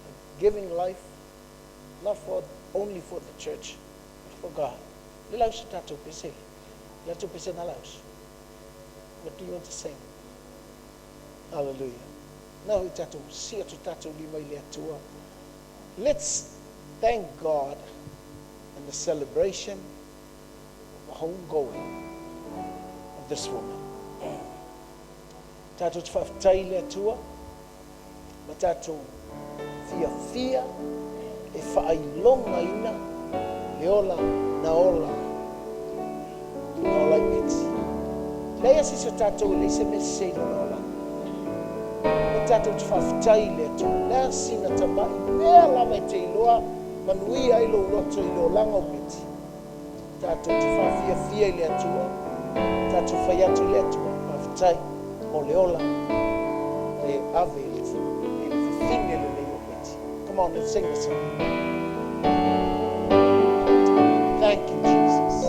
her giving life, not for only for the church, but for God. Le lausa tatou pese. Le atu pese na lausa. What do you want to sing? Hallelujah. Now i tatou si atu tatou lima i le Atua. Let's thank God in the celebration of the homegoing of this woman. Tatou te faafetai i le Atua ma tatou fiafia e faailogaina le ola na ola na ola i Beti. Leai a se isi o tatou e leai se mea sese i lona olaga. Ma tatou te faafetai i le Atua. Le a sina tamai mea lava e te iloa manuia ai lou loto i le olaga o Beti. Tatou te faafiafia i le Atua, tatou fai atu i le Atua, faafetai mo le ola na e ave i le fafine lelei o Beti. Come on, let's sing the song. Thank you, Jesus.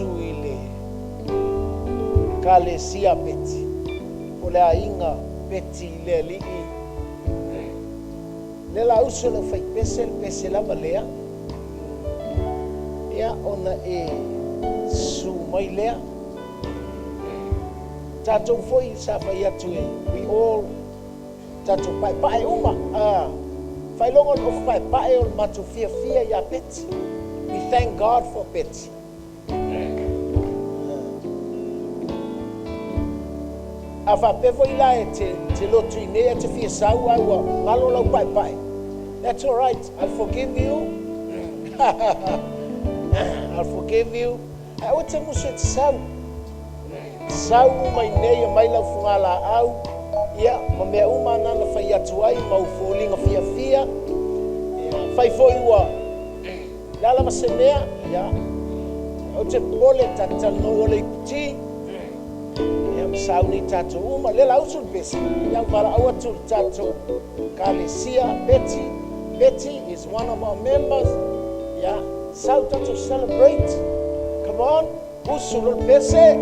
atu i le Ekalesia a Peti, po o le aiga Peti i le Alii. Lea la usu e lau faipese le pese lava lea, ia ona e susu mai lea. Tatou foi sa fai atu e we all tatou paepae uma a faailoga o le ofu paepae o le matou fiafia ia Peti. We thank God for Peti. A faapea foi la e te, te lotu i nei a te fia sau a ua ngalo lau paepae. That's all right. I'll forgive you. I'll forgive you. Ae aua te musu e te sau. Sau uma i nei aumai lau fugalaau, ia, ma mea uma na na fai atu ai ma ou foliga fiafia. Ia, fai foi ua le a lava se mea, ia, aua te popole, ta te talanoa ua le iputi, ia, ma sauni tatou uma. Lea la usu le pese, ia, valaau atu le tatou kalesia, Betty, Betty is one of our members, ia, sau tatou celebrate, come on, usu lo le pese.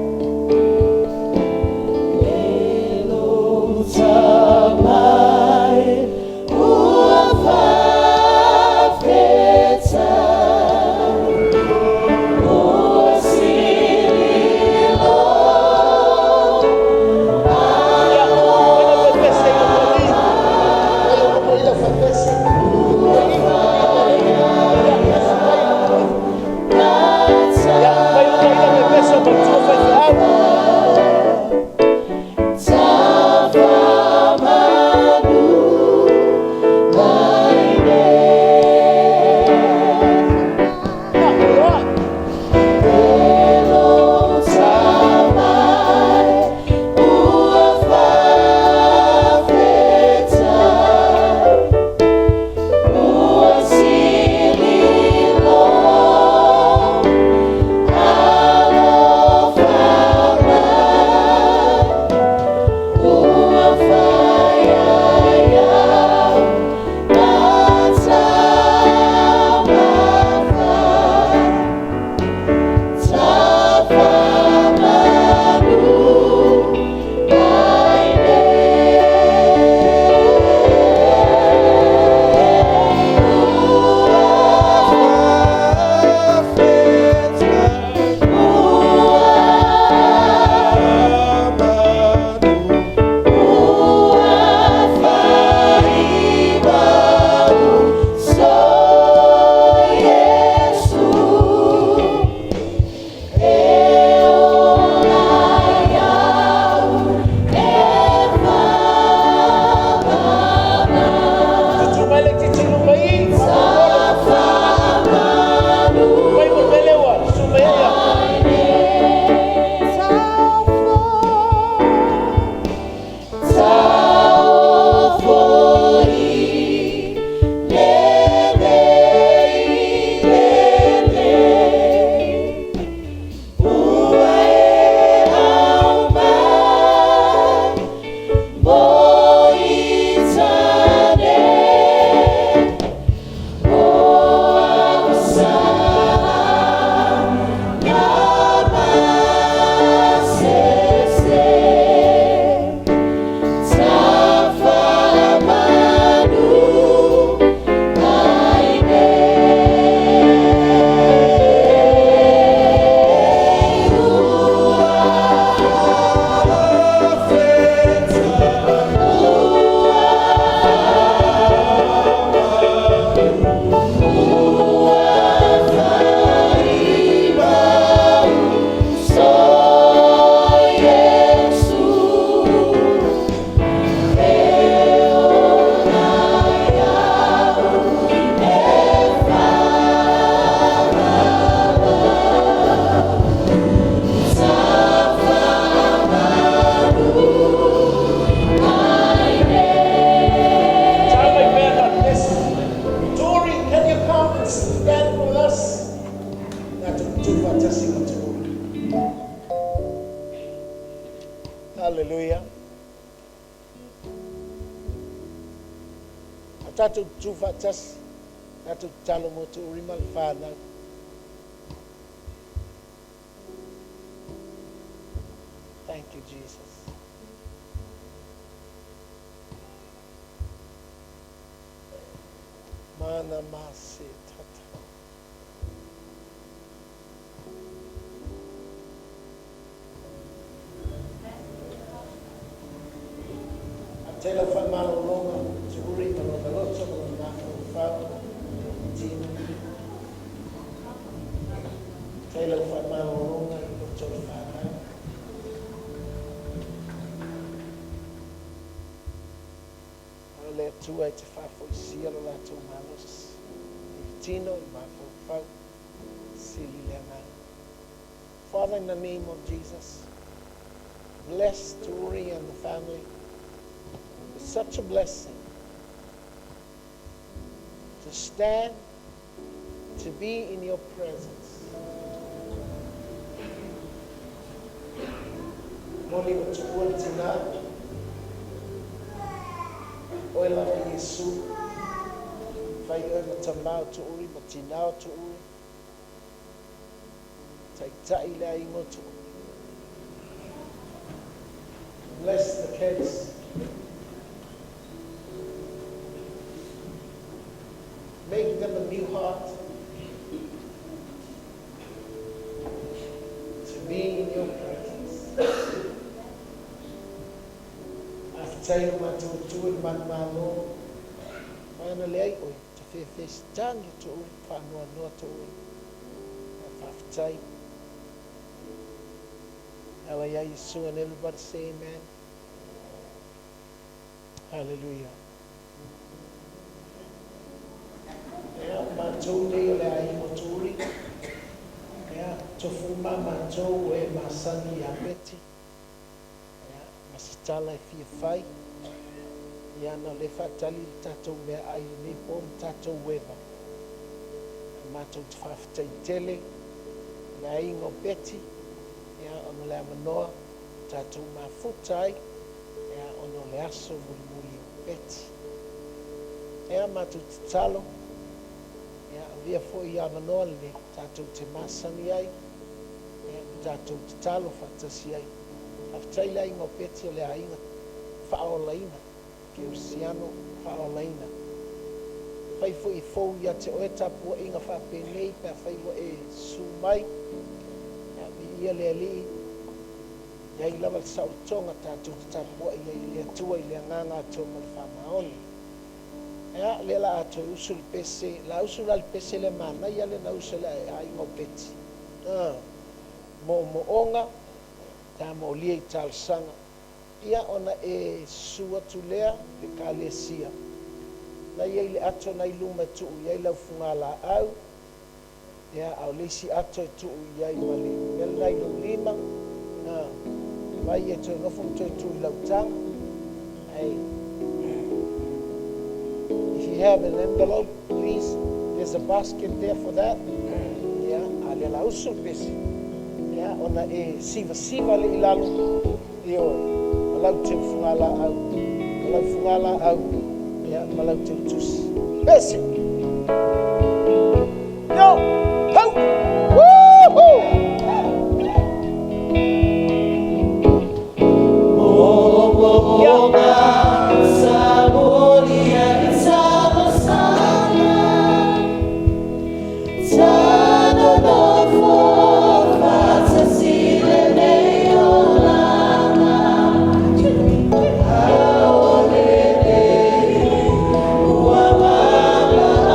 Hallelujah. A tatou tutu faatasi, tatou tatalo mo Tuuri ma le whānau. Thank you, Jesus. Mana mase tata. Tela whaimalologa, Tuuri ma lona loto ma lona mafaufau, tino. Tela whaimalologa i loto o le whanau. O le Atua e te faafoisia lo latou malosi i le tino i le mafaufau, sili le agaga. Father, in the name of Jesus, bless Tuuri and the family. It's such a blessing to stand, to be in your presence. Moni o tuua le tina, oe lava Iesu, fai oe ma tamā o Tuuri, ma tinā o Tuuri, taitai le aiga o Tuuri. Bless the kids. Make them a new heart to be in your presence. Faafetai lo matou Atua i le manumalo. Mai ona leai oe, ta fefe sitagi Tuuri, faanoanoa Tuuri. Faafetai. Ala ia Iesu, and everybody say amen. Hallelujah. Ia, o matou nei o le aiga o Tuuri. Ia, tofu uma matou e masani ia Beti. Ia, ma se tala e fia fai. Ia, na o lea e faatali le tatou meaai i lenei po ma tatou ueva. Ae matou te faafetai tele i le aiga o Beti, ia, ona o le avanoa tatou mafuta ai, ia, ona o le aso mulimuli o Beti. Ia, matou tatalo, ia, avea foi i avanoa lenei tatou te masani ai, ia, ma tatou tatalo faatasi ai. Faafetai le aiga o Beti o le aiga faaolaina, kerisiano faaolaina. Fai foi e fou ia te oe tapuaiga faapenei pe afai ua e susu mai. Ia, viia le Alii, e i ai lava le saolotoga tatou te tapuai ai i le Atua i le agaga atoa ma le faamaoni. Ia, lea la a toe usu le pese, la usu la le pese lea manaia lea na usu e le aiga o Beti. Moomooga, ta molia i talosaga. Ia ona e susu atu lea le ekalesia. Na i ai le ato na i luma e tuu i ai lau fugalaau, ia, a o le isi ato e tuu i ai ma le mea lena i lou lima, vai e toe nofo ma toe tuu i lau taga. Ae, if you have an envelope, please, there's a basket there for that. Ia, a lea la usu le pese. Ia, ona e sivasiva le i lalo, ioe, ma lau teu fugalaau, ma lau fugalaau, ia, ma lau teu tusi. Pese! Yo! Ho! Woo-hoo! Moomooga sa molia i talosaga, ta nonofo faatasi lenei olaga, a o lenei ua valaauina.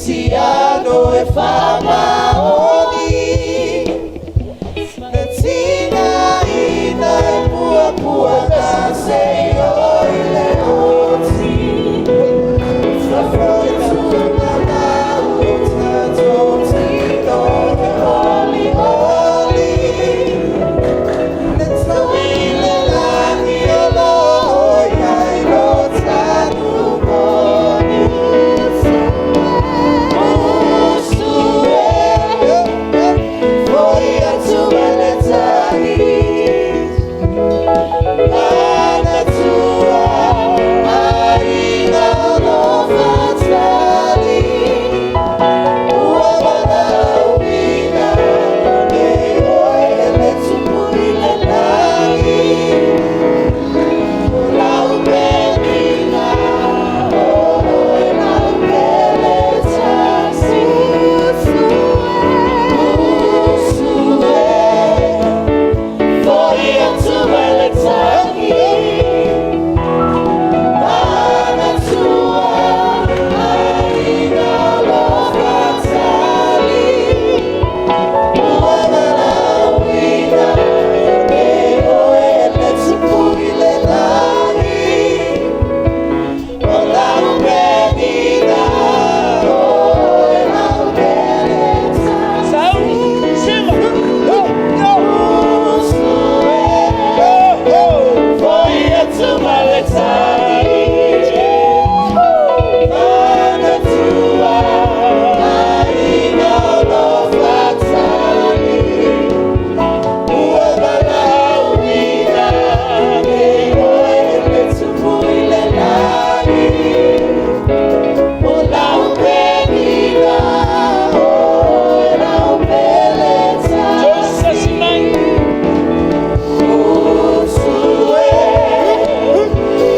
Kerisiano e whamaoni Na tina ina e pua pua na se o i le oti Whawhoi tuna mau o tātou tino te oli oli Na tauile langi o lo iai lo tanu moni Usu e, foi atu le tagi Mana tua, aiga lo fatali Ua mana uina, e oe le tupu i le lagi O lau penina, o oe lau pele tasi Usu e, foi atu le tagi Mana tua, aiga lo fatali Ua mana uina, e oe le tupu i le lagi O lau penina, o oe lau pele tasi Usu e, foi atu le tagi Mana tua, aiga lo fatali Ua mana uina, e oe le tupu i le lagi O lau penina, o oe lau pele tasi Usu e,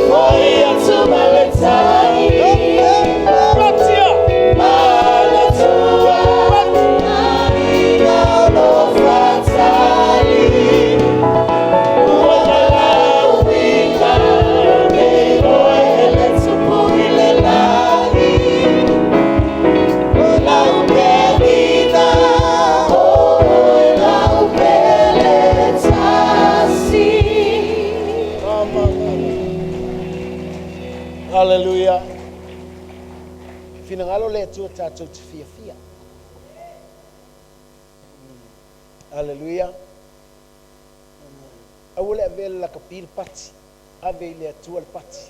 foi atu le tagi Mana tua, aiga lo fatali Ua mana uina, e oe le tupu i le lagi O lau penina, o oe lau pele tasi Hallelujah. Finangalo le Atua tātou te fiafia. Hallelujah. Aua le avea le lakapi le pati. Ave i le Atua le pati.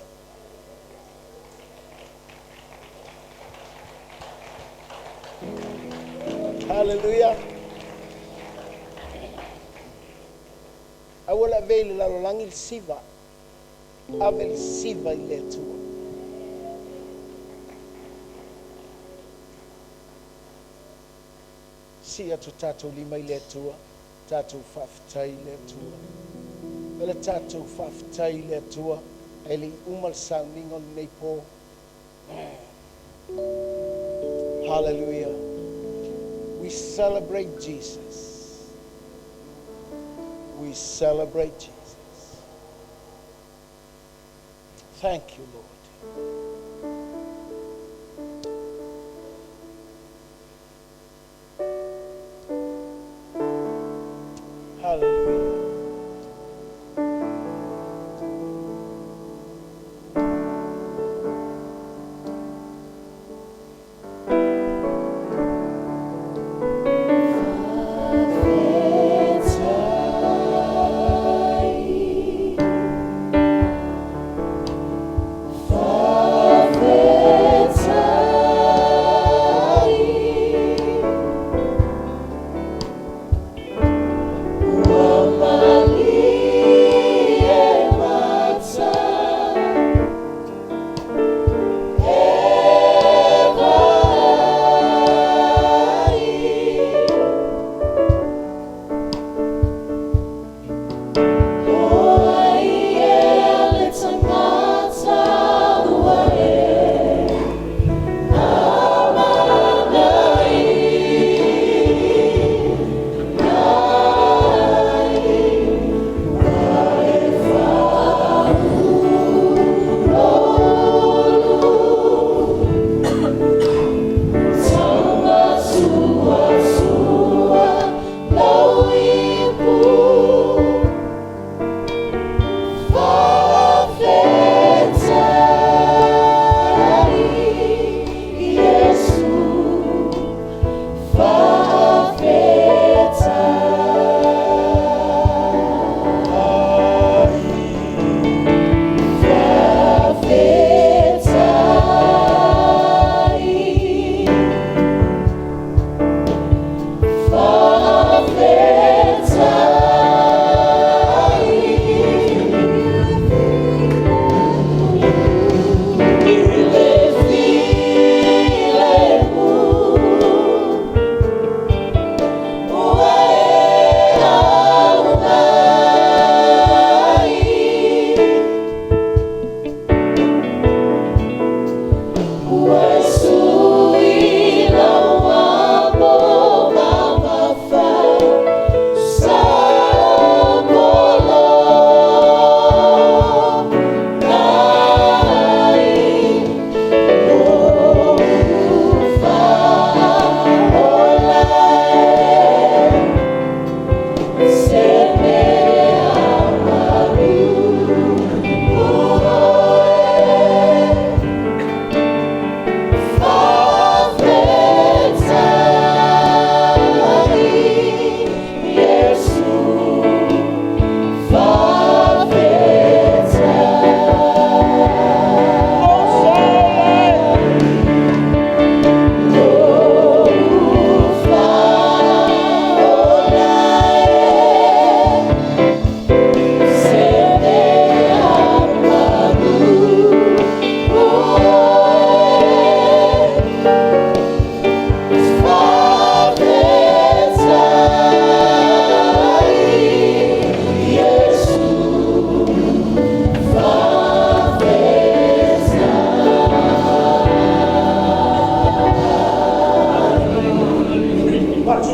Hallelujah. Aua le avea i le lalolagi le siva. Ave le siva i le Atua. Si atu tātou lima i le Atua, tātou whaafetai i le Atua. O le tātou whaafetai i le Atua, e le i uma le sauniga o lenei pō. Hallelujah. We celebrate Jesus. We celebrate Jesus. Thank you, Lord. Hallelujah. Ua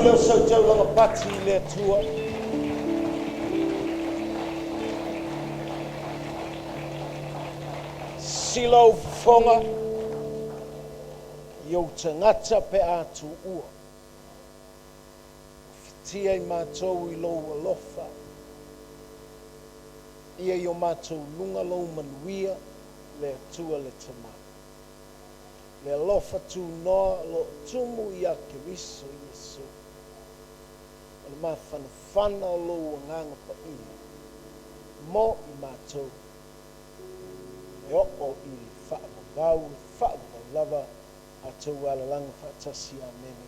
lea o sau taulaga pati i le Atua. Sila ou fofoga i ou tagata pe a tuua. O fitia i matou i lou alofa. Ia i o matou luga lou manuia, le Atua le Tama. Le alofa tunoa o lo o tumu ia Keriso Iesu. O le mafanafana o lou Agaga Paia mo i matou e oo i le faavavau e faavavau lava a outou alalaga faatasi. Amene.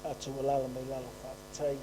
A outou alala mai lalo, faafetai.